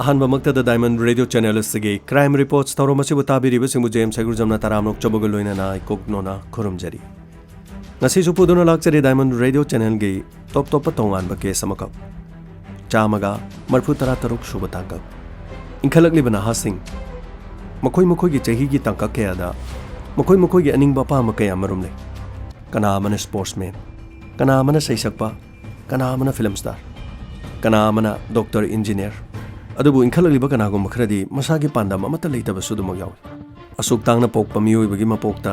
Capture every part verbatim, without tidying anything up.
ꯑꯍꯥꯟꯕꯃꯛꯇꯗ Diamond Radio Channel ꯑꯁꯤꯒꯤ Crime Reports ꯊꯧꯔꯝ ꯑꯁꯤꯕꯨ ꯇꯥꯕꯤꯔꯤꯕꯁꯤꯡꯕꯨ ꯖꯦꯝꯁ ꯍꯩꯒ꯭ꯔꯨꯖꯝꯅ ꯇꯔꯥꯝꯅ ꯑꯣꯛꯆꯕꯒ ꯂꯣꯏꯅꯅ ꯑꯩ ꯀꯣꯛꯅꯣꯅ ꯈꯨꯔꯨꯝꯖꯔꯤ꯫ ꯉꯁꯤꯁꯨ ꯄꯨꯗꯨꯅ ꯂꯥꯛꯆꯔꯤ Diamond Radio Channelꯒꯤ ꯇꯣꯞ ꯇꯣꯞꯄ ꯇꯣꯉꯥꯟꯕ ꯀꯦꯁ ꯑꯃꯈꯛ꯫ ꯆꯥꯝꯃꯒ ꯃꯔꯤꯐꯨ ꯇꯔꯥ ꯇꯔꯨꯛ ꯁꯨꯕ ꯇꯥꯡꯀꯛ꯫ ꯏꯟꯈꯠꯂꯛꯂꯤꯕ ꯅꯍꯥꯁꯤꯡ ꯃꯈꯣꯏ ꯃꯈꯣꯏꯒꯤ ꯆꯍꯤꯒꯤ ꯇꯥꯡꯀꯛ ꯀꯌꯥꯗ ꯃꯈꯣꯏ ꯃꯈꯣꯏꯒꯤ ꯑꯅꯤꯡꯕ ꯑꯄꯥꯝꯕ ꯀꯌꯥ ꯑꯃꯔꯣꯝ ꯂꯩ꯫ ꯀꯅꯥ ꯑꯃꯅ ꯁ꯭ꯄꯣꯔꯠꯁꯃꯦꯟ, ꯀꯅꯥ ꯑꯃꯅ ꯁꯩꯁꯛꯄ, ꯀꯅꯥ ꯑꯃꯅ ꯐꯤꯂꯝ ꯁ꯭ꯇꯥꯔ, ꯀꯅꯥ ꯑꯃꯅ ꯗꯣꯛꯇꯔ, ꯏꯟꯖꯤꯅꯤꯌꯔ꯫ ꯑꯗꯨꯕꯨ ꯏꯟꯈꯠꯂꯛꯂꯤꯕ ꯀꯅꯥꯒꯨꯝꯕ ꯈꯔꯗꯤ ꯃꯁꯥꯒꯤ ꯄꯥꯟꯗꯝ ꯑꯃꯠꯇ ꯂꯩꯇꯕꯁꯨ ꯑꯗꯨꯃꯛ ꯌꯥꯎꯏ꯫ ꯑꯁꯨꯛ ꯇꯥꯡꯅ ꯄꯣꯛꯄ ꯃꯤꯑꯣꯏꯕꯒꯤ ꯃꯄꯣꯛꯇ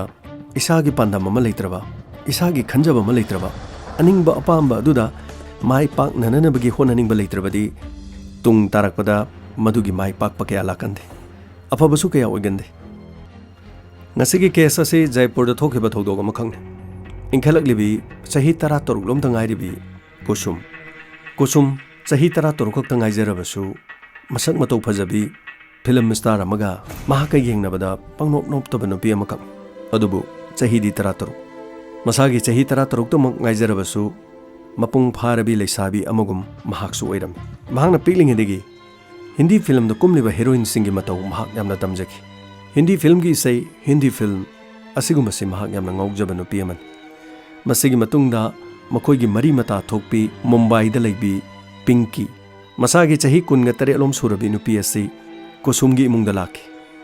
ꯏꯁꯥꯒꯤ ꯄꯥꯟꯗꯝ ꯑꯃ ꯂꯩꯇ꯭ꯔꯕ, ꯏꯁꯥꯒꯤ ꯈꯟꯖꯕ ꯑꯃ ꯂꯩꯇ꯭ꯔꯕ, ꯑꯅꯤꯡꯕ ꯑꯄꯥꯝꯕ ꯑꯗꯨꯗ ꯃꯥꯏ ꯄꯥꯛꯅꯅꯕꯒꯤ ꯍꯣꯠꯅꯅꯤꯡꯕ ꯂꯩꯇ꯭ꯔꯕꯗꯤ ꯇꯨꯡ ꯇꯥꯔꯛꯄꯗ ꯃꯗꯨꯒꯤ ꯃꯥꯏ ꯄꯥꯛꯄ ꯀꯌꯥ ꯂꯥꯛꯀꯟꯗꯦ, ꯑꯐꯕꯁꯨ ꯀꯌꯥ ꯑꯣꯏꯒꯟꯗꯦ꯫ ꯉꯁꯤꯒꯤ ꯀꯦꯁ ꯑꯁꯤ ꯖꯥꯏꯄꯨꯔꯗ ꯊꯣꯛꯈꯤꯕ ꯊꯧꯗꯣꯛ ꯑꯃꯈꯛꯅꯤ꯫ ꯏꯟꯈꯠꯂꯛꯂꯤꯕꯤ ꯆꯍꯤ ꯇꯔꯥ ꯇꯔꯨꯛ ꯂꯣꯝꯇ ꯉꯥꯏꯔꯤꯕꯤ ꯀꯨꯁꯨꯝ꯫ ꯀꯨꯁꯨꯝ ꯆꯍꯤ ꯇꯔꯥ ꯇꯔꯨꯛ ꯈꯛꯇ ꯉꯥꯏꯖꯔꯕꯁꯨ ꯃꯁꯛ ꯃꯇꯧ ꯐꯖꯕꯤ, ꯐꯤꯂꯝ ꯁ꯭ꯇꯥꯔ ꯑꯃꯒ ꯃꯍꯥꯛꯀ ꯌꯦꯡꯅꯕꯗ ꯄꯪꯅꯣꯞ ꯅꯣꯞꯇꯕ ꯅꯨꯄꯤ ꯑꯃꯈꯛ꯫ ꯑꯗꯨꯕꯨ ꯆꯍꯤꯗꯤ ꯇꯔꯥ ꯇꯔꯨꯛ꯫ ꯃꯁꯥꯒꯤ ꯆꯍꯤ ꯇꯔꯥ ꯇꯔꯨꯛꯇꯃꯛ ꯉꯥꯏꯖꯔꯕꯁꯨ ꯃꯄꯨꯡ ꯐꯥꯔꯕꯤ ꯂꯩꯁꯥꯕꯤ ꯑꯃꯒꯨꯝ ꯃꯍꯥꯛꯁꯨ ꯑꯣꯏꯔꯝꯃꯤ꯫ ꯃꯍꯥꯛꯅ ꯄꯤꯛꯂꯤꯉꯩꯗꯒꯤ ꯍꯤꯟꯗꯤ ꯐꯤꯂꯝꯗ ꯀꯨꯝꯂꯤꯕ ꯍꯦꯔꯣꯏꯟꯁꯤꯡꯒꯤ ꯃꯇꯧ ꯃꯍꯥꯛ ꯌꯥꯝꯅ ꯇꯝꯖꯈꯤ꯫ ꯍꯤꯟꯗꯤ ꯐꯤꯂꯝꯒꯤ ꯏꯁꯩ, ꯍꯤꯟꯗꯤ ꯐꯤꯂꯝ ꯑꯁꯤꯒꯨꯝꯕꯁꯤ ꯃꯍꯥꯛ ꯌꯥꯝꯅ ꯉꯥꯎꯖꯕ ꯅꯨꯄꯤ ꯑꯃꯅꯤ꯫ ꯃꯁꯤꯒꯤ ꯃꯇꯨꯡꯗ ꯃꯈꯣꯏꯒꯤ ꯃꯔꯤ ꯃꯇꯥ ꯊꯣꯛꯄꯤ ꯃꯨꯝꯕꯥꯏꯗ ꯂꯩꯕꯤ ꯄꯤꯡꯀꯤ, ꯃꯁꯥꯒꯤ ꯆꯍꯤ ꯀꯨꯟꯒ ꯇꯔꯦꯠ ꯂꯣꯝ ꯁꯨꯔꯕꯤ ꯅꯨꯄꯤ ꯑꯁꯤ ꯀꯨꯁꯨꯝꯒꯤ ꯏꯃꯨꯡꯗ ꯂꯥꯛꯈꯤ꯫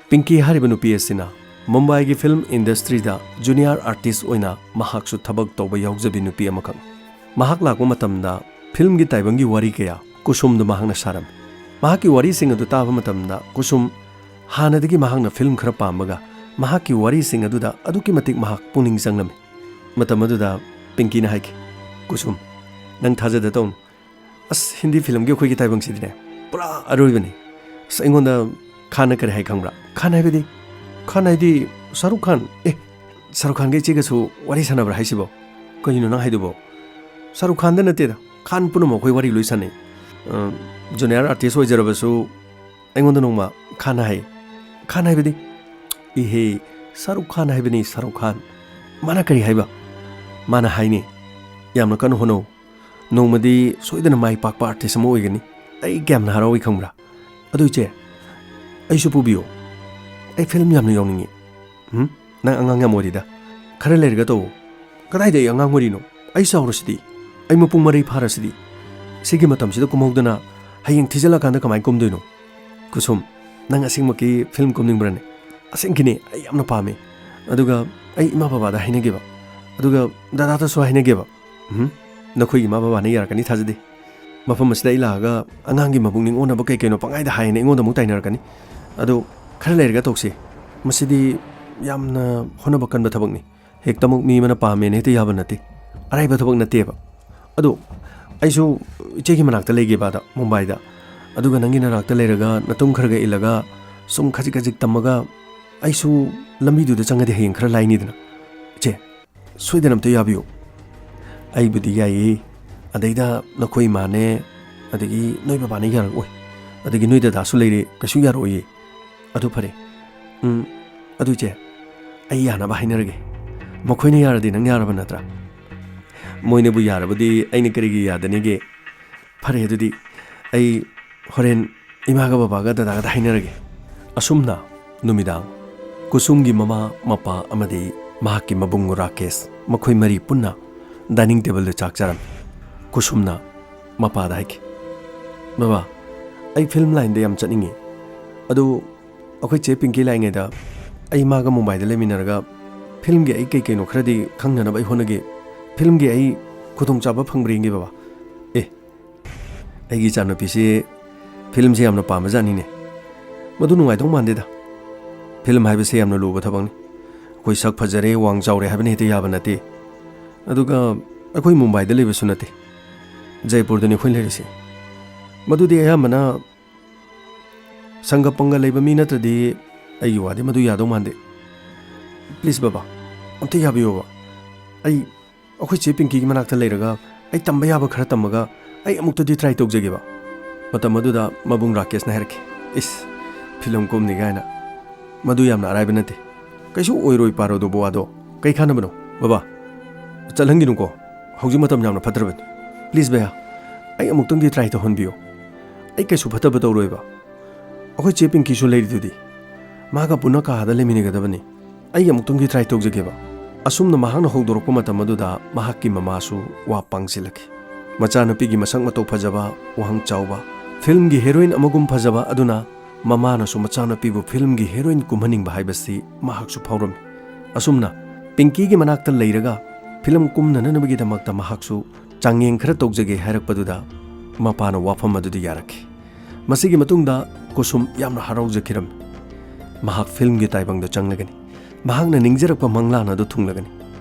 ꯄꯤꯡꯀꯤ ꯍꯥꯏꯔꯤꯕ ꯅꯨꯄꯤ ꯑꯁꯤꯅ ꯃꯨꯝꯕꯥꯏꯒꯤ ꯐꯤꯂꯝ ꯏꯟꯗꯁꯇ꯭ꯔꯤꯗ ꯖꯨꯅꯤꯌꯔ ꯑꯥꯔꯇꯤꯁ ꯑꯣꯏꯅ ꯃꯍꯥꯛꯁꯨ ꯊꯕꯛ ꯇꯧꯕ ꯌꯥꯎꯖꯕꯤ ꯅꯨꯄꯤ ꯑꯃꯈꯛꯅꯤ꯫ ꯃꯍꯥꯛ ꯂꯥꯛꯄ ꯃꯇꯝꯗ ꯐꯤꯂꯝꯒꯤ ꯇꯥꯏꯕꯪꯒꯤ ꯋꯥꯔꯤ ꯀꯌꯥ ꯀꯨꯁꯨꯝꯗ ꯃꯍꯥꯛꯅ ꯁꯥꯔꯝꯃꯤ꯫ ꯃꯍꯥꯛꯀꯤ ꯋꯥꯔꯤꯁꯤꯡ ꯑꯗꯨ ꯇꯥꯕ ꯃꯇꯝꯗ ꯀꯨꯁꯨꯝ ꯍꯥꯟꯅꯗꯒꯤ ꯃꯍꯥꯛꯅ ꯐꯤꯂꯝ ꯈꯔ ꯄꯥꯝꯕꯒ ꯃꯍꯥꯛꯀꯤ ꯋꯥꯔꯤꯁꯤꯡ ꯑꯗꯨꯗ ꯑꯗꯨꯛꯀꯤ ꯃꯇꯤꯛ ꯃꯍꯥꯛ ꯄꯨꯛꯅꯤꯡ ꯆꯪꯂꯝꯃꯤ꯫ ꯃꯇꯝ ꯑꯗꯨꯗ ꯄꯤꯡꯀꯤꯅ ꯍꯥꯏꯈꯤ, "ꯀꯨꯁꯨꯝ, ꯅꯪ ꯊꯥꯖꯗ ꯇꯧꯅꯨ꯫ ꯑꯁ, ꯍꯤꯟꯗꯤ ꯐꯤꯂꯝꯒꯤ ꯑꯩꯈꯣꯏꯒꯤ ꯇꯥꯏꯕꯪꯁꯤꯗꯤꯅꯦ, ꯄꯨꯔꯥ ꯑꯔꯣꯏꯕꯅꯤ꯫ ꯑꯁ, ꯑꯩꯉꯣꯟꯗ ꯈꯥꯟꯅ ꯀꯔꯤ ꯍꯥꯏ ꯈꯪꯕ꯭ꯔꯥ?" "ꯈꯥꯟ ꯍꯥꯏꯕꯗꯤ?" "ꯈꯥꯟ ꯍꯥꯏꯗꯤ ꯁꯥꯔꯨꯛ ꯈꯥꯟ꯫ ꯑꯦ, ꯁꯥꯔꯨꯛ ꯈꯥꯟꯒ ꯏꯆꯦꯒꯁꯨ ꯋꯥꯔꯤ ꯁꯥꯟꯅꯕ꯭ꯔꯥ ꯍꯥꯏꯁꯤꯕꯣ? ꯀꯩꯅꯣ ꯅꯪ ꯍꯥꯏꯗꯨꯕꯣ? ꯁꯥꯔꯨꯛ ꯈꯥꯟꯗ ꯅꯠꯇꯦꯗ, ꯈꯥꯟ ꯄꯨꯝꯅꯃꯛ ꯑꯩꯈꯣꯏ ꯋꯥꯔꯤ ꯂꯣꯏ ꯁꯥꯟꯅꯩ꯫ ꯑ, ꯖꯨꯅꯤꯌꯔ ꯑꯥꯔꯇꯤꯁ ꯑꯣꯏꯖꯔꯕꯁꯨ ꯑꯩꯉꯣꯟꯗ ꯅꯣꯡꯃ ꯈꯥꯟꯅ ꯍꯥꯏ꯫" "ꯈꯥꯟ ꯍꯥꯏꯕꯗꯤ?" "ꯏꯍꯦ, ꯁꯥꯔꯨꯛ ꯈꯥꯟ ꯍꯥꯏꯕꯅꯤ, ꯁꯥꯔꯨꯛ ꯈꯥꯟ꯫ ꯃꯥꯅ ꯀꯔꯤ ꯍꯥꯏꯕ?" "ꯃꯥꯅ ꯍꯥꯏꯅꯤ, ꯌꯥꯝꯅ ꯀꯟꯅ ꯍꯣꯠꯅꯧ, ꯅꯣꯡꯃꯗꯤ ꯁꯣꯏꯗꯅ ꯃꯥꯏ ꯄꯥꯛꯄ ꯑꯥꯔꯇꯤꯁ ꯑꯃ ꯑꯣꯏꯒꯅꯤ꯫ ꯑꯩ ꯀꯌꯥꯝꯅ ꯍꯔꯥꯎꯏ ꯈꯪꯕ꯭ꯔꯥ? ꯑꯗꯨ ꯏꯆꯦ, ꯑꯩꯁꯨ ꯄꯨꯕꯤꯌꯨ꯫ ꯑꯩ ꯐꯤꯂꯝ ꯌꯥꯝꯅ ꯌꯥꯎꯅꯤꯡꯉꯤ꯫ ꯎꯝ? ꯅꯪ ꯑꯉꯥꯡ ꯌꯥꯝ ꯑꯣꯏꯔꯤꯗ꯫ ꯈꯔ ꯂꯩꯔꯒ ꯇꯧꯋꯣ꯫ ꯀꯗꯥꯏꯗ ꯑꯩ ꯑꯉꯥꯡ ꯑꯣꯏꯔꯤꯅꯣ? ꯑꯩ ꯆꯥꯎꯔꯁꯤꯗꯤ꯫ ꯑꯩ ꯃꯄꯨꯡ ꯃꯔꯩ ꯐꯥꯔꯁꯤꯗꯤ꯫ ꯁꯤꯒꯤ ꯃꯇꯝꯁꯤꯗ ꯀꯨꯝꯍꯧꯗꯅ ꯍꯌꯦꯡ ꯊꯤꯖꯤꯜꯂꯀꯥꯟꯗ ꯀꯃꯥꯏꯅ ꯀꯨꯝꯗꯣꯏꯅꯣ? ꯀꯨꯁꯨꯝ, ꯅꯪ ꯑꯁꯦꯡꯃꯛꯀꯤ ꯐꯤꯂꯝ ꯀꯨꯝꯅꯤꯡꯕ꯭ꯔꯅꯦ? ꯑꯁꯦꯡꯀꯤꯅꯦ, ꯑꯩ ꯌꯥꯝꯅ ꯄꯥꯝꯃꯦ꯫ ꯑꯗꯨꯒ ꯑꯩ ꯏꯃꯥ ꯕꯕꯥꯗ ꯍꯥꯏꯅꯒꯦꯕ꯫ ꯑꯗꯨꯒ ꯗꯗꯥꯗꯁꯨ ꯍꯥꯏꯅꯒꯦꯕ꯫ ꯎꯝ, ꯅꯈꯣꯏꯒꯤ ꯏꯃꯥ ꯕꯕꯥꯅ ꯌꯥꯔꯛꯀꯅꯤ ꯊꯥꯖꯗꯦ꯫ ꯃꯐꯝ ꯑꯁꯤꯗ ꯑꯩ ꯂꯥꯛꯑꯒ ꯑꯉꯥꯡꯒꯤ ꯃꯕꯨꯛꯅꯤꯡ ꯑꯣꯟꯅꯕ ꯀꯩ ꯀꯩꯅꯣ ꯄꯪꯍꯥꯏꯗ ꯍꯥꯏꯌꯦꯅ ꯑꯩꯉꯣꯟꯗ ꯑꯃꯨꯛ ꯇꯥꯏꯅꯔꯛꯀꯅꯤ꯫ ꯑꯗꯣ ꯈꯔ ꯂꯩꯔꯒ ꯇꯧꯁꯤ꯫ ꯃꯁꯤꯗꯤ ꯌꯥꯝꯅ ꯍꯣꯠꯅꯕ ꯀꯟꯕ ꯊꯕꯛꯅꯤ꯫ ꯍꯦꯛꯇꯃꯛ ꯃꯤ ꯑꯃꯅ ꯄꯥꯝꯃꯦꯅ ꯍꯦꯛꯇ ꯌꯥꯕ ꯅꯠꯇꯦ꯫ ꯑꯔꯥꯏꯕ ꯊꯕꯛ ꯅꯠꯇꯦꯕ꯫ ꯑꯗꯣ ꯑꯩꯁꯨ ꯏꯆꯦꯒꯤ ꯃꯅꯥꯛꯇ ꯂꯩꯒꯦꯕ ꯑꯗ, ꯃꯨꯝꯕꯥꯏꯗ꯫ ꯑꯗꯨꯒ ꯅꯪꯒꯤ ꯅꯅꯥꯛꯇ ꯂꯩꯔꯒ ꯅꯇꯨꯡ ꯈꯔꯒ ꯏꯜꯂꯒ ꯁꯨꯝ ꯈꯖꯤꯛ ꯈꯖꯤꯛ ꯇꯝꯃꯒ ꯑꯩꯁꯨ ꯂꯝꯕꯤꯗꯨꯗ ꯆꯪꯉꯗꯤ ꯍꯌꯦꯡ ꯈꯔ ꯂꯥꯏꯅꯤꯗꯅ꯫ ꯏꯆꯦ, ꯁꯣꯏꯗꯅ ꯑꯝꯇ ꯌꯥꯕꯤꯌꯨ꯫ ꯑꯩꯕꯨꯗꯤ ꯌꯥꯏꯌꯦ꯫ ꯑꯗꯩꯗ ꯅꯈꯣꯏ ꯏꯃꯥꯅꯦ, ꯑꯗꯒꯤ ꯅꯣꯏ ꯕꯕꯥꯅ ꯌꯥꯔꯛꯑꯣꯏ, ꯑꯗꯒꯤ ꯅꯣꯏ ꯗꯗꯥꯁꯨ ꯂꯩꯔꯦ, ꯀꯩꯁꯨ ꯌꯥꯔꯛꯑꯣꯏꯌꯦ꯫ ꯑꯗꯨ ꯐꯔꯦ꯫ ꯎꯝ, ꯑꯗꯨ ꯏꯆꯦ, ꯑꯩ ꯌꯥꯅꯕ ꯍꯥꯏꯅꯔꯒꯦ꯫ ꯃꯈꯣꯏꯅ ꯌꯥꯔꯗꯤ ꯅꯪ ꯌꯥꯔꯕ ꯅꯠꯇ꯭ꯔꯥ? ꯃꯣꯏꯅꯕꯨ ꯌꯥꯔꯕꯗꯤ ꯑꯩꯅ ꯀꯔꯤꯒꯤ ꯌꯥꯗꯅꯤꯒꯦ? ꯐꯔꯦ, ꯑꯗꯨꯗꯤ ꯑꯩ ꯍꯣꯔꯦꯟ ꯏꯃꯥꯒ ꯕꯕꯥꯒ ꯗꯗꯥꯒꯗ ꯍꯥꯏꯅꯔꯒꯦ꯫ ꯑꯁꯨꯝꯅ ꯅꯨꯃꯤꯗꯥꯡ ꯀꯨꯁꯨꯝꯒꯤ ꯃꯃꯥ ꯃꯄꯥ ꯑꯃꯗꯤ ꯃꯍꯥꯛꯀꯤ ꯃꯕꯨꯡ ꯔꯥꯀꯦꯁ, ꯃꯈꯣꯏ ꯃꯔꯤ ꯄꯨꯟꯅ ꯗꯥꯏꯅꯤꯡ ꯇꯦꯕꯜꯗ ꯆꯥꯛ ꯆꯥꯔꯝꯃꯤ꯫ ꯀꯨꯁꯨꯝꯅ ꯃꯄꯥꯗ ꯍꯥꯏꯈꯤ, "ꯕꯕꯥ, ꯑꯩ ꯐꯤꯜꯝ ꯂꯥꯏꯟꯗ ꯌꯥꯝ ꯆꯠꯅꯤꯡꯉꯤ꯫ ꯑꯗꯨ ꯑꯩꯈꯣꯏ ꯆꯦ ꯄꯤꯡꯀꯤ ꯂꯥꯛꯏꯉꯩꯗ ꯑꯩ ꯃꯥꯒ ꯃꯨꯝꯕꯥꯏꯗ ꯂꯩꯃꯤꯟꯅꯔꯒ ꯐꯤꯜꯝꯒꯤ ꯑꯩ ꯀꯩ ꯀꯩꯅꯣ ꯈꯔꯗꯤ ꯈꯪꯅꯅꯕ ꯑꯩ ꯍꯣꯠꯅꯒꯦ꯫ ꯐꯤꯜꯝꯒꯤ ꯑꯩ ꯈꯨꯗꯣꯡꯆꯥꯕ ꯐꯪꯕ꯭ꯔꯥ ꯌꯦꯡꯒꯦ ꯕꯕꯥ꯫" "ꯑꯦ, ꯑꯩꯒꯤ ꯏꯆꯥꯅꯨꯄꯤꯁꯤ ꯐꯤꯜꯝꯁꯤ ꯌꯥꯝꯅ ꯄꯥꯝꯕꯖꯥꯠꯅꯤꯅꯦ꯫ ꯃꯗꯨ ꯅꯨꯡꯉꯥꯏꯗꯧ ꯃꯥꯟꯗꯦꯗ꯫ ꯐꯤꯜꯝ ꯍꯥꯏꯕꯁꯤ ꯌꯥꯝꯅ ꯂꯨꯕ ꯊꯕꯛꯅꯤ꯫ ꯑꯩꯈꯣꯏ ꯁꯛ ꯐꯖꯔꯦ, ꯋꯥꯡ ꯆꯥꯎꯔꯦ ꯍꯥꯏꯕꯅ ꯍꯦꯛꯇ ꯌꯥꯕ ꯅꯠꯇꯦ꯫ ꯑꯗꯨꯒ ꯑꯩꯈꯣꯏ ꯃꯨꯝꯕꯥꯏꯗ ꯂꯩꯕꯁꯨ ꯅꯠꯇꯦ꯫ ꯖꯩꯄꯨꯔꯗꯅꯤ ꯑꯩꯈꯣꯏ ꯂꯩꯔꯤꯁꯦ꯫ ꯃꯗꯨꯗꯤ ꯑꯌꯥꯝꯕꯅ ꯁꯪꯒ ꯄꯪꯒ ꯂꯩꯕ ꯃꯤ ꯅꯠꯇ꯭ꯔꯗꯤ ꯑꯩꯒꯤ ꯋꯥꯗꯤ ꯃꯗꯨ ꯌꯥꯗꯧ ꯃꯥꯟꯗꯦ꯫ ꯄ꯭ꯂꯤꯖ ꯕꯕꯥ, ꯑꯝꯇ ꯌꯥꯕꯤꯌꯣꯕ꯫ ꯑꯩ ꯑꯩꯈꯣꯏ ꯆꯦ ꯄꯤꯡꯀꯤꯒꯤ ꯃꯅꯥꯛꯇ ꯂꯩꯔꯒ ꯑꯩ ꯇꯝꯕ ꯌꯥꯕ ꯈꯔ ꯇꯝꯃꯒ ꯑꯩ ꯑꯃꯨꯛꯇꯗꯤ ꯇ꯭ꯔꯥꯏ ꯇꯧꯖꯒꯦꯕ꯫" ꯃꯇꯝ ꯑꯗꯨꯗ ꯃꯕꯨꯡ ꯔꯥꯀꯦꯁꯅ ꯍꯥꯏꯔꯛꯈꯤ, "ꯏꯁ, ꯐꯤꯂꯝ ꯀꯨꯝꯅꯤ ꯀꯥꯏꯅ꯫ ꯃꯗꯨ ꯌꯥꯝꯅ ꯑꯔꯥꯏꯕ ꯅꯠꯇꯦ꯫ ꯀꯩꯁꯨ ꯑꯣꯏꯔꯣꯏ ꯄꯥꯔꯣꯗꯣꯕꯣ ꯑꯗꯣ꯫ ꯀꯩ ꯀꯥꯟꯅꯕꯅꯣ?" "ꯕꯕꯥ, ꯆꯠꯍꯟꯒꯤꯅꯨꯀꯣ꯫ ꯍꯧꯖꯤꯛ ꯃꯇꯝ ꯌꯥꯝꯅ ꯐꯠꯇ꯭ꯔꯕꯅꯤ꯫ ꯄ꯭ꯂꯤꯖ ꯚꯩꯌꯥ, ꯑꯩ ꯑꯃꯨꯛꯇꯪꯗꯤ ꯇ꯭ꯔꯥꯏ ꯇꯧꯍꯟꯕꯤꯌꯨ꯫ ꯑꯩ ꯀꯩꯁꯨ ꯐꯠꯇꯕ ꯇꯧꯔꯣꯏꯕ꯫ "ꯑꯩꯈꯣꯏ ꯆꯦ ꯄꯤꯡꯀꯤꯁꯨ ꯂꯩꯔꯤꯗꯨꯗꯤ, ꯃꯥꯒ ꯄꯨꯟꯅ ꯀꯥꯗ ꯂꯩꯃꯤꯟꯅꯒꯗꯕꯅꯤ꯫ ꯑꯩ ꯑꯃꯨꯛꯇꯪꯗꯤ try ꯇꯧꯖꯒꯦꯕ"꯫ ꯑꯁꯨꯝꯅ ꯃꯍꯥꯛꯅ ꯍꯧꯗꯣꯔꯛꯄ ꯃꯇꯝ ꯑꯗꯨꯗ ꯃꯍꯥꯛꯀꯤ ꯃꯃꯥꯁꯨ ꯋꯥ ꯄꯥꯡꯁꯤꯜꯂꯛꯈꯤ꯫ ꯃꯆꯥꯅꯨꯄꯤꯒꯤ ꯃꯁꯛ ꯃꯇꯧ ꯐꯖꯕ, ꯋꯥꯍꯪ ꯆꯥꯎꯕ, ꯐꯤꯜꯝꯒꯤ heroine ꯑꯃꯒꯨꯝ ꯐꯖꯕ ꯑꯗꯨꯅ ꯃꯃꯥꯅꯁꯨ ꯃꯆꯥꯅꯨꯄꯤꯕꯨ ꯐꯤꯜꯝꯒꯤ heroine ꯀꯨꯝꯍꯟꯅꯤꯡꯕ ꯍꯥꯏꯕꯁꯤ ꯃꯍꯥꯛꯁꯨ ꯐꯥꯎꯔꯝꯃꯤ꯫ ꯑꯁꯨꯝꯅ ꯄꯤꯡꯀꯤꯒꯤ ꯃꯅꯥꯛꯇ ꯂꯩꯔꯒ ꯐꯤꯂꯝ ꯀꯨꯝꯅꯅꯕꯒꯤꯗꯃꯛꯇ ꯃꯍꯥꯛꯁꯨ ꯆꯥꯡꯌꯦꯡ ꯈꯔ ꯇꯧꯖꯒꯦ ꯍꯥꯏꯔꯛꯄꯗꯨꯗ ꯃꯄꯥꯅ ꯋꯥꯐꯝ ꯑꯗꯨꯗ ꯌꯥꯔꯛꯈꯤ꯫ ꯃꯁꯤꯒꯤ ꯃꯇꯨꯡꯗ ꯀꯨꯁꯨꯝ ꯌꯥꯝꯅ ꯍꯔꯥꯎꯖꯈꯤꯔꯝꯃꯤ꯫ ꯃꯍꯥꯛ ꯐꯤꯜꯝꯒꯤ ꯇꯥꯏꯕꯪꯗ ꯆꯪꯂꯒꯅꯤ꯫ ꯃꯍꯥꯛꯅ ꯅꯤꯡꯖꯔꯛꯄ ꯃꯪꯂꯥꯟ ꯑꯗꯨ ꯊꯨꯡꯂꯒꯅꯤ꯫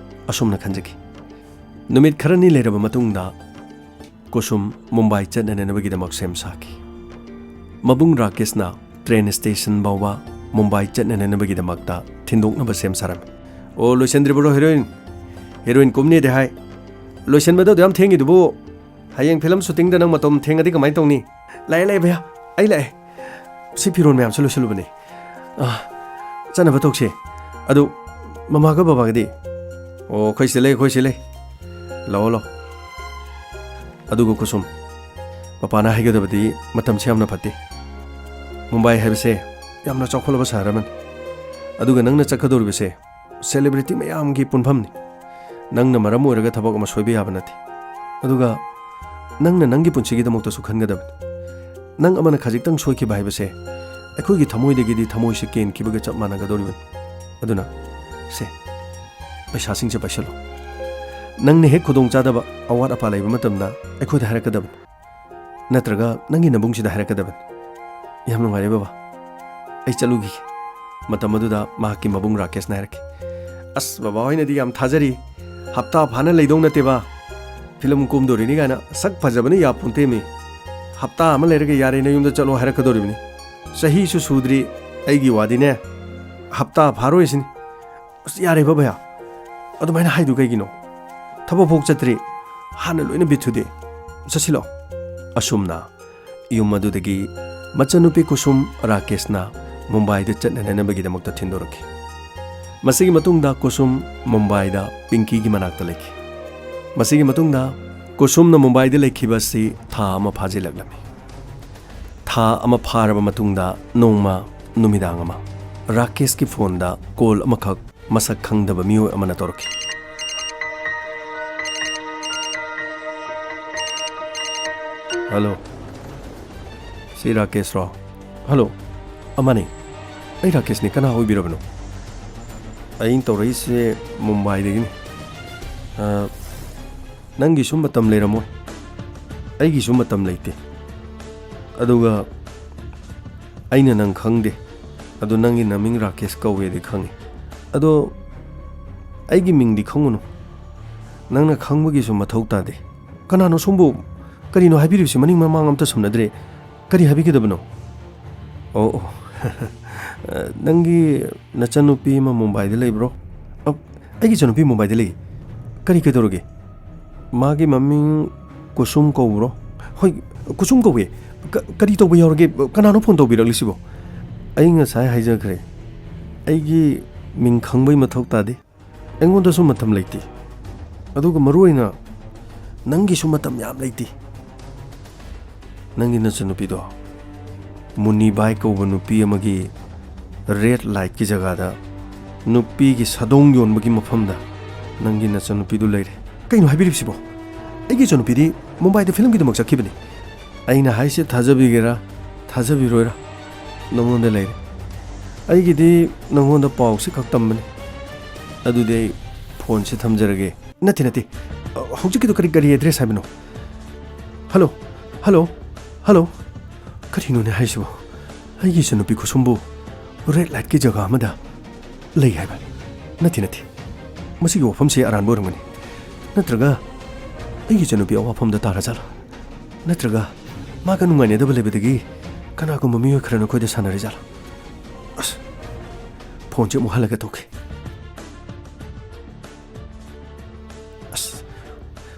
ꯑꯁꯨꯝꯅ ꯈꯟꯖꯈꯤ꯫ ꯅꯨꯃꯤꯠ ꯈꯔꯅꯤ ꯂꯩꯔꯕ ꯃꯇꯨꯡꯗ ꯀꯨꯁꯨꯝ ꯃꯨꯝꯕꯥꯏ ꯆꯠꯅꯅꯕꯒꯤꯗꯃꯛ ꯁꯦꯝ ꯁꯥꯈꯤ꯫ ꯃꯕꯨꯡ ꯔꯥꯀꯦꯁꯅ train station ꯐꯥꯎꯕ ꯃꯨꯝꯕꯥꯏ ꯆꯠꯅꯅꯕꯒꯤꯗꯃꯛꯇ ꯊꯤꯟꯗꯣꯛꯅꯕ ꯁꯦꯝ ꯁꯥꯔꯝꯃꯤ꯫ "ꯑꯣ, ꯂꯣꯏꯁꯤꯟꯗ꯭ꯔꯤꯕ꯭ꯔꯣ heroine? Heroine ꯀꯨꯝꯅꯦꯗꯤ ꯍꯥꯏ꯫ ꯂꯣꯏꯁꯤꯟꯕꯗꯣ ꯑꯗꯨ ꯌꯥꯝ ꯊꯦꯡꯉꯤꯗꯨꯕꯨ? ꯍꯌꯦꯡ ꯐꯤꯂꯝ shootingꯗ ꯅꯪ ꯃꯇꯣꯝ ꯊꯦꯡꯉꯗꯤ ꯀꯃꯥꯏꯅ ꯇꯧꯅꯤ?" "ꯂꯥꯛꯑꯦ, ꯂꯥꯛꯑꯦ ꯚꯩꯌꯥ, ꯑꯩ ꯂꯥꯛꯑꯦ꯫ ꯁꯤ ꯐꯤꯔꯣꯜ ꯃꯌꯥꯝꯁꯨ ꯂꯣꯏꯁꯤꯜꯂꯨꯕꯅꯦ꯫ ꯑꯥ, ꯆꯠꯅꯕ ꯇꯧꯁꯦ꯫ ꯑꯗꯨ ꯃꯃꯥꯒ ꯕꯕꯥꯒꯗꯤ?" "ꯑꯣ, ꯑꯩꯈꯣꯏ ꯁꯤꯗ ꯂꯩ, ꯑꯩꯈꯣꯏ ꯁꯤꯗ ꯂꯩ꯫ ꯂꯥꯛꯑꯣ, ꯂꯥꯛꯑꯣ"꯫ ꯑꯗꯨꯒ ꯀꯨꯁꯨꯝ, ꯄꯄꯥꯅ ꯍꯥꯏꯒꯗꯕꯗꯤ ꯃꯇꯝꯁꯦ ꯌꯥꯝꯅ ꯐꯠꯇꯦ꯫ ꯃꯨꯝꯕꯥꯏ ꯍꯥꯏꯕꯁꯦ ꯌꯥꯝꯅ ꯆꯥꯎꯈꯠꯂꯕ ꯁꯍꯔ ꯑꯃꯅꯤ꯫ ꯑꯗꯨꯒ ꯅꯪꯅ ꯆꯠꯀꯗꯧꯔꯤꯕꯁꯦ celebrity ꯃꯌꯥꯝꯒꯤ ꯄꯨꯟꯐꯝꯅꯤ꯫ ꯅꯪꯅ ꯃꯔꯝ ꯑꯣꯏꯔꯒ ꯊꯕꯛ ꯑꯃ ꯁꯣꯏꯕ ꯌꯥꯕ ꯅꯠꯇꯦ꯫ ꯑꯗꯨꯒ ꯅꯪꯅ ꯅꯪꯒꯤ ꯄꯨꯟꯁꯤꯒꯤꯗꯃꯛꯇꯁꯨ ꯈꯟꯒꯗꯕꯅꯤ꯫ ꯅꯪ ꯑꯃꯅ ꯈꯖꯤꯛꯇꯪ ꯁꯣꯏꯈꯤꯕ ꯍꯥꯏꯕꯁꯦ ꯑꯩꯈꯣꯏꯒꯤ ꯊꯃꯣꯏꯗꯒꯤꯗꯤ ꯊꯃꯣꯏꯁꯦ ꯀꯦꯟꯈꯤꯕꯒ ꯆꯞ ꯃꯥꯟꯅꯒꯗꯧꯔꯤꯕꯅꯤ꯫ ꯑꯗꯨꯅ ꯁꯦ, ꯄꯩꯁꯥꯁꯤꯡꯁꯦ ꯄꯥꯏꯁꯤꯜꯂꯣ꯫ ꯅꯪꯅ ꯍꯦꯛ ꯈꯨꯗꯣꯡꯆꯥꯗꯕ, ꯑꯋꯥꯠ ꯑꯄꯥ ꯂꯩꯕ ꯃꯇꯝꯗ ꯑꯩꯈꯣꯏꯗ ꯍꯥꯏꯔꯛꯀꯗꯕꯅꯤ꯫ ꯅꯠꯇ꯭ꯔꯒ ꯅꯪꯒꯤ ꯅꯕꯨꯡꯁꯤꯗ ꯍꯥꯏꯔꯛꯀꯗꯕꯅꯤ꯫ ꯌꯥꯝ ꯅꯨꯡꯉꯥꯏꯔꯦ ꯕꯕꯥ, ꯑꯩ ꯆꯠꯂꯨꯈꯤꯒꯦ꯫ ꯃꯇꯝ ꯑꯗꯨꯗ ꯃꯍꯥꯛꯀꯤ ꯃꯕꯨꯡ ꯔꯥꯀꯦꯁꯅ ꯍꯥꯏꯔꯛꯈꯤ, "ꯑꯁ, ꯕꯕꯥ ꯍꯣꯏꯅꯗꯤ ꯌꯥꯝ ꯊꯥꯖꯔꯤ꯫ ꯍꯞꯇꯥ ꯐꯥꯅ ꯂꯩꯗꯧ ꯅꯠꯇꯦꯕ꯫ ꯐꯤꯂꯝ ꯀꯨꯝꯗꯣꯔꯤꯅꯤ ꯀꯥꯏꯅ ꯁꯛ ꯐꯖꯕꯅ ꯌꯥ ꯄꯨꯟꯇꯦꯃꯤ꯫ ꯍꯞꯇꯥ ꯑꯃ ꯂꯩꯔꯒ ꯌꯥꯔꯦ, ꯅꯌꯨꯝꯗ ꯆꯠꯂꯣ ꯍꯥꯏꯔꯛꯀꯗꯧꯔꯤꯕꯅꯤ꯫ ꯆꯍꯤꯁꯨ ꯁꯨꯗ꯭ꯔꯤ꯫ ꯑꯩꯒꯤ ꯋꯥꯗꯤꯅꯦ, ꯍꯞꯇꯥ ꯐꯥꯔꯣꯏꯁꯤꯅꯤ"꯫ "ꯑꯁ, ꯌꯥꯔꯦꯕ ꯚꯩꯌꯥ, ꯑꯗꯨꯃꯥꯏꯅ ꯍꯥꯏꯗꯨ ꯀꯩꯒꯤꯅꯣ? ꯊꯕꯛ ꯐꯥꯎ ꯆꯠꯇ꯭ꯔꯤ, ꯍꯥꯟꯅ ꯂꯣꯏꯅ ꯕꯤꯠꯊꯨꯗꯦ꯫ ꯆꯠꯁꯤꯜꯂꯣ"꯫ ꯑꯁꯨꯝꯅ ꯌꯨꯝ ꯑꯗꯨꯗꯒꯤ ꯃꯆꯟꯅꯨꯄꯤ ꯀꯨꯁꯨꯝ ꯔꯥꯀꯦꯁꯅ ꯃꯨꯝꯕꯥꯏꯗ ꯆꯠꯅꯅꯕꯒꯤꯗꯃꯛꯇ ꯊꯤꯟꯗꯣꯔꯛꯈꯤ꯫ ꯃꯁꯤꯒꯤ ꯃꯇꯨꯡꯗ ꯀꯨꯁꯨꯝ ꯃꯨꯝꯕꯥꯏꯗ ꯄꯤꯡꯀꯤꯒꯤ ꯃꯅꯥꯛꯇ ꯂꯩꯈꯤ꯫ ꯃꯁꯤꯒꯤ ꯃꯇꯨꯡꯗ ꯀꯨꯁꯨꯝꯅ ꯃꯨꯝꯕꯥꯏꯗ ꯂꯩꯈꯤꯕ ꯑꯁꯤ ꯊꯥ ꯑꯃ ꯐꯥꯖꯤꯜꯂꯛꯂꯝꯃꯤ꯫ ꯊꯥ ꯑꯃ ꯐꯥꯔꯕ ꯃꯇꯨꯡꯗ ꯅꯣꯡꯃ ꯅꯨꯃꯤꯗꯥꯡ ꯑꯃ ꯔꯥꯀꯦꯁꯀꯤ ꯐꯣꯟꯗ ꯀꯣꯜ ꯑꯃꯈꯛ ꯃꯁꯛ ꯈꯪꯗꯕ ꯃꯤꯑꯣꯏ ꯑꯃꯅ ꯇꯧꯔꯛꯈꯤ꯫ ꯍꯜꯂꯣ, ꯁꯤ ꯔꯥꯀꯦꯁꯔꯣ? ꯍꯜꯂꯣ, ꯑꯃꯅꯤ꯫ ꯑꯩ ꯔꯥꯀꯦꯁꯅꯤ, ꯀꯅꯥ ꯑꯣꯏꯕꯤꯔꯕꯅꯣ? ꯑꯩꯅ ꯇꯧꯔꯛꯏꯁꯦ ꯃꯨꯝꯕꯥꯏꯗꯒꯤꯅꯤ꯫ ꯑ, ꯅꯪꯒꯤꯁꯨ ꯃꯇꯝ ꯂꯩꯔꯝꯃꯣꯏ, ꯑꯩꯒꯤꯁꯨ ꯃꯇꯝ ꯂꯩꯇꯦ꯫ ꯑꯗꯨꯒ ꯑꯩꯅ ꯅꯪ ꯈꯪꯗꯦ, ꯑꯗꯣ ꯅꯪꯒꯤ ꯅꯃꯤꯡ ꯔꯥꯀꯦꯁ ꯀꯧꯋꯦꯗꯤ ꯈꯪꯉꯤ꯫ ꯑꯗꯣ ꯑꯩꯒꯤ ꯃꯤꯡꯗꯤ ꯈꯪꯉꯨꯅꯨ, ꯅꯪꯅ ꯈꯪꯕꯒꯤꯁꯨ ꯃꯊꯧ ꯇꯥꯗꯦ꯫ ꯀꯅꯥꯅꯣ ꯁꯣꯝꯕꯨ? ꯀꯔꯤꯅꯣ ꯍꯥꯏꯕꯤꯔꯤꯕꯁꯤ? ꯃꯅꯤꯡ ꯃꯃꯥꯡ ꯑꯝꯇ ꯁꯝꯅꯗ꯭ꯔꯦ꯫ ꯀꯔꯤ ꯍꯥꯏꯕꯤꯒꯗꯕꯅꯣ? ꯑꯣ, ꯑꯣ꯫ ꯅꯪꯒꯤ ꯅꯆꯟꯅꯨꯄꯤ ꯑꯃ ꯃꯨꯝꯕꯥꯏꯗ ꯂꯩꯕ꯭ꯔꯣ? ꯑ, ꯑꯩꯒꯤ ꯏꯆꯟꯅꯨꯄꯤ ꯃꯨꯝꯕꯥꯏꯗ ꯂꯩ꯫ ꯀꯔꯤ ꯀꯩꯗꯧꯔꯒꯦ? ꯃꯥꯒꯤ ꯃꯃꯤꯡ ꯀꯨꯁꯨꯝ ꯀꯧꯕ꯭ꯔꯣ? ꯍꯣꯏ, ꯀꯨꯁꯨꯝ ꯀꯧꯋꯦ꯫ ꯀ-, ꯀꯔꯤ ꯇꯧꯕ ꯌꯥꯎꯔꯒꯦ? ꯀꯅꯥꯅꯣ ꯐꯣꯟ ꯇꯧꯕꯤꯔꯛꯂꯤꯁꯤꯕꯣ? ꯑꯩ ꯉꯁꯥꯏ ꯍꯥꯏꯖꯈ꯭ꯔꯦ, ꯑꯩꯒꯤ ꯃꯤꯡ ꯈꯪꯕꯩ ꯃꯊꯧ ꯇꯥꯗꯦ꯫ ꯑꯩꯉꯣꯟꯗꯁꯨ ꯃꯇꯝ ꯂꯩꯇꯦ꯫ ꯑꯗꯨꯒ ꯃꯔꯨꯑꯣꯏꯅ ꯅꯪꯒꯤꯁꯨ ꯃꯇꯝ ꯌꯥꯝ ꯂꯩꯇꯦ꯫ ꯅꯪꯒꯤ ꯅꯆꯟꯅꯨꯄꯤꯗꯣ ꯃꯨꯅꯤꯕꯥꯏ ꯀꯧꯕ ꯅꯨꯄꯤ ꯑꯃꯒꯤ ꯔꯦꯗ ꯂꯥꯏꯠꯀꯤ ꯖꯒꯥꯗ ꯅꯨꯄꯤꯒꯤ ꯁꯥꯗꯣꯡ ꯌꯣꯟꯕꯒꯤ ꯃꯐꯝꯗ ꯅꯪꯒꯤ ꯅꯆꯟꯅꯨꯄꯤꯗꯨ ꯂꯩꯔꯦ꯫ ꯀꯩꯅꯣ ꯍꯥꯏꯕꯤꯔꯤꯕꯁꯤꯕꯣ? ꯑꯩꯒꯤ ꯏꯆꯟꯅꯨꯄꯤꯗꯤ ꯃꯨꯝꯕꯥꯏꯗ ꯐꯤꯂꯝꯒꯤꯗꯃꯛ ꯆꯠꯈꯤꯕꯅꯤ꯫ ꯑꯩꯅ ꯍꯥꯏꯁꯦ ꯊꯥꯖꯕꯤꯒꯦꯔꯥ, ꯊꯥꯖꯕꯤꯔꯣꯏꯔꯥ, ꯅꯉꯣꯟꯗ ꯂꯩꯔꯦ꯫ ꯑꯩꯒꯤꯗꯤ ꯅꯉꯣꯟꯗ ꯄꯥꯎꯁꯤ ꯈꯛ ꯇꯝꯕꯅꯤ꯫ ꯑꯗꯨꯗꯤ ꯑꯩ ꯐꯣꯟꯁꯦ ꯊꯝꯖꯔꯒꯦ꯫ ꯅꯠꯇꯦ, ꯅꯠꯇꯦ꯫ ꯑ, ꯍꯧꯖꯤꯛꯀꯤꯗꯣ ꯀꯔꯤ, ꯀꯔꯤ ꯑꯦꯗ꯭ꯔꯦꯁ ꯍꯥꯏꯕꯅꯣ? Hello, hello, hello. ꯀꯔꯤꯅꯣꯅꯦ ꯍꯥꯏꯁꯤꯕꯣ? ꯑꯩꯒꯤ ꯏꯆꯟꯅꯨꯄꯤ ꯈꯨꯁꯨꯝꯕꯨ ꯔꯦꯗ ꯂꯥꯏꯠꯀꯤ ꯖꯒꯥ ꯑꯃꯗ ꯂꯩ ꯍꯥꯏꯕ? ꯅꯠꯇꯦ, ꯅꯠꯇꯦ꯫ ꯃꯁꯤꯒꯤ ꯋꯥꯐꯝꯁꯤ ꯑꯔꯥꯟꯕ ꯑꯣꯏꯔꯝꯒꯅꯤ꯫ ꯅꯠꯇ꯭ꯔꯒ ꯑꯩꯒꯤ ꯏꯆꯟꯅꯨꯄꯤ ꯑꯋꯥꯐꯝꯗ ꯇꯥꯔꯖꯥꯠꯂꯥ? ꯅꯠꯇ꯭ꯔꯒ ꯃꯥꯒ ꯅꯨꯡꯉꯥꯏꯅꯗꯕ ꯂꯩꯕꯗꯒꯤ ꯀꯅꯥꯒꯨꯝꯕ ꯃꯤꯑꯣꯏ ꯈꯔꯅ ꯑꯩꯈꯣꯏꯗ ꯁꯥꯟꯅꯔꯤꯖꯥꯠꯂꯥ? ꯑꯁ, ꯐꯣꯟꯁꯦ ꯑꯃꯨꯛ ꯍꯜꯂꯒ ꯇꯧꯈꯤ꯫ ꯑꯁ,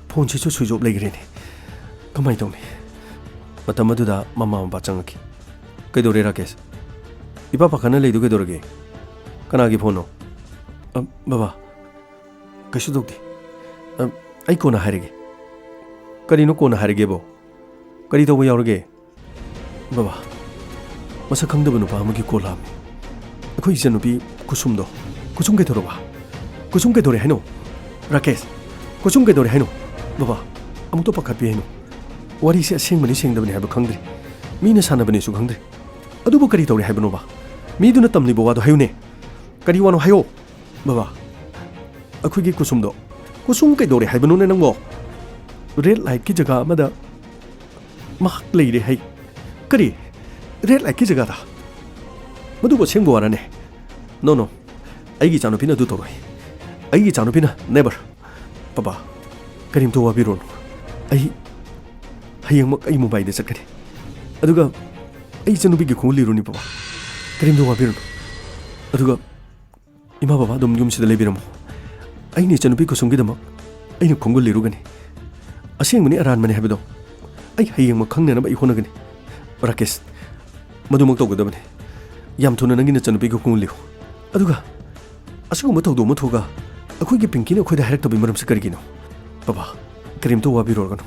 ꯐꯣꯟꯁꯤꯁꯨ ꯁ꯭ꯋꯤꯆ ꯑꯣꯐ ꯂꯩꯈ꯭ꯔꯦꯅꯦ꯫ ꯀꯃꯥꯏꯅ ꯇꯧꯅꯤ? ꯃꯇꯝ ꯑꯗꯨꯗ ꯃꯃꯥ ꯃꯄꯥ ꯆꯪꯉꯛꯈꯤ꯫ "ꯀꯩꯗꯧꯔꯦ ꯔꯥꯀꯦꯁ? ꯏꯄꯥ ꯄꯥꯈꯠꯅ ꯂꯩꯗꯨ ꯀꯩꯗꯧꯔꯒꯦ? ꯀꯅꯥꯒꯤ ꯐꯣꯟꯅꯣ?" "ꯑ, ꯕꯕꯥ, ꯀꯩꯁꯨ ꯇꯧꯗꯦ꯫ ꯑ, ꯑꯩ ꯀꯣꯟꯅ ꯍꯥꯏꯔꯒꯦ꯫" "ꯀꯔꯤꯅꯣ ꯀꯣꯟꯅ ꯍꯥꯏꯔꯒꯦꯕꯣ? ꯀꯔꯤ ꯇꯧꯕ ꯌꯥꯎꯔꯒꯦ?" ꯕꯕꯥ, ꯃꯁꯛ ꯈꯪꯗꯕ ꯅꯨꯄꯥ ꯑꯃꯒꯤ ꯀꯣꯜ ꯂꯥꯛꯑꯝꯃꯤ꯫ ꯑꯩꯈꯣꯏ ꯏꯆꯟꯅꯨꯄꯤ ꯀꯨꯁꯨꯝꯗꯣ꯫ ꯀꯨꯁꯨꯝ ꯀꯩꯗꯧꯔꯕ? ꯀꯨꯁꯨꯝ ꯀꯩꯗꯧꯔꯦ ꯍꯥꯏꯅꯣ? ꯔꯥꯀꯦꯁ, ꯀꯨꯁꯨꯝ ꯀꯩꯗꯧꯔꯦ ꯍꯥꯏꯅꯣ? ꯕꯕꯥ, ꯑꯃꯨꯛꯇ ꯄꯥꯈꯠꯄꯤ ꯍꯥꯏꯅꯣ꯫ ꯋꯥꯔꯤꯁꯦ ꯑꯁꯦꯡꯕꯅꯤ ꯁꯦꯡꯗꯕꯅꯤ ꯍꯥꯏꯕ ꯈꯪꯗ꯭ꯔꯦ꯫ ꯃꯤꯅ ꯁꯥꯟꯅꯕꯅꯦꯁꯨ ꯈꯪꯗ꯭ꯔꯦ꯫ ꯑꯗꯨꯕꯨ ꯀꯔꯤ ꯇꯧꯔꯦ ꯍꯥꯏꯕꯅꯣꯕ? ꯃꯤꯗꯨꯅ ꯇꯝꯂꯤꯕ ꯋꯥꯗꯣ ꯍꯥꯏꯌꯨꯅꯦ꯫ ꯀꯔꯤ ꯋꯥꯅꯣ ꯍꯥꯏꯌꯣ꯫ ꯕꯕꯥ, ꯑꯩꯈꯣꯏꯒꯤ ꯀꯨꯁꯨꯝꯗꯣ꯫ ꯀꯨꯁꯨꯝ ꯀꯩꯗꯧꯔꯦ ꯍꯥꯏꯕꯅꯣꯅꯦ ꯅꯪꯕꯣ? ꯔꯦꯗ ꯂꯥꯏꯠꯀꯤ ꯖꯒꯥ ꯑꯃꯗ ꯃꯍꯥꯛ ꯂꯩꯔꯦ ꯍꯥꯏ꯫ ꯀꯔꯤ? ꯔꯦꯗ ꯂꯥꯏꯠꯀꯤ ꯖꯒꯥꯗ? ꯃꯗꯨꯕꯨ ꯑꯁꯦꯡꯕ ꯋꯥꯔꯅꯦ? ꯅꯣ, ꯅꯣ꯫ ꯑꯩꯒꯤ ꯏꯆꯥꯅꯨꯄꯤꯅ ꯑꯗꯨ ꯇꯧꯔꯣꯏ꯫ ꯑꯩꯒꯤ ꯏꯆꯥꯅꯨꯄꯤꯅ never꯫ ꯄꯄꯥ, ꯀꯔꯤꯝꯇ ꯋꯥꯕꯤꯔꯨꯔꯅꯨ꯫ ꯑꯩ ꯍꯌꯦꯡꯃꯛ ꯑꯩ ꯃꯨꯝꯕꯥꯏꯗ ꯆꯠꯀꯅꯤ꯫ ꯑꯗꯨꯒ ꯑꯩ ꯏꯆꯟꯅꯨꯄꯤꯒꯤ ꯈꯣꯡꯎꯞ ꯂꯤꯔꯨꯅꯤ, ꯄꯄꯥ꯫ ꯀꯔꯤꯝꯇ ꯋꯥꯕꯤꯔꯨꯅꯨ꯫ ꯑꯗꯨꯒ ꯏꯃꯥ ꯕꯕꯥ ꯑꯗꯨꯝ ꯌꯨꯝꯁꯤꯗ ꯂꯩꯕꯤꯔꯝꯃꯣ꯫ ꯑꯩꯅ ꯏꯆꯟꯅꯨꯄꯤ ꯀꯨꯁꯨꯝꯒꯤꯗꯃꯛ ꯑꯩꯅ ꯈꯣꯡꯒꯨꯜ ꯂꯤꯔꯨꯒꯅꯤ꯫ ꯑꯁꯦꯡꯕꯅꯤ ꯑꯔꯥꯟꯕꯅꯤ ꯍꯥꯏꯕꯗꯣ ꯑꯩ ꯍꯌꯦꯡꯃꯛ ꯈꯪꯅꯅꯕ ꯑꯩ ꯍꯣꯠꯅꯒꯅꯤ꯫ ꯔꯥꯀꯦꯁ, ꯃꯗꯨꯃꯛ ꯇꯧꯒꯗꯕꯅꯤ꯫ ꯌꯥꯝ ꯊꯨꯅ ꯅꯪꯒꯤ ꯅꯆꯟꯅꯨꯄꯤꯒꯤ ꯈꯣꯡꯒꯨꯜ ꯂꯤꯌꯨ꯫ ꯑꯗꯨꯒ ꯑꯁꯤꯒꯨꯝꯕ ꯊꯧꯗꯣꯛ ꯑꯃ ꯊꯣꯛꯑꯒ ꯑꯩꯈꯣꯏꯒꯤ ꯄꯤꯡꯀꯤꯅ ꯑꯩꯈꯣꯏꯗ ꯍꯥꯏꯔꯛꯇꯕꯒꯤ ꯃꯔꯝꯁꯤ ꯀꯔꯤꯒꯤꯅꯣ? ꯕꯕꯥ, ꯀꯔꯤꯝꯇ ꯋꯥꯕꯤꯔꯨꯔꯒꯅꯨ꯫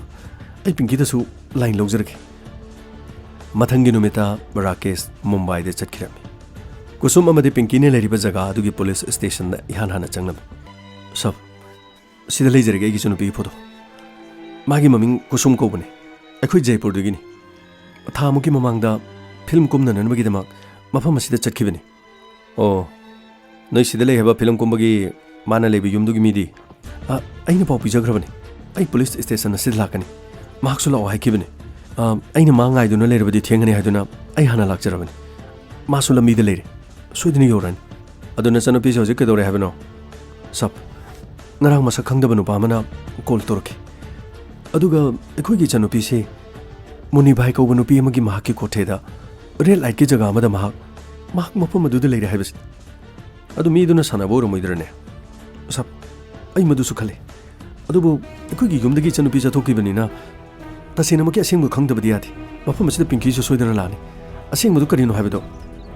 ꯑꯩ ꯄꯤꯡꯀꯤꯗꯁꯨ ꯂꯥꯏꯟ ꯂꯧꯖꯔꯒꯦ꯫ ꯃꯊꯪꯒꯤ ꯅꯨꯃꯤꯠꯇ ꯔꯥꯀꯦꯁ ꯃꯨꯝꯕꯥꯏꯗ ꯆꯠꯈꯤꯔꯝꯃꯤ꯫ ꯀꯨꯁꯨꯝ ꯑꯃꯗꯤ ꯄꯤꯡꯀꯤꯅ ꯂꯩꯔꯤꯕ ꯖꯒꯥ ꯑꯗꯨꯒꯤ ꯄꯨꯂꯤꯁ ꯁ꯭ꯇꯦꯁꯟꯗ ꯏꯍꯥꯟ ꯍꯥꯟꯅ ꯆꯪꯂꯝꯃꯤ꯫ "ꯁꯕ, ꯁꯤꯗ ꯂꯩꯖꯔꯒꯦ ꯑꯩꯒꯤ ꯏꯆꯟꯅꯨꯄꯤꯒꯤ ꯐꯣꯇꯣ꯫ ꯃꯥꯒꯤ ꯃꯃꯤꯡ ꯀꯨꯁꯨꯝ ꯀꯧꯕꯅꯤ꯫ ꯑꯩꯈꯣꯏ ꯖꯩꯄꯨꯔꯗꯒꯤꯅꯤ꯫ ꯊꯥ ꯃꯨꯛꯀꯤ ꯃꯃꯥꯡꯗ ꯐꯤꯂꯝ ꯀꯨꯝꯅꯅꯕꯒꯤꯗꯃꯛ ꯃꯐꯝ ꯑꯁꯤꯗ ꯆꯠꯈꯤꯕꯅꯤ꯫" "ꯑꯣ, ꯅꯣꯏ ꯁꯤꯗ ꯂꯩ ꯍꯥꯏꯕ ꯐꯤꯂꯝ ꯀꯨꯝꯕꯒꯤ ꯃꯥꯅ ꯂꯩꯕ ꯌꯨꯝꯗꯨꯒꯤ ꯃꯤꯗꯤ?" "ꯑ, ꯑꯩꯅ ꯄꯥꯎ ꯄꯤꯖꯈ꯭ꯔꯕꯅꯤ꯫ ꯑꯩ ꯄꯨꯂꯤꯁ ꯁ꯭ꯇꯦꯁꯟ ꯑꯁꯤꯗ ꯂꯥꯛꯀꯅꯤ꯫ ꯃꯍꯥꯛꯁꯨ ꯂꯥꯛꯑꯣ ꯍꯥꯏꯈꯤꯕꯅꯤ꯫ ꯑ, ꯑꯩꯅ ꯃꯥ ꯉꯥꯏꯗꯨꯅ ꯂꯩꯔꯕꯗꯤ ꯊꯦꯡꯒꯅꯤ ꯍꯥꯏꯗꯨꯅ ꯑꯩ ꯍꯥꯟꯅ ꯂꯥꯛꯆꯔꯕꯅꯤ꯫ ꯃꯥꯁꯨ ꯂꯝꯕꯤꯗ ꯂꯩꯔꯦ꯫ ꯁꯣꯏꯗꯅ ꯌꯧꯔꯛꯑꯅꯤ꯫ ꯑꯗꯨ ꯅꯆꯟꯅꯨꯄꯤꯁꯦ ꯍꯧꯖꯤꯛ ꯀꯩꯗꯧꯔꯦ ꯍꯥꯏꯕꯅꯣ?" "ꯁꯕ, ꯉꯔꯥꯡ ꯃꯁꯛ ꯈꯪꯗꯕ ꯅꯨꯄꯥ ꯑꯃꯅ ꯀꯣꯜ ꯇꯧꯔꯛꯈꯤ꯫ ꯑꯗꯨꯒ ꯑꯩꯈꯣꯏꯒꯤ ꯏꯆꯟꯅꯨꯄꯤꯁꯦ ꯃꯨꯅꯤꯚꯥꯏ ꯀꯧꯕ ꯅꯨꯄꯤ ꯑꯃꯒꯤ ꯃꯍꯥꯛꯀꯤ ꯀꯣꯊꯦꯗ ꯔꯦꯗ ꯂꯥꯏꯠꯀꯤ ꯖꯒꯥ ꯑꯃꯗ ꯃꯍꯥꯛ, ꯃꯍꯥꯛ ꯃꯐꯝ ꯑꯗꯨꯗ ꯂꯩꯔꯦ ꯍꯥꯏꯕꯁꯤ꯫ ꯑꯗꯨ ꯃꯤꯗꯨꯅ ꯁꯥꯟꯅꯕ ꯑꯣꯏꯔꯝꯃꯣꯏꯗ꯭ꯔꯅꯦ?" "ꯁꯕ, ꯑꯩ ꯃꯗꯨꯁꯨ ꯈꯜꯂꯤ꯫ ꯑꯗꯨꯕꯨ ꯑꯩꯈꯣꯏꯒꯤ ꯌꯨꯝꯗꯒꯤ ꯏꯆꯟꯅꯨꯄꯤ ꯆꯠꯊꯣꯛꯈꯤꯕꯅꯤꯅ ꯇꯁꯦꯡꯅꯃꯛꯀꯤ ꯑꯁꯦꯡꯕ ꯈꯪꯗꯕꯗꯤ ꯌꯥꯗꯦ꯫ ꯃꯐꯝ ꯑꯁꯤꯗ ꯄꯤꯡꯀꯤꯁꯨ ꯁꯣꯏꯗꯅ ꯂꯥꯛꯑꯅꯤ꯫ ꯑꯁꯦꯡꯕꯗꯨ ꯀꯔꯤꯅꯣ ꯍꯥꯏꯕꯗꯣ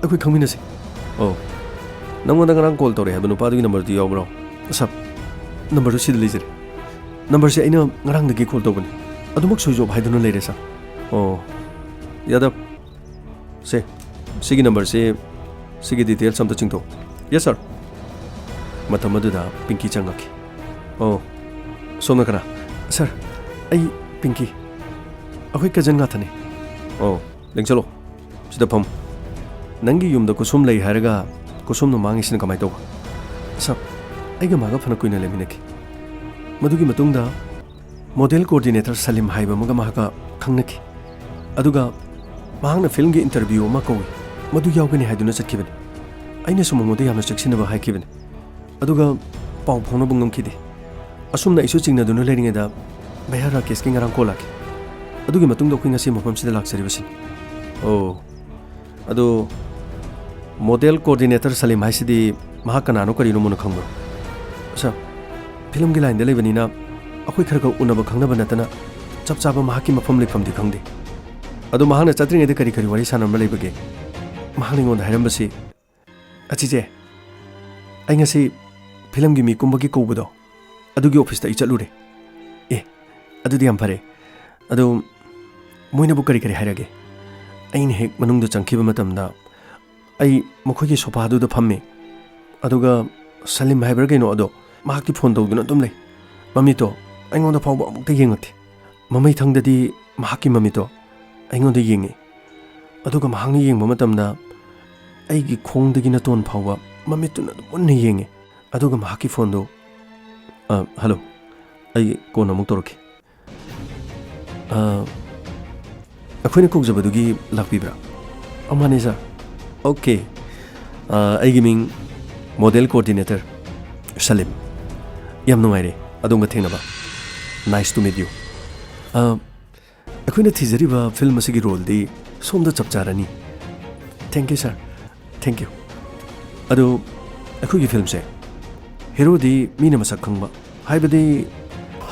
ꯑꯩꯈꯣꯏ ꯈꯪꯃꯤꯟꯅꯁꯤ꯫" "ꯑꯣ, ꯅꯪꯉꯣꯟꯗ ꯉꯔꯥꯡ ꯀꯣꯜ ꯇꯧꯔꯛꯑꯦ ꯍꯥꯏꯕ ꯅꯨꯄꯥꯗꯨꯒꯤ ꯅꯝꯕꯔꯗꯨ ꯌꯥꯎꯕ꯭ꯔꯣ?" "ꯁꯕ, ꯅꯝꯕꯔꯗꯨ ꯁꯤꯗ ꯂꯩꯖꯔꯦ꯫ ꯅꯝꯕꯔꯁꯦ ꯑꯩꯅ ꯉꯔꯥꯡꯗꯒꯤ ꯀꯣꯜ ꯇꯧꯕꯅꯤ꯫ ꯑꯗꯨꯃꯛ ꯁ꯭ꯋꯤꯆ ꯑꯣꯐ ꯍꯥꯏꯗꯨꯅ ꯂꯩꯔꯦ, ꯁꯕ꯫" "ꯑꯣ, ꯌꯥꯗꯕ, ꯁꯦ, ꯁꯤꯒꯤ ꯅꯝꯕꯔꯁꯦ, ꯁꯤꯒꯤ ꯗꯤꯇꯦꯜꯁ ꯑꯝꯇ ꯆꯤꯡꯊꯣꯛ꯫ ꯌꯦꯁ ꯁꯥꯔ꯫ ꯃꯇꯝ ꯑꯗꯨꯗ ꯄꯤꯡꯀꯤ ꯆꯪꯉꯛꯈꯤ꯫ ꯑꯣ, ꯁꯣꯝꯅ ꯀꯅꯥ? ꯁꯥꯔ, ꯑꯩ ꯄꯤꯡꯀꯤ꯫ ꯑꯩꯈꯣꯏ ꯀꯖꯟ ꯉꯥꯛꯇꯅꯤ꯫ ꯑꯣ, ꯂꯦꯡꯁꯜꯂꯣ꯫ ꯁꯤꯗ ꯐꯝ꯫ ꯅꯪꯒꯤ ꯌꯨꯝꯗ ꯈꯨꯁꯨꯝ ꯂꯩ ꯍꯥꯏꯔꯒ ꯈꯨꯁꯨꯝꯅ ꯃꯥꯡꯉꯤꯁꯤꯅ ꯀꯃꯥꯏꯅ ꯇꯧꯕ? ꯁꯥꯔ, ꯑꯩꯒ ꯃꯥꯒ ꯐꯅ ꯀꯨꯏꯅ ꯂꯩꯃꯤꯟꯅꯈꯤ꯫ ꯃꯗꯨꯒꯤ ꯃꯇꯨꯡꯗ ꯃꯣꯗꯦꯜ ꯀꯣꯑꯣꯔꯗꯤꯅꯦꯇꯔ ꯁꯂꯤꯝ ꯍꯥꯏꯕ ꯑꯃꯒ ꯃꯍꯥꯛꯀ ꯈꯪꯅꯈꯤ꯫ ꯑꯗꯨꯒ ꯃꯍꯥꯛꯅ ꯐꯤꯜꯝꯒꯤ ꯏꯟꯇꯔꯚ꯭ꯌꯨ ꯑꯃ ꯀꯧꯏ, ꯃꯗꯨ ꯌꯥꯎꯒꯅꯤ ꯍꯥꯏꯗꯨꯅ ꯆꯠꯈꯤꯕꯅꯤ꯫ ꯑꯩꯅꯁꯨ ꯃꯉꯣꯟꯗ ꯌꯥꯝꯅ ꯆꯦꯛꯁꯤꯟꯅꯕ ꯍꯥꯏꯈꯤꯕꯅꯤ, ꯑꯗꯨꯒ ꯄꯥꯎ ꯐꯥꯎꯅꯕ ꯉꯝꯈꯤꯗꯦ꯫ ꯑꯁꯨꯝꯅ ꯑꯩꯁꯨ ꯆꯤꯡꯅꯗꯨꯅ ꯂꯩꯔꯤꯉꯩꯗ ꯚꯩꯌꯥ ꯔꯥꯀꯦꯁꯀꯤ ꯉꯔꯥꯡ ꯀꯣꯜ ꯂꯥꯛꯈꯤ꯫ ꯑꯗꯨꯒꯤ ꯃꯇꯨꯡꯗ ꯑꯩꯈꯣꯏ ꯉꯁꯤ ꯃꯐꯝꯁꯤꯗ ꯂꯥꯛꯆꯔꯤꯕꯁꯤꯅꯤ꯫ ꯑꯣ, ꯑꯗꯣ ꯃꯣꯗꯦꯜ ꯀꯣꯑꯣꯔꯗꯤꯅꯦꯇꯔ ꯁꯂꯤꯝ ꯍꯥꯏꯁꯤꯗꯤ ꯃꯍꯥꯛ ꯀꯅꯥꯅꯣ ꯀꯔꯤꯅꯣ ꯃꯨꯟꯅ ꯈꯪꯕ꯭ꯔꯣ? ꯁꯥꯔ, ꯐꯤꯂꯝꯒꯤ ꯂꯥꯏꯟꯗ ꯂꯩꯕꯅꯤꯅ ꯑꯩꯈꯣꯏ ꯈꯔ ꯈꯔ ꯎꯅꯕ ꯈꯪꯅꯕ ꯅꯠꯇꯅ ꯆꯞ ꯆꯥꯕ ꯃꯍꯥꯛꯀꯤ ꯃꯐꯝ ꯂꯩꯐꯝꯗꯤ ꯈꯪꯗꯦ꯫ ꯑꯗꯣ ꯃꯍꯥꯛꯅ ꯆꯠꯇ꯭ꯔꯤꯉꯩꯗ ꯀꯔꯤ ꯀꯔꯤ ꯋꯥꯔꯤ ꯁꯥꯟꯅꯔꯝꯕ ꯂꯩꯕꯒꯦ? ꯃꯍꯥꯛꯅ ꯑꯩꯉꯣꯟꯗ ꯍꯥꯏꯔꯝꯕꯁꯤ, "ꯑꯆꯤꯆꯦ, ꯑꯩ ꯉꯁꯤ ꯐꯤꯂꯝꯒꯤ ꯃꯤ ꯀꯨꯝꯕꯒꯤ ꯀꯧꯕꯗꯣ, ꯑꯗꯨꯒꯤ ꯑꯣꯐꯤꯁꯇ ꯑꯩ ꯆꯠꯂꯨꯔꯦ"꯫ ꯑꯦ, ꯑꯗꯨꯗꯤ ꯌꯥꯝ ꯐꯔꯦ꯫ ꯑꯗꯣ ꯃꯣꯏꯅꯕꯨ ꯀꯔꯤ ꯀꯔꯤ ꯍꯥꯏꯔꯒꯦ? ꯑꯩꯅ ꯍꯦꯛ ꯃꯅꯨꯡꯗ ꯆꯪꯈꯤꯕ ꯃꯇꯝꯗ ꯑꯩ ꯃꯈꯣꯏꯒꯤ ꯁꯣꯐꯥꯗꯨꯗ ꯐꯝꯃꯤ꯫ ꯑꯗꯨꯒ ꯁꯂꯤꯝ ꯍꯥꯏꯕ꯭ꯔꯥ ꯀꯩꯅꯣ ꯑꯗꯣ ꯃꯍꯥꯛꯇꯤ ꯐꯣꯟ ꯇꯧꯗꯨꯅ ꯑꯗꯨꯝ ꯂꯩ꯫ ꯃꯃꯤꯠꯇꯣ ꯑꯩꯉꯣꯟꯗ ꯐꯥꯎꯕ ꯑꯃꯨꯛꯇ ꯌꯦꯡꯉꯛꯇꯦ꯫ ꯃꯃꯩꯊꯪꯗꯗꯤ ꯃꯍꯥꯛꯀꯤ ꯃꯃꯤꯠꯇꯣ ꯑꯩꯉꯣꯟꯗ ꯌꯦꯡꯉꯤ꯫ ꯑꯗꯨꯒ ꯃꯍꯥꯛꯅ ꯌꯦꯡꯕ ꯃꯇꯝꯗ ꯑꯩꯒꯤ ꯈꯣꯡꯗꯒꯤ ꯅꯇꯣꯟ ꯐꯥꯎꯕ ꯃꯃꯤꯠꯇꯨꯅ ꯑꯗꯨꯝ ꯃꯨꯟꯅ ꯌꯦꯡꯉꯤ꯫ ꯑꯗꯨꯒ ꯃꯍꯥꯛꯀꯤ ꯐꯣꯟꯗꯨ, "ꯑ, ꯍꯜꯂꯣ, ꯑꯩ ꯀꯣꯟꯅ ꯑꯃꯨꯛ ꯇꯧꯔꯛꯀꯦ"꯫ "ꯑ, ꯑꯩꯈꯣꯏꯅ ꯀꯧꯖꯕꯗꯨꯒꯤ ꯂꯥꯛꯄꯤꯕ꯭ꯔꯥ?" "ꯑ, ꯃꯥꯅꯦ, ꯁꯥꯔ"꯫ "ꯑꯣꯀꯦ꯫ ꯑ, ꯑꯩꯒꯤ ꯃꯤꯡ ꯃꯣꯗꯦꯜ ꯀꯣꯑꯣꯔꯗꯤꯅꯦꯇꯔ ꯁꯂꯤꯝ꯫ ꯌꯥꯝ ꯅꯨꯡꯉꯥꯏꯔꯦ ꯑꯗꯣꯝꯒ ꯊꯦꯡꯅꯕ꯫ Nice to meet you꯫ ꯑ, ꯑꯩꯈꯣꯏꯅ ꯊꯤꯖꯔꯤꯕ ꯐꯤꯜꯝ ꯑꯁꯤꯒꯤ ꯔꯣꯜꯗꯤ ꯁꯣꯝꯗ ꯆꯞ ꯆꯥꯔꯅꯤ"꯫ "Thank you, sir꯫ Thank you꯫ ꯑꯗꯨ ꯑꯩꯈꯣꯏꯒꯤ ꯐꯤꯜꯝꯁꯦ ꯍꯦꯔꯣꯗꯤ ꯃꯤꯅ ꯃꯁꯛ ꯈꯪꯕ, ꯍꯥꯏꯕꯗꯤ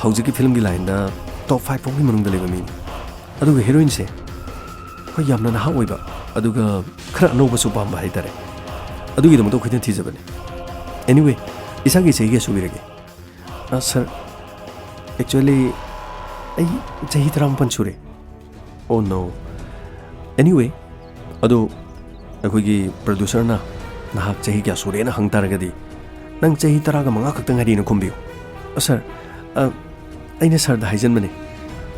ꯍꯧꯖꯤꯛꯀꯤ ꯐꯤꯜꯝꯒꯤ ꯂꯥꯏꯟꯗ ꯇꯣꯞ ꯐꯥꯏꯚ ꯐꯥꯎꯒꯤ ꯃꯅꯨꯡꯗ ꯂꯩꯕ ꯃꯤꯅꯤ꯫ ꯑꯗꯨꯒ ꯍꯦꯔꯣꯏꯟꯁꯦ ꯑꯩꯈꯣꯏ ꯌꯥꯝꯅ ꯅꯍꯥ ꯑꯣꯏꯕ, ꯑꯗꯨꯒ ꯈꯔ ꯑꯅꯧꯕꯁꯨ ꯄꯥꯝꯕ ꯍꯥꯏꯇꯥꯔꯦ꯫ ꯑꯗꯨꯒꯤꯗꯃꯛꯇ ꯑꯩꯈꯣꯏꯅ ꯊꯤꯖꯕꯅꯤ꯫ Anyway, ꯏꯁꯥꯒꯤ ꯆꯍꯤ ꯀꯌꯥ ꯁꯨꯕꯤꯔꯒꯦ?" "ꯑ, ꯁꯥꯔ, actually, ꯑꯩ ꯆꯍꯤ ꯇꯔꯥꯃꯥꯄꯟ ꯁꯨꯔꯦ"꯫ "Oh no꯫ Anyway, ꯑꯗꯨ ꯑꯩꯈꯣꯏꯒꯤ ꯄ꯭ꯔꯣꯗ꯭ꯌꯨꯁꯔꯅ "ꯅꯍꯥꯛ ꯆꯍꯤ ꯀꯌꯥ ꯁꯨꯔꯦꯅ?" ꯍꯪ ꯇꯥꯔꯒꯗꯤ, "ꯅꯪ ꯆꯍꯤ ꯇꯔꯥꯒ ꯃꯉꯥ ꯈꯛꯇ ꯉꯥꯏꯔꯤꯅ" ꯈꯨꯝꯕꯤꯌꯨ꯫ "ꯑ, ꯁꯥꯔ, ꯑ, ꯑꯩꯅ ꯁꯥꯔꯗ ꯍꯥꯏꯖꯟꯕꯅꯦ꯫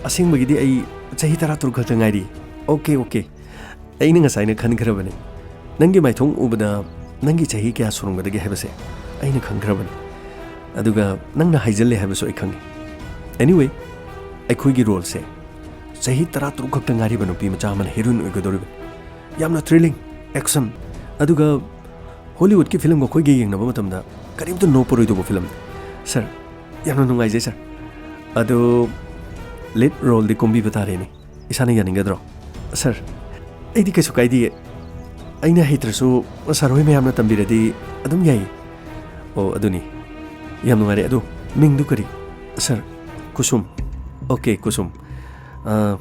ꯑꯁꯦꯡꯕꯒꯤꯗꯤ ꯑꯩ ꯆꯍꯤ ꯇꯔꯥꯇꯔꯨꯛ ꯈꯛꯇ ꯉꯥꯏꯔꯤ꯫" "Okay, okay. ꯑꯩꯅ ꯉꯁꯥꯏꯅ ꯈꯟꯈ꯭ꯔꯕꯅꯦ꯫ ꯅꯪꯒꯤ ꯃꯥꯏꯊꯣꯡ ꯎꯕꯗ ꯅꯪꯒꯤ ꯆꯍꯤ ꯀꯌꯥ ꯁꯨꯔꯝꯒꯗꯒꯦ ꯍꯥꯏꯕꯁꯦ ꯑꯩꯅ ꯈꯪꯈ꯭ꯔꯕꯅꯤ꯫ ꯑꯗꯨꯒ ꯅꯪꯅ ꯍꯥꯏꯖꯜꯂꯦ ꯍꯥꯏꯕꯁꯨ ꯑꯩ ꯈꯪꯉꯤ꯫ Anyway, ꯑꯩꯈꯣꯏꯒꯤ ꯔꯣꯜꯁꯦ ꯆꯍꯤ ꯇꯔꯥꯇꯔꯨꯛ ꯈꯛꯇ ꯉꯥꯏꯔꯤꯕ ꯅꯨꯄꯤ ꯃꯆꯥ ꯑꯃꯅ ꯍꯦꯔꯣꯏꯟ ꯑꯣꯏꯒꯗꯧꯔꯤꯕꯅꯤ꯫ ꯌꯥꯝꯅ ꯊ꯭ꯔꯤꯂꯤꯡ, ꯑꯦꯛꯁꯟ, ꯑꯗꯨꯒ ꯍꯣꯂꯤꯋꯨꯗꯀꯤ ꯐꯤꯂꯝꯒ ꯑꯩꯈꯣꯏꯒ ꯌꯦꯡꯅꯕ ꯃꯇꯝꯗ ꯀꯔꯤꯝꯇ ꯅꯣꯞꯄꯔꯣꯏꯗꯧꯕ ꯐꯤꯂꯝꯅꯤ꯫ ꯁꯥꯔ, ꯌꯥꯝꯅ ꯅꯨꯡꯉꯥꯏꯖꯩ, ꯁꯥꯔ꯫ ꯑꯗꯣ ꯂꯤꯗ ꯔꯣꯜꯗꯤ ꯀꯨꯝꯕꯤꯕ ꯇꯥꯔꯦꯅꯦ꯫ ꯏꯁꯥꯅ ꯌꯥꯅꯤꯡꯒꯗ꯭ꯔꯣ?" "ꯁꯥꯔ, ꯑꯩꯗꯤ ꯀꯩꯁꯨ ꯀꯥꯏꯗꯤꯌꯦ꯫ ꯑꯩꯅ ꯍꯩꯇ꯭ꯔꯁꯨ ꯁꯥꯔ ꯍꯣꯏ ꯃꯌꯥꯝꯅ ꯇꯝꯕꯤꯔꯗꯤ ꯑꯗꯨꯝ ꯌꯥꯏꯌꯦ꯫" "ꯑꯣ, ꯑꯗꯨꯅꯤ꯫ ꯌꯥꯝ ꯅꯨꯡꯉꯥꯏꯔꯦ꯫ ꯑꯗꯣ ꯃꯤꯡꯗꯨ ꯀꯔꯤ?" "ꯁꯥꯔ, ꯀꯨꯁꯨꯝ꯫" "ꯑꯣꯀꯦ, ꯀꯨꯁꯨꯝ꯫ ꯑ,